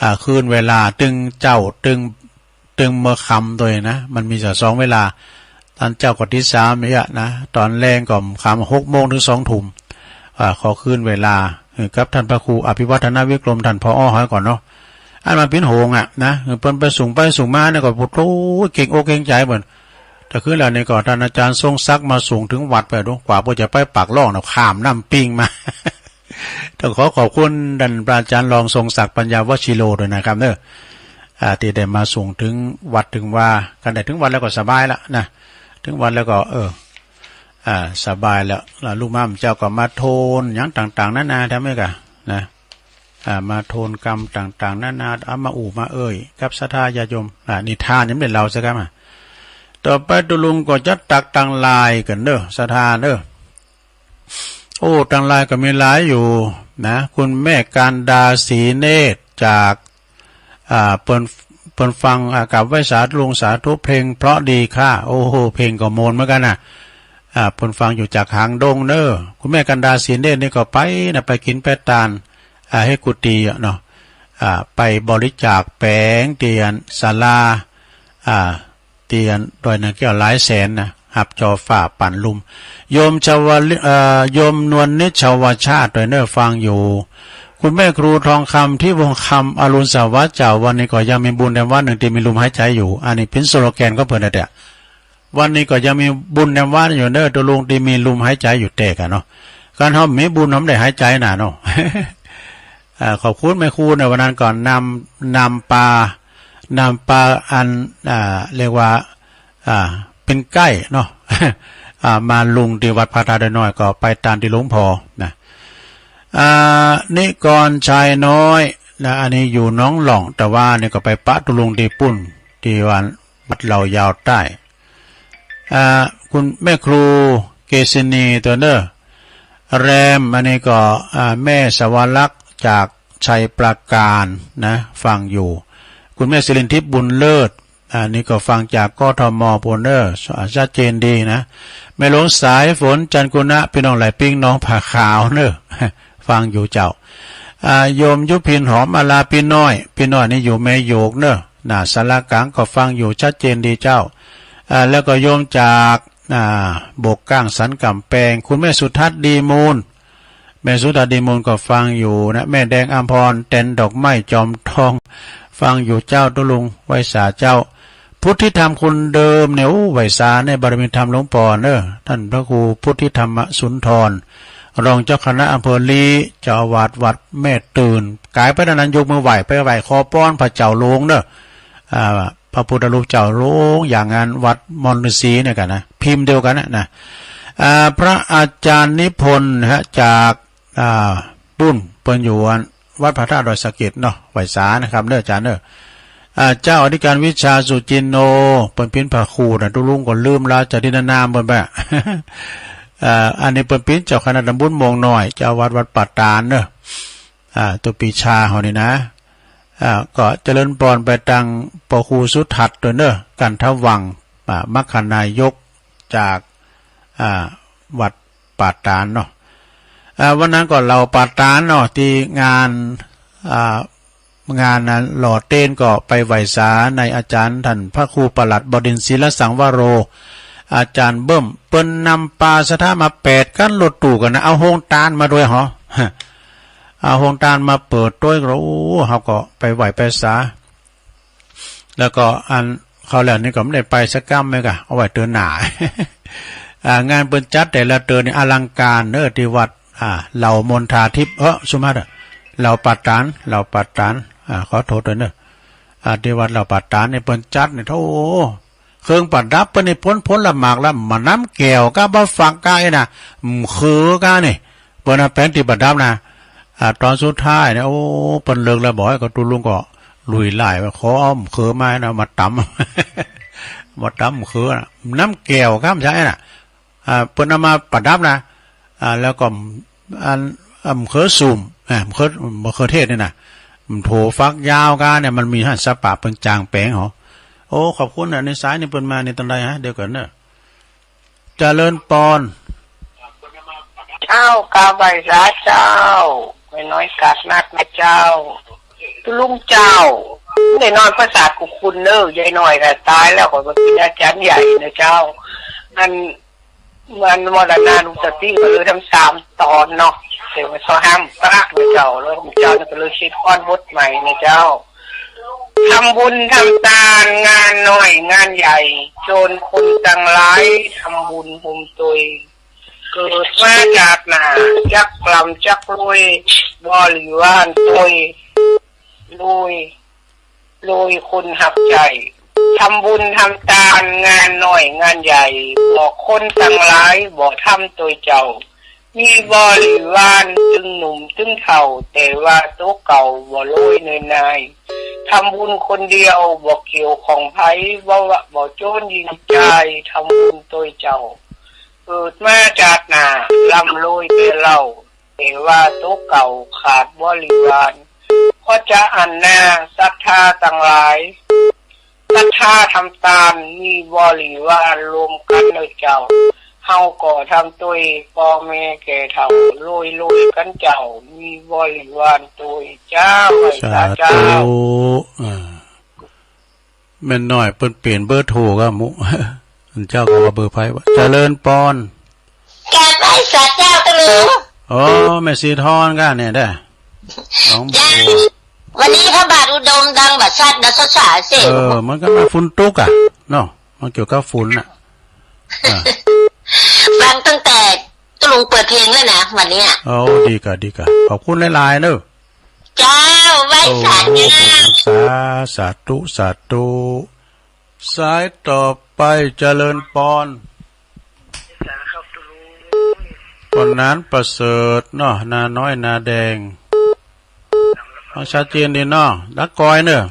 อ่า คืนเวลาตึงเจ้าตึง ตึงเมื่อค่ำโดยนะ มันมีสองเวลา ตอนเจ้าก็ตีสามเนี่ยนะ ตอนแลงก็ค่ำหกโมงถึงสองทุ่ม อ่า ขอคืนเวลา เออ กับท่านพระครูอภิวัฒนวิกรม ท่าน ผอ หอยก่อนเนาะ อันมันปิ้นโหงอ่ะนะ เออ เปิ้นไปส่งไปส่งมาเนี่ยก็ โอ้โห เกรงอกเกรงใจเปิ้น แต่คืนแล้วนี่ก็ท่านอาจารย์ทรงศักดิ์มาส่งถึงวัดไปดู กว่าเปิ้นจะไปปากล่องนะ ข้ามน้ำปิงมา ต้องขอขอบคุณท่านพระอาจารย์รองทรงศักดิ์ปัญญาวชิโรด้วยนะครับเนอะ อ่า ที่ได้มาส่งถึงวัดถึงวา กันได้ถึงวัดแล้วก็สบายละนะ ถึงวัดแล้วก็ เออ อ่า สบายแล้ว แล้วลูกม้ามเจ้าก็มาโทนอย่างต่างๆ นานาทำไมกะนะ อ่า มาโทนกรรมต่างๆ นานา เอามาอู่มาเอ่ย กับศรัทธาญาติโยม อ่า นิทานยังไม่เล่าสักคำอ่ะ ต่อไปตุลุงก็จะตักตังลายกันเด้อ ศรัทธาเด้อ โอ้ ตังลายก็มีหลายอยู่นะ คุณแม่การดาศรีเนตรจาก อ่า เปิ้น เปิ้นฟัง อ่า กราบไหว้สาธุลุง สาธุ เพลงเพราะดีค่ะ โอ้โห เพลงก็โมนเหมือนกันนะ อ่า เปิ้นฟังอยู่จากหางดงเนอะ คุณแม่กันดาศรีเนตรนี่ก็ไปนะ ไปกินไปตาน อ่า เฮ็ดกุฏิอะเนาะ อ่า ไปบริจาคแปลงเตียนศาลา อ่า เตียนดอยนางแก้วหลายแสนนะ หับจอฝ่าปั่นลุม โยมชวลิ เอ่อ โยมนวลนิชชวชาติด้วยเนอะ ฟังอยู่ คุณแม่ครูทองคำที่วงคำ อรุณสวัสดิ์เจ้า วันนี้ก็ยังมีบุญแรมวัดหนึ่งที่มีลมหายใจอยู่ อันนี้เป็นสโลแกนของเปิ้นนะเด้อ วันนี้ก็ยังมีบุญแรมวัดอยู่เนอะ ตุลุงที่มีลมหายใจอยู่แต่กันเนาะ การเฮามีบุญเฮาได้หายใจน่ะเนาะ อ่า ขอบคุณแม่ครูในวันนั้นก่อน นำ นำปลา นำปลาอัน อ่า เรียกว่า อ่า เป็นไก่เนาะ อ่า มาลงที่วัดพระธาตุน้อย ก็ไปตามที่หลวงพ่อนะ อ่า นิกรชายน้อยนะ อันนี้อยู่หนองหล่อง แต่ว่านี่ก็ไปปะตุลุงที่ปุ้น ที่วัด วัดเหล่ายาวใต้ อ่า คุณแม่ครูเกษินีตัวเนอร์ แรม อันนี้ก็ อ่า แม่สวรักษ์จากชัยปราการนะ ฟังอยู่ คุณแม่สิรินทิพย์บุญเลิศ อันนี้ก็ฟังจากกทม ปูนเนอร์ ชัดเจนดีนะ แม่หลวงสายฝน จันกุณะ พี่น้องไหลปิ้ง น้องผาขาวเนอร์ ฟังอยู่เจ้า อ่า โยมยุพินหอมอาลา พี่น้อย พี่น้อยนี่อยู่แม่โยกเนอร์ นะ สารกลางก็ฟังอยู่ชัดเจนดีเจ้า อ่า แล้วก็โยมจาก อ่า บกกลางสันกำแพง คุณแม่สุทัศน์ดีมูล แม่สุทัศน์ดีมูลก็ฟังอยู่นะ แม่แดงอัมพร แตนดอกไม้จอมทอง ฟังอยู่เจ้า ตุ๊ลุงไหว้สาเจ้า พุทธิธรรมคุณเดิมเนี่ย โอ้ ไหว้สาในบารมีธรรมหลวงปอเนอะ ท่านพระครูพุทธิธรรมสุนทร รองเจ้าคณะอำเภอลี้ เจ้าอาวาสวัดแม่ตื่น ก๋ายไปด้านนั้นยกมือไหว้ ไปไหว้ขอปอนพระเจ้าหลวงเนอะ อ่า พระพุทธรูปเจ้าหลวง อย่างงานวัดมอนฤๅษีเนี่ยกันนะ พิมพ์เดียวกันนะนะ อ่า พระอาจารย์นิพนธ์นะฮะ จาก อ่า ปุ้น เปิ้นอยู่วัดพระธาตุดอยสะเก็ดเนาะ ไหว้สานะครับเนอะอาจารย์เนอะ อ่า เจ้าอธิการวิชาสุจินโน เปิ้นเป๋นพระครูนะ ตุ๊ลุงก็ลืมแล้ว จะได้นามเปิ้นไป อ่า อันนี้เปิ้นเป๋นเจ้าคณะตำบลม่วงน้อย เจ้าวัดวัดป่าตาดเนอะ อ่า ตัวปีชาเฮานี่นะ อ่า ก็เจริญปอนไปตังปอครูสุทัศน์ด้วยเนอะ กันทวัง อ่า มัคคานายกจาก อ่า วัดป่าตาดเนาะ อ่า วันนั้นก็เหล่าป่าตาดเนาะ ที่งาน อ่า งานนั้นหล่อเตนก็ไปไหว้สาในอาจารย์ท่านพระครูประหลัดบดินทร์ศิลสังวโร อาจารย์เบิ่ม เปิ้นนำปาสะทะมาแปดคันรถตู้กันนะ เอาโฮงตานมาด้วยเหรอ เอาโฮงตานมาเปิดด้วย โอ้ เฮาก็ไปไหว้ไปสา แล้วก็อันเขาแล้วนี่ก็ไม่ได้ไปสักกำเลยกะ เอาไว้เดือนหน้า อ่า งานเปิ้นจัดแต่ละเดือนนี่อลังการเนอะ ที่วัด อ่า เหล่ามณฑาทิพย์ เออ สุมาเถอะ เหล่าป่าตาด เหล่าป่าตาด อ่า ขอโทษด้วยเนอะ อ่า ที่วัดเหล่าป่าตาดนี่เปิ้นจัดนี่ โธ่ เครื่องประดับเปิ้นนี่พ้น พ้นละหมากละ มาน้ำแก้วกะ บ่าฝักกะ ไอ้น่ะ อืม คือก้านี่ เปิ้นเอาแป้งที่ประดับนะ อ่า ตอนสุดท้ายเนี่ย โอ้ เปิ้นเลิกแล้วบอก ก็ตุ๊ลุงก็ลุยไล่ไปขอเอามะเขือมาให้นะ มาตำ มาตำมะเขือนะ น้ำแก้วครับ ใช่น่ะ อ่า เปิ้นเอามาประดับนะ อ่า แล้วก็อัน อ่า มะเขือส้ม อ่า มะเขือ มะเขือเทศนี่นะ มันโถฝักยาวกันเนี่ย มันมีหันสปะเปิ้นจางแปงเหรอ โอ้ ขอบคุณนะ ในสายนี่เปิ้นมาในตอนใดฮะ เดี๋ยวก่อนเนอะ เจริญปอน เจ้ากราบไหว้สาเจ้า แม่น้อยกาดนัดนะเจ้า ตุ๊ลุงเจ้า ได้นอนประสาทกุคุณเนอะ ยายน้อยก็ตายแล้ว ก็มากินอาจารย์ใหญ่นะเจ้า อัน มันมรณานุสติก็เลยทั้งสามตอนเนาะ แต่ว่าเขาห้ามพระนะเจ้า แล้วเจ้านี่ก็เลยคิดค้นบทใหม่นะเจ้า ทำบุญทำทานงานน้อยงานใหญ่ โจรคนทั้งหลาย ทำบุญโฮมตวย เกิดมาชาติหน้า จักร่ำจักรวย บริวารตวย รวย รวยคนหักใจ ทำบุญทำทานงานน้อยงานใหญ่ บอกคนทั้งหลาย บ่ทำตวยเจ้า มีบริวารตึงหนุ่มตึงเฒ่า แต่ว่าตัวเก่าบ่รวยเนินนาย ทำบุญคนเดียวบ่เกี่ยวของไผ บ่ว่าบ่โจรยิงจ่าย ทำบุญตวยเจ้า เกิดมาชาติหน้า ร่ำรวยแต่เล่า แต่ว่าตัวเก่าขาดบริวาร เพราะฉะนั้นนะ ศรัทธาทั้งหลาย ศรัทธาทำทาน มีบริวารรวมกันเนอะเจ้า เฮาก็ทำตวย พ่อแม่แก่เฒ่า รวยรวยกันเจ้า มีบริวารตวยเจ้า ไหว้สาเจ้า สาธุ อ่า แม่น้อยเปิ้นเปลี่ยนเบอร์โทรก็มุ เจ้าก็ว่าเบอร์ไผวะ เจริญปอน กราบไหว้สาเจ้าตะลือ อ๋อ แม่สีทองก็เนี่ยเด้อ น้อง จ้า วันนี้พระบาทอุดมดังบัดซัดดัดสดสาสิ เออ มันก็มาฝุ่นตกอะ เนาะ มันเกี่ยวกับฝุ่นน่ะ อ่ะ ฟังตั้งแต่ตุ๊ลุงเปิดเพลงแล้วนะ วันเนี้ย โอ้ ดีกะ ดีกะ ขอบคุณหลายๆ เนอะ เจ้า ไหว้สาเจ้า โอ้ สา สาธุ สาธุ สายต่อไปเจริญปอน ปอนนานประเสริฐเนาะ นาน้อยนาแดง ฟังชัดเจนดีเนาะ ดังก้อยเนอะ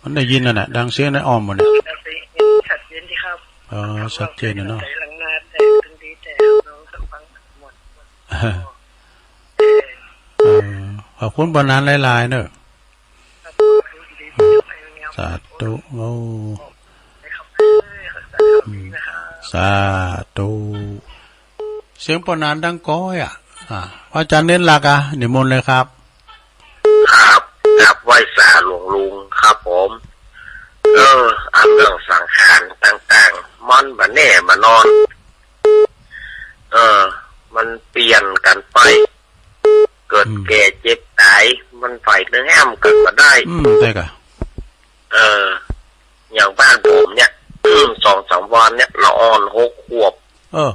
มันได้ยินนั่นแหละ ดังเสียงในอ้อมหมดเนี่ย ชัดเจนดีครับ อ๋อ ชัดเจนนะเนาะ เออ ขอบคุณปอนนานหลายๆ เนอะ สาธุ โอ้ อืม สาธุ เสียงปอนนานดังก้อยอ่ะ อ่า พระอาจารย์เน้นหลักอ่ะ นิมนต์เลยครับ ครับ เจ ครับ ไหว้สาหลวงลุงครับผม เออ อันเรื่องสังขารต่างๆ มันบ่แน่บ่นอน เออ มันเปลี่ยนกันไป เกิด อืม แก่เจ็บตาย มันไปเนื้อแหมกันบ่ได้ อืม ใช่ค่ะ เออ อย่างบ้านผมเนี่ย สองสามวันเนี่ย ละอ่อนหกขวบ เออ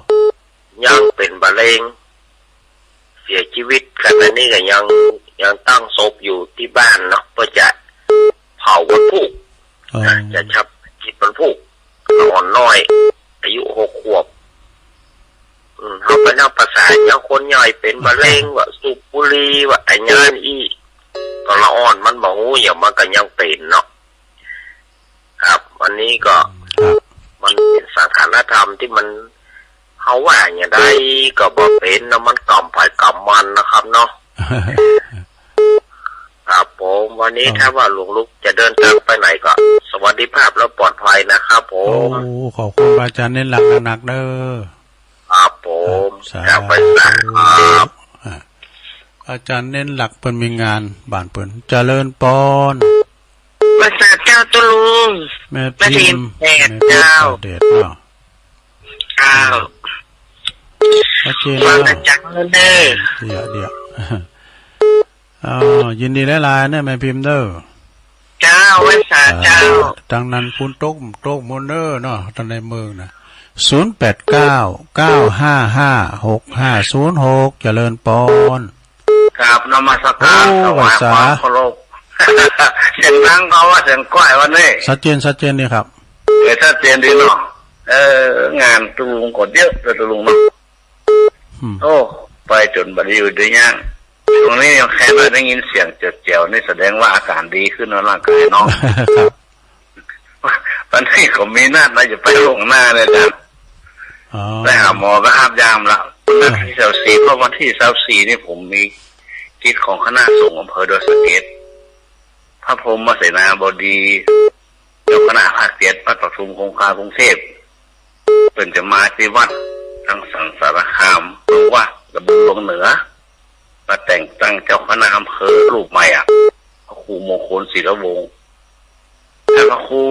ยังเป็นมะเร็ง เสียชีวิต ขณะนี้ก็ยัง ยังตั้งศพอยู่ที่บ้านเนาะ เพื่อจะเผาวันพุธ เออ นะ จะชาปนกิจวันพุธ ละอ่อนน้อย อายุหกขวบ อืม เฮาไปนับภาษาอย่างคนใหญ่เป็นมะเร็ง ว่าสูบบุหรี่ ว่าไอ้งานอีก ก็ละอ่อนมันบ่ฮู้หยัง มันก็ยังเป็นเนาะ ครับ อันนี้ก็ ครับ มันเป็นสังขารธรรมที่มัน เฮาว่าอย่างใดก็บ่เป็นเนาะ มันกรรมไผกรรมมันนะครับเนาะ ครับผม วันนี้ ครับ ถ้าว่าหลวงลุงจะเดินทางไปไหนก็ สวัสดิภาพและปลอดภัยนะครับผม โอ้ ขอบคุณพระอาจารย์เน้นหลักหนักๆเด้อ ครับผม ครับ สาธุ ครับ อ่า อาจารย์เน้นหลักเปิ้นมีงานบ้านเปิ้น เจริญปอน ไหว้สาเจ้าตุ๊ลุง แม่พิมพ์ แม่พิมพ์ แม่พิมพ์ เจ้า เดชเนาะ เจ้า ชัดเจน ฟัง เนาะ อาจารย์เด้อ เดี๋ยว เดี๋ยว อ๋อ ยินดีหลายๆเด้อแม่พิมพ์เด้อ เจ้า ไหว้สาเจ้า อ่า ทางนั้นฝนตก ตกหมดเด้อเนาะ ทางในเมืองนะ ศูนย์แปดเก้า เก้าห้าห้า หกห้าศูนย์หก เจริญปอน ครับ นมัสการ โอ้ ถวาย ไหว้สา ความเคารพ เสียงดังก็ว่าเสียงก้อยวันนี้ ชัดเจน ชัดเจนดีครับ เออ ชัดเจนดีเนาะ เออ งานตุ๊ลุงก็เยอะเลยตุ๊ลุงเนาะ อืม โอ้ ไปจนบัดนี้อยู่ได้ยัง ช่วงนี้ยังแค่ได้ยินเสียงเจียวๆนี่แสดงว่าอาการดีขึ้นแล้วร่างกายเนาะ ครับ วันนี้ก็มีนัดนะ จะไปล่วงหน้าเลยอาจารย์ อ๋อ ไปหาหมอไปหาบยามละ นัดที่ซาวสี่ เพราะวันที่ซาวสี่นี่ผมมีกิจของคณะสงฆ์อำเภอดอยสะเก็ด พระพรหมเสนาบดี เจ้าคณะภาคเจ็ด วัดประทุมคงคากรุงเทพฯ เปิ้นจะมาที่วัดทางสังสารคาม หรือว่าตำบลวังเหนือ มาแต่งตั้งเจ้าคณะอำเภอรูปใหม่อ่ะ พระครูมงคลศิลวงศ์ แต่พระครู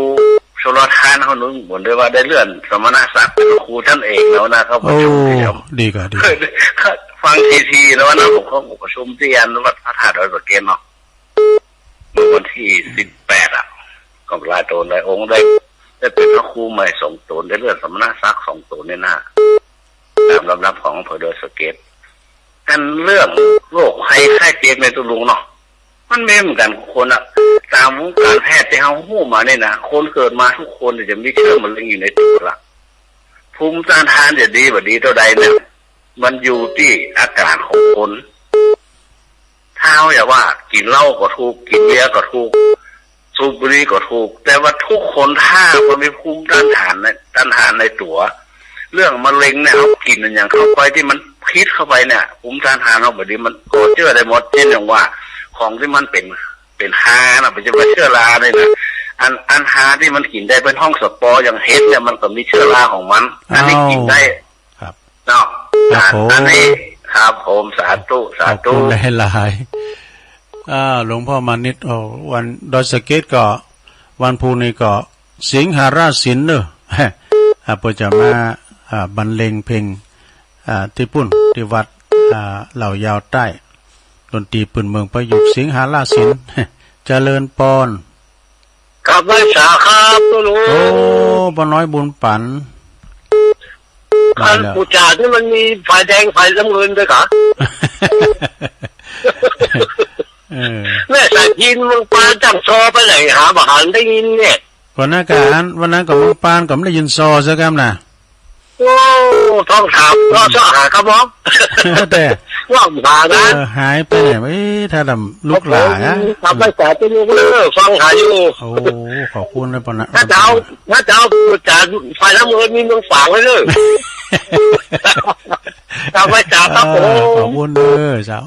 ชลทานเขานึงเหมือนได้ว่าได้เลื่อนสมณศักดิ์เป็นพระครูชั้นเอกแล้วนะ เขาประชุมเตรียม โอ้ ดีกว่า ดีกว่า ฟังทีๆแล้ววันนั้นผมก็ประชุมที่อันวัดพระธาตุดอยสะเก็ดเนาะ เมื่อวันที่สิบแปดอ่ะ ก็หลายตนหลายองค์ได้ ได้เป็นพระครูใหม่สองตน ได้เลื่อนสมณศักดิ์สองตนเนี่ยนะ ตามลำดับของอำเภอดอยสะเก็ด อันเรื่องโรคภัยไข้เจ็บในตุ๊ลุงเนาะ มันมีเหมือนกันทุกคนอะ ตามวงการแพทย์ที่เขาฮู้มาเนี่ยนะ คนเกิดมาทุกคนเนี่ยจะมีเชื้อมะเร็งอยู่ในตัวละ ภูมิต้านทานจะดีบ่ดีเท่าใดเนี่ย มันอยู่ที่อาการของคน ถ้าเฮาอยากว่ากินเหล้าก็ถูก กินเบียร์ก็ถูก สูบบุหรี่ก็ถูก แต่ว่าทุกคนถ้ามันมีภูมิต้านทานใน ต้านทานในตัว เรื่องมะเร็งเนี่ย เฮากินอย่างเข้าไปที่มันผิดเข้าไปเนี่ย ภูมิต้านทานเฮาบ่ดี มันก่อเจื้อได้หมด เช่นอย่างว่า ของที่มันเป็น เป็นฮาน่ะ บ่ใช่ว่าเชื้อราเนี่ยนะ อัน อันฮาที่มันกินได้เป็นห้องสปอร์ อย่างเห็ดเนี่ย มันก็มีเชื้อราของมัน อันนี้กินได้ ครับ เนาะ ครับผม อันนี้ ครับผม สาธุ สาธุ ขอบคุณหลายๆ อ่า หลวงพ่อมานิต โอ้ วันดอยสะเก็ดก็ วันพุธนี้ก็ สิงหราศีลเนอะ อ่า เปิ้นจะมา อ่า บรรเลงเพลง อ่า ที่ปุ้น ที่วัด อ่า เหล่ายาวใต้ ดนตรีปืนเมืองประยุกต์ สิงหราศีล เจริญปอน ครับ ไหว้สาครับตุ๊ลุง โอ้ ป้าน้อยบุญปัน อัน มาแล้ว ผู้จานี่มันมีฝ่ายแดงฝ่ายน้ำเงินด้วยกะ เออ แม่สายพินเมืองปานตั้งซอไปไหนหาบ่หันได้ยินเนี่ย วันนั้นก็อัน วันนั้นก็เมืองปานก็ไม่ได้ยินซอสักคำนะ โอ้ ต้องถาม อืม ซอหาครับผม แต่ ว่าหานะ เออ หายไปไหนวะ เอ๊ะ ถ้าดำลุกหลายอะ ครับ ไหว้สาตุ๊ลุงเด้อ ฟังหาอยู่ โอ้ ขอบคุณนะปะนะ ถ้าจะเอา ถ้าจะเอาผู้จาฝ่ายน้ำเงินมีเมืองฝางไว้เลย ครับ ไหว้สาครับผม อ่า ขอบคุณเด้อ เจ้า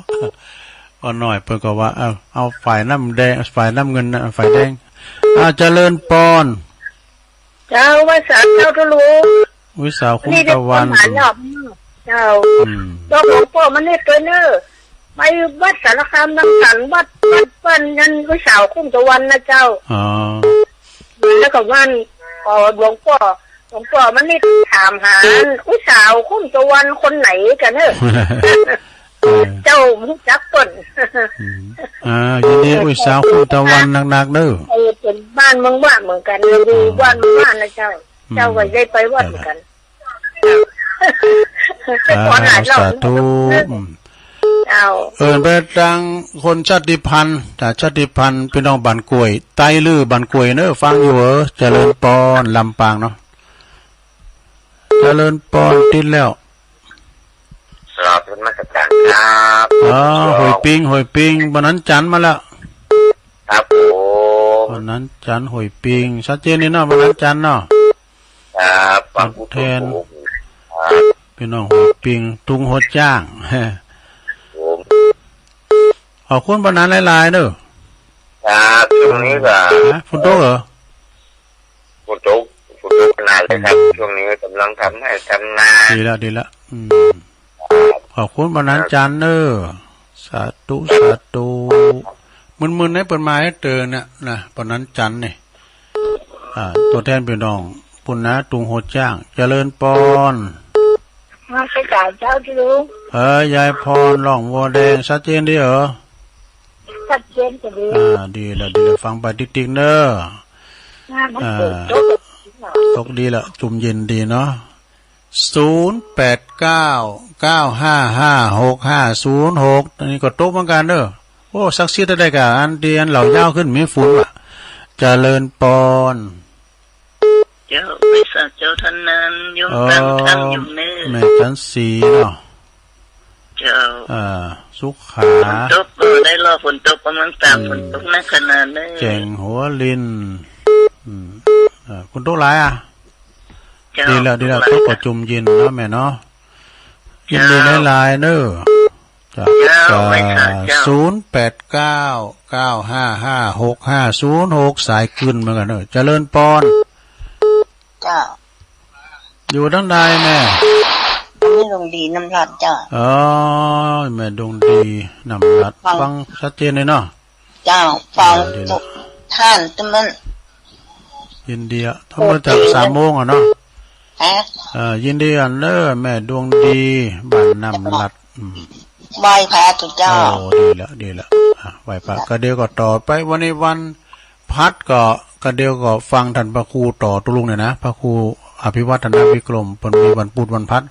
ป้าน้อยเปิ้นก็ว่า เอา เอาฝ่ายน้ำแดง ฝ่ายน้ำเงินนะ ฝ่ายแดง อ่า เจริญปอน เจ้า ไหว้สาเจ้าตุ๊ลุง ไหว้สาคุ้มตะวัน นี่เด็กคนหายอบเจ้า อืม บอกหลวงพ่อมานิดด้วยเนอะ ไปวัดสารคามน้ำสันวัดวัดบ้านนั้นลูกสาวคุ้มตะวันนะเจ้า อ๋อ แล้วก็บ้านเอ่อหลวงพ่อหลวงพ่อมันนี่ถามหาลูกสาวคุ้มตะวันคนไหนกันเนอะ เออ เจ้ารู้จักเปิ้น อืม อ่า ยินดี อุ้ยสาวคุ้มตะวันหนักๆเด้อ เออ เป็นบ้านเมืองว่าเหมือนกัน อยู่บ้านเมืองว่านะเจ้า อืม เจ้าก็ได้ไปวัดเหมือนกัน อ่า ขอหลายรอบ สาธุ อืม เจ้า เอิ้นไปตางคนชาติพันธุ์ จากชาติพันธุ์พี่น้องบ้านกล้วย ไตลือบ้านกล้วยเนอะ ฟังอยู่เหรอ เจริญปอน ลำปางเนาะ เจริญปอน ติดแล้ว ครับ นมัสการครับ อ๋อ ห้วยปิง ห้วยปิง บ้านนั้นจันมาแล้ว ครับผม บ้านนั้นจัน ห้วยปิง ชัดเจนนี่เนาะ บ้านนั้นจันเนาะ ครับ ฟังผู้ชม แทน ครับ พี่น้องห้วยปิง ตุงหัวจ้าง ครับผม ขอบคุณบ้านนั้นหลายๆเด้อ ครับ ช่วงนี้ก็ ฮะ ฝนตกเหรอ ฝนตก ฝนตกขนาดเลยครับ อืม ช่วงนี้กำลังทำไร่ทำนา ดีละ ดีละ อืม ครับ ขอบคุณบ้านนั้นจันเนอะ สาธุ สาธุ มึนๆให้เปิ้นมาให้เจอเนี่ยนะ บ้านนั้นจันนี่ อ่า ตัวแทนพี่น้อง ปุณณะ ตุงหัวจ้าง เจริญปอน มาสการเจ้าที่ลุง เออ ยายพร ร่องวัวแดง ชัดเจนดีเหรอ ชัดเจนจะดี อ่า ดีละ ดีละ ฟังไปติ๊กๆเนอะ อ่า มันฝนตก อ่า ตกดีละ จุ่มเย็นดีเนาะ ศูนย์แปดเก้า เก้าห้าห้า หกห้าศูนย์หก อันนี้ก็ตกเหมือนกันเนอะ โอ้ ศักดิ์สิทธิ์ได้กะ อันที่อันเหล่ายาวขึ้นมีฝนว่ะ เจริญปอน เจ้า ไหว้สาเจ้าท่านนั้น โยม เออ ฟังธรรมอยู่เนอะ แม่จันสีเนาะ เจ้า อ่า สุขา ฝนตก เออ ได้รอฝนตก กำลังตาม อืม ฝนตกหนักขนาดเนอะ แจ่งหัวลิน อืม อ่า คุณตกหลายอ่ะ เจ้า ดีแล้ว ดีแล้ว ตกหลาย ตกก็จุ่มเย็นเนาะแม่เนาะ เจ้า ยินดีหลายๆเนอะ จ้ะ เจ้า จ้ะ ไหว้สาเจ้า ศูนย์แปดเก้า เก้าห้าห้า หกห้าศูนย์หก สายขึ้นเหมือนกันเนอะ เจริญปอน เจ้า อยู่ทางใดแม่ นี่ดวงดีน้ำรัดเจ้า อ๋อ แม่ดวงดีน้ำรัด ฟัง ฟังชัดเจนเลยเนาะ เจ้า ฟัง เออ ดีละ ทุกท่าน ที่มัน ยินดีอะ ทั้งหมดจากสามโมงอะเนาะ ฮะ เออ ยินดีอันเนอะ แม่ดวงดี บ้านน้ำรัด อืม ไหว้พระทุกเจ้า โอ้ ดีละ ดีละ อ่ะ ไหว้พระ ก็เดี๋ยวก็ต่อไป วันนี้วันพัดก็ ก็เดี๋ยวก็ฟังท่านพระครูต่อตุลุงเนี่ยนะ พระครูอภิวัฒนวิกรม เปิ้นมีวันพุธวันพัด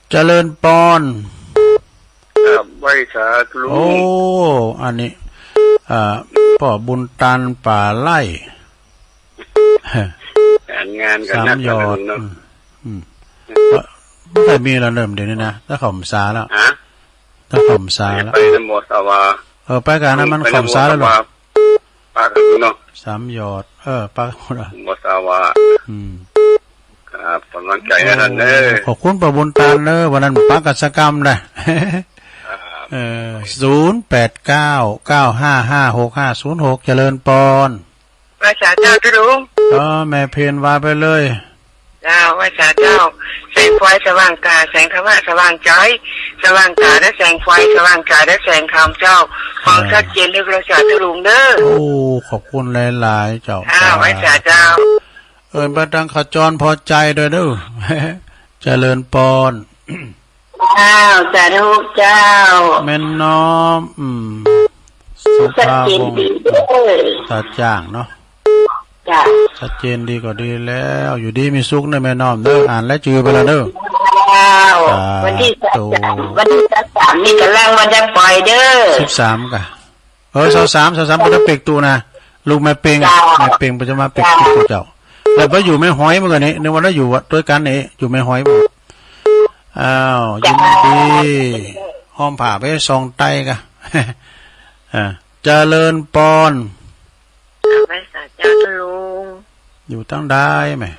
เจริญปอน ครับ ไหว้สาธุ โอ้ อันนี้ อ่า ป้อบุญตันป่าไร่ การงานก็ สาม หนัก ยอด เนาะ อืม อืม เอ้อ บ่ค่อยมีแล้วเริ่มเดี๋ยวนี้นะ แต่เข้าพรรษาแล้ว ฮะ แต่เข้าพรรษาแล้ว ไปนำบ่สาวา เออ ไปกันนะ มันเข้าพรรษาแล้วเนาะ ปากกันเนาะ สาม ยอด เออ ปากกันหมดแล้ว บ่สาวา อืม ครับ กำลังใจให้ท่านเด้อ โอ้ ขอบคุณป้อบุญตันเด้อ วันนั้นปากกันสักกำได้ ครับ เออ ศูนย์แปดเก้า เก้าห้าห้า หกห้าศูนย์หก เจริญปอน ไหว้สาเจ้าที่ลุง เออ แม่เพนว่าไปเลย เจ้า ไหว้สาเจ้า แสงไฟสว่างกา แสงธรรมะสว่างใจ สว่างกาและแสงไฟ สว่างกาและแสงธรรมเจ้า ฟังชัดเจนเลย ไหว้สาที่ลุงเด้อ โอ้ ขอบคุณหลายๆ เจ้า อ่า ไหว้สาเจ้า เอิ้นไปทางขจรพอใจด้วยเด้อ เจริญปอน เจ้า สาธุเจ้า แม่น้อม อืม สุภาวงศ์ ชัดเจนดีเด้อ ตาจ้างเนาะ จ้ะ ชัดเจนดีก็ดีแล้ว อยู่ดีมีสุขเด้อแม่น้อมเด้อ อ่านรายชื่อไปแล้วเด้อ เจ้า สาธุ วันที่สาม วันที่สามนี่กำลังวันจะปล่อยเด้อ สิบสามกะ เออ สาวสาม สาวสาม บ่ได้เปกตู้นะ ลูกแม่เปง เจ้า แม่เปงเปิ้นจะมาเปกตู้เจ้า แล้วไปอยู่แม่ฮ้อยเมื่อกี้นี้ นึกว่าได้อยู่ด้วยกันนี่ อยู่แม่ฮ้อย อ้าว ยินดี หอมผ้าไปส่องไตกะ อ่า เจริญปอน ไหว้สาเจ้าที่ลุง อยู่ทางใดแม่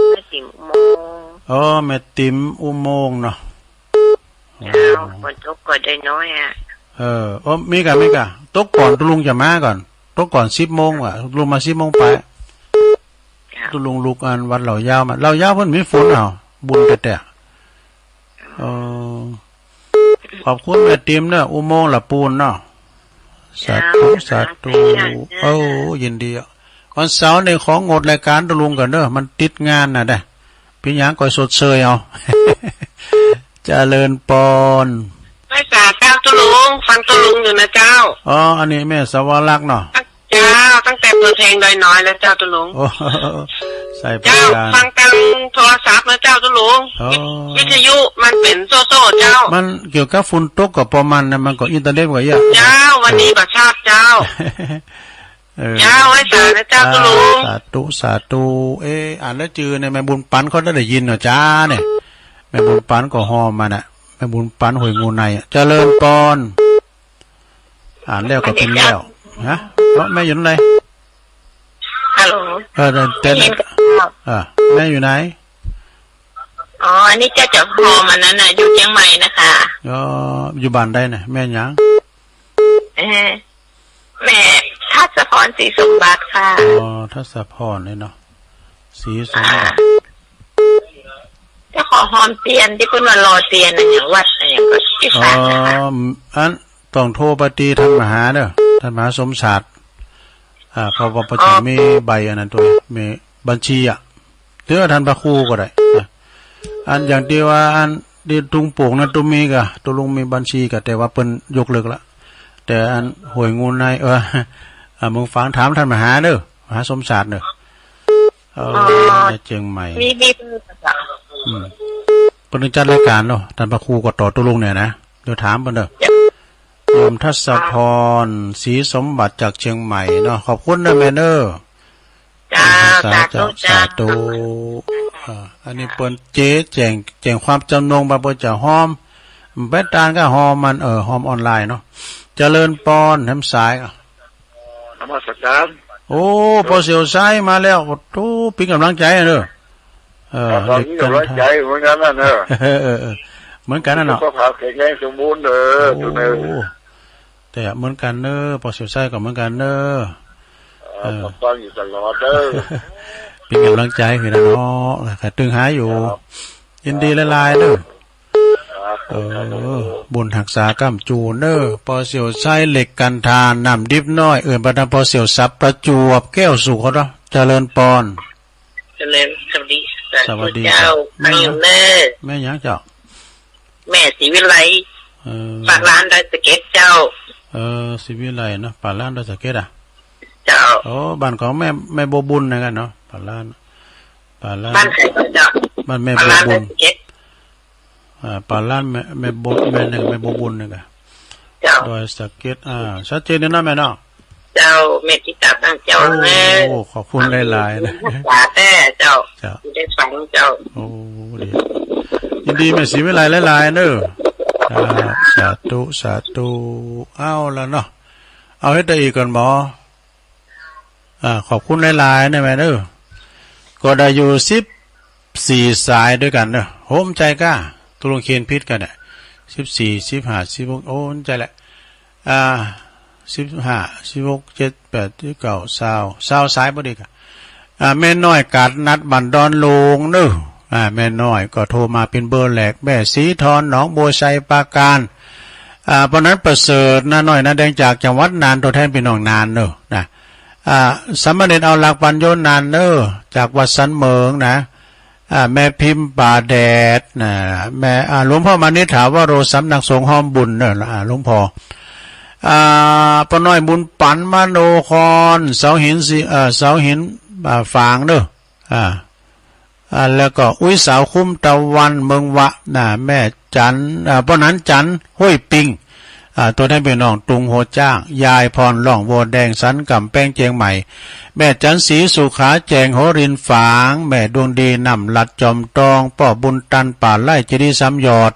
แม่ติ่มอุโมงค์ อ๋อ แม่ติ่มอุโมงค์เนาะ เจ้า ฝนตกก็ได้น้อยอะ เออ โอ้ มีกะ มีกะ ตกก่อนตุลุงจะมาก่อน ตกก่อนสิบโมงว่ะ ลุงมาสิบโมงไป เจ้า ตุลุงลุกอันวัดเหล่ายาวมา เหล่ายาวเปิ้นมีฝนเอา บุญแต๊ๆ เออ ขอบคุณแม่ติมเนอะ อุโมงค์ละปูนเนาะ สาธุ เจ้า สาธุ สาธุ เอ้า ยินดีอะ วันเสาร์นี่ของงดรายการตกลงกันเนอะ มันติดงานน่ะเด้อ เป็นหยังก็ชดเชยเอา เจริญปอน ไหว้สาเจ้าตกลง ฟังตกลงอยู่นะเจ้า อ๋อ อันนี้แม่สวรักษ์เนาะ เจ้า ตั้งแต่เปิดเพลงดอยน้อยแล้วเจ้าตกลง โอ้ ใส่ เจ้า ประการ ฟังทางโทรศัพท์นะเจ้าตกลง อ๋อ วิท- วิทยุมันเป็นโซ่ๆเจ้า มันเกี่ยวกับฝนตกกับประมาณนั้น มันก็อินเทอร์เน็ตก็เยอะ เจ้า วันนี้บ่ทราบเจ้า เออ เจ้า ไหว้สานะเจ้าตกลง สาธุ สาธุ เอ๊ะ อ่านแล้วจื่อเนี่ย แม่บุญปันเขาได้ยินเนาะจ้าเนี่ย แม่บุญปันก็ฮอมมาน่ะ แม่บุญปันห้วยงูในอะ เจริญปอน อ่านแล้วก็เป็นแล้ว ฮะ เพราะแม่อยู่ไหน ฮัลโหล เออ แต่ แต่ ได้ยินครับ เออ แม่อยู่ไหน อ๋อ อันนี้เจ้าจะฮอมอันนั้นน่ะ อยู่เชียงใหม่นะคะ อ๋อ อยู่บ้านใดน่ะ แม่หยัง เออ แม่ทัศพรศรีสมบัติค่ะ อ๋อ ทัศพรเนี่ยเนาะ ศรีสมบัติ เจ้าขอฮอมเตียนที่เพิ่นว่ารอเตียนน่ะ อย่างวัดน่ะ อย่างก็ที่ อ๋อ ศาลนะคะ อันต้องโทรไปตีท่านมหาเด้อ ท่านมหาสมศักดิ์ อ่า เพราะว่าเพิ่นจะมีใบอันนั้นตัว มีบัญชีอะ หรือว่าท่านพระครูก็ได้นะ อันอย่างที่ว่าอันที่ตุงปลูกนะ ตุงมีกะ ตุงลุงมีบัญชีกะ แต่ว่าเปิ้นยกเลิกละ แต่อันห้วยงูใน เออ อ่า มึงฟังถามท่านมหาเด้อ มหาสมศักดิ์เด้อ เออ อ๋อ ในเชียงใหม่ มี มีเบอร์ปะจ๊ะ อืม เปิ้นถึงจัดรายการเนาะ ท่านพระครูก็ต่อตุงลุงเนี่ยนะ เดี๋ยวถามเปิ้นเด้อ เจ้า โยมทัศพร ศรีสมบัติจากเชียงใหม่เนาะ ขอบคุณนะแม่เนอะ เจ้า สาธุ สาธุ สาธุ อ่า อันนี้เปิ้นเจ๊แจ้ง แจ้งความจำนงมาเปิ้นจะฮอม ไปตานก็ฮอมมัน เออ ฮอมออนไลน์เนาะ เจริญปอน แหมสายอ่ะ นมัสการ โอ้ พ่อเสี่ยวไซมาแล้ว โอ้โห เป็นกำลังใจเด้อ เออ ครับ เด็กกัน มีกำลังใจเหมือนกันนะเนอะ เออ เออ เออ เหมือนกันนะเนาะ สุขภาพแข็งแรงสมบูรณ์เด้อ โอ้ ทุกเนอะ แต่เหมือนกันเนอะ พ่อเสี่ยวไซก็เหมือนกันเนอะ เออ เออ ฟังอยู่ตลอดเด้อ เป็นกำลังใจให้นะเนาะ ใครตึงหาอยู่ ครับ ยินดีหลายๆเด้อ ครับ เออ บุญฮักษาก้ำจูเนอะ พ่อเสี่ยวไซเหล็กกันทาน น้ำดิบน้อย เอิ้นไปตามพ่อเสี่ยวสับประจวบ แก้วสุขเขาเนาะ เจริญปอน เจริญ สวัสดี สวัสดี สวัสดี เจ้า ครับ แม่หยัง ฟังอยู่เนอะ แม่หยังเจ้า แม่ศรีวิไล เออ ปากล้านดอยสะเก็ดเจ้า เออ ศรีวิไลเนาะ ปากล้านดอยสะเก็ดอ่ะ เจ้า โอ้ บ้านของแม่ แม่บัวบุญเหมือนกันเนาะ ปากล้าน ปากล้าน บ้านใครก็เจ้า บ้านแม่บัวบุญ ปากล้านดอยสะเก็ด อ่า ปากล้านแม่ แม่บัว แม่หนึ่ง แม่บัวบุญเนี่ยกะ เจ้า ดอยสะเก็ด อ่า ชัดเจนเลยนะแม่เนาะ เจ้า แม่ติดตามทางเจ้า โอ้ เลย ขอบคุณหลายๆนะ รักษาแท้เจ้า เจ้า อยู่ได้ฟังเจ้า โอ้ ดี ยินดีแม่ศรีวิไลหลายๆเนอะ ครับ สาธุ สาธุ เอาละเนาะ เอาให้ได้อีกก่อนหมอ อ่า ขอบคุณหลายๆนะแม่เนอะ ก็ได้อยู่สิบสี่สายด้วยกันเนอะ โหมใจกล้า ตกลงเขียนผิดกันเนี่ย สิบสี่ สิบห้า สิบหก โอ้ ใจแหละ อ่า สิบห้า สิบหก เจ็ด แปด สิบเก้า ซาว ซาวสายพอดีกะ อ่า แม่น้อยกาดนัดบ้านดอนโลงเนอะ อ่า แม่น้อยก็โทรมาเป็นเบอร์แรก แม่สีทอนหนองบัวไชยปราการ อ่า ป้อนั้นประเสริฐ น้าน้อย น้าแดงจากจังหวัดน่าน ตัวแทนพี่น้องน่านเนอะ นะ อ่า สามเณรเอาหลักปัญโยน่านเนอะ จากวัดสันเหมิงนะ อ่า แม่พิมพ์ป่าแดดนะ แม่ อ่า หลวงพ่อมานิษฐาวโร สำนักสงฆ์ห้อมบุญเนอะ อ่า หลวงพ่อ อ่า ป้อน้อยบุญปันมโนคร เสาหินสี เอ่อ เสาหิน อ่า ฝางเนอะ อ่า อ่า แล้วก็อุ๊ยสาวคุ้มตะวันเมืองวะนะ แม่จัน อ่า ป้อนั้นจันห้วยปิง อ่า ตัวแทนพี่น้องตุงหัวจ้าง ยายพรล่องวัวแดง สันกำแพงเจียงใหม่ แม่จันสีสุขาแจงหัวรินฝาง แม่ดวงดีน้ำลัดจอมตอง ป้อบุญตันป่าไร่เจดีย์สามยอด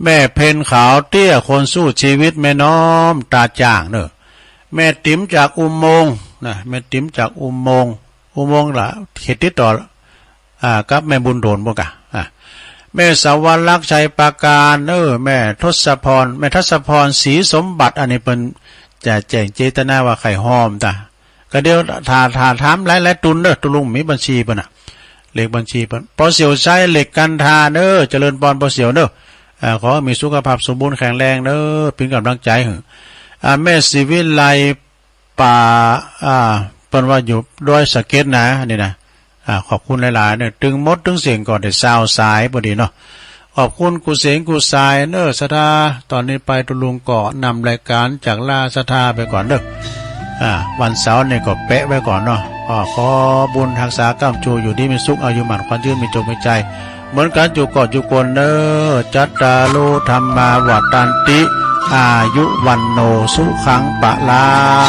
แม่เพ็ญขาวเตี้ยคนสู้ชีวิต แม่น้อมตาจ้างเนอะ แม่ติ๋มจากอุโมงค์นะ แม่ติ๋มจากอุโมงค์ อุโมงค์ละเขตติดต่อ อ่า กับแม่บุญโดนบ่กะ อ่า แม่สวรรคชัยปราการ เออ แม่ทศพร แม่ทศพรศรีสมบัติ อันนี้เปิ้นจะแจ้งเจตนาว่าใครฮอมตา ก็เดี๋ยวถ้า ถ้าถามหลายๆตุนเด้อ ตุลุงมีบัญชีเปิ้นน่ะ เลขบัญชีเปิ้น ปอเสี่ยวไซเหล็กกันทาเด้อ เจริญปอนปอเสี่ยวเด้อ อ่า ขอมีสุขภาพสมบูรณ์แข็งแรงเด้อ เป็นกำลังใจให้ อ่า แม่ศรีวิไล ป่า อ่า เปิ้นว่าอยู่ดอยสะเก็ดนะ นี่นะ อ่า ขอบคุณหลายๆ เนอะ ตึงหมดตึงเสียงก่อนแต่ซาวสายพอดีเนาะ ขอบคุณกู้เสียงกู้สายเนอะ ศรัทธา ตอนนี้ไปตุลุงก็นำรายการจากล่าศรัทธาไปก่อนเนอะ อ่า วันเสาร์นี่ก็เปะไว้ก่อนเนาะ ก็ขอบุญฮักษาก้ำจูอยู่ดีมีสุข อายุหมั่นขวัญยืนมีโชคมีชัย เหมือนกันอยู่ก่อนอยู่คนเนอะ จัตตาโร ธัมมา วัฑฒันติ อายุ วัณโณ สุขัง พลัง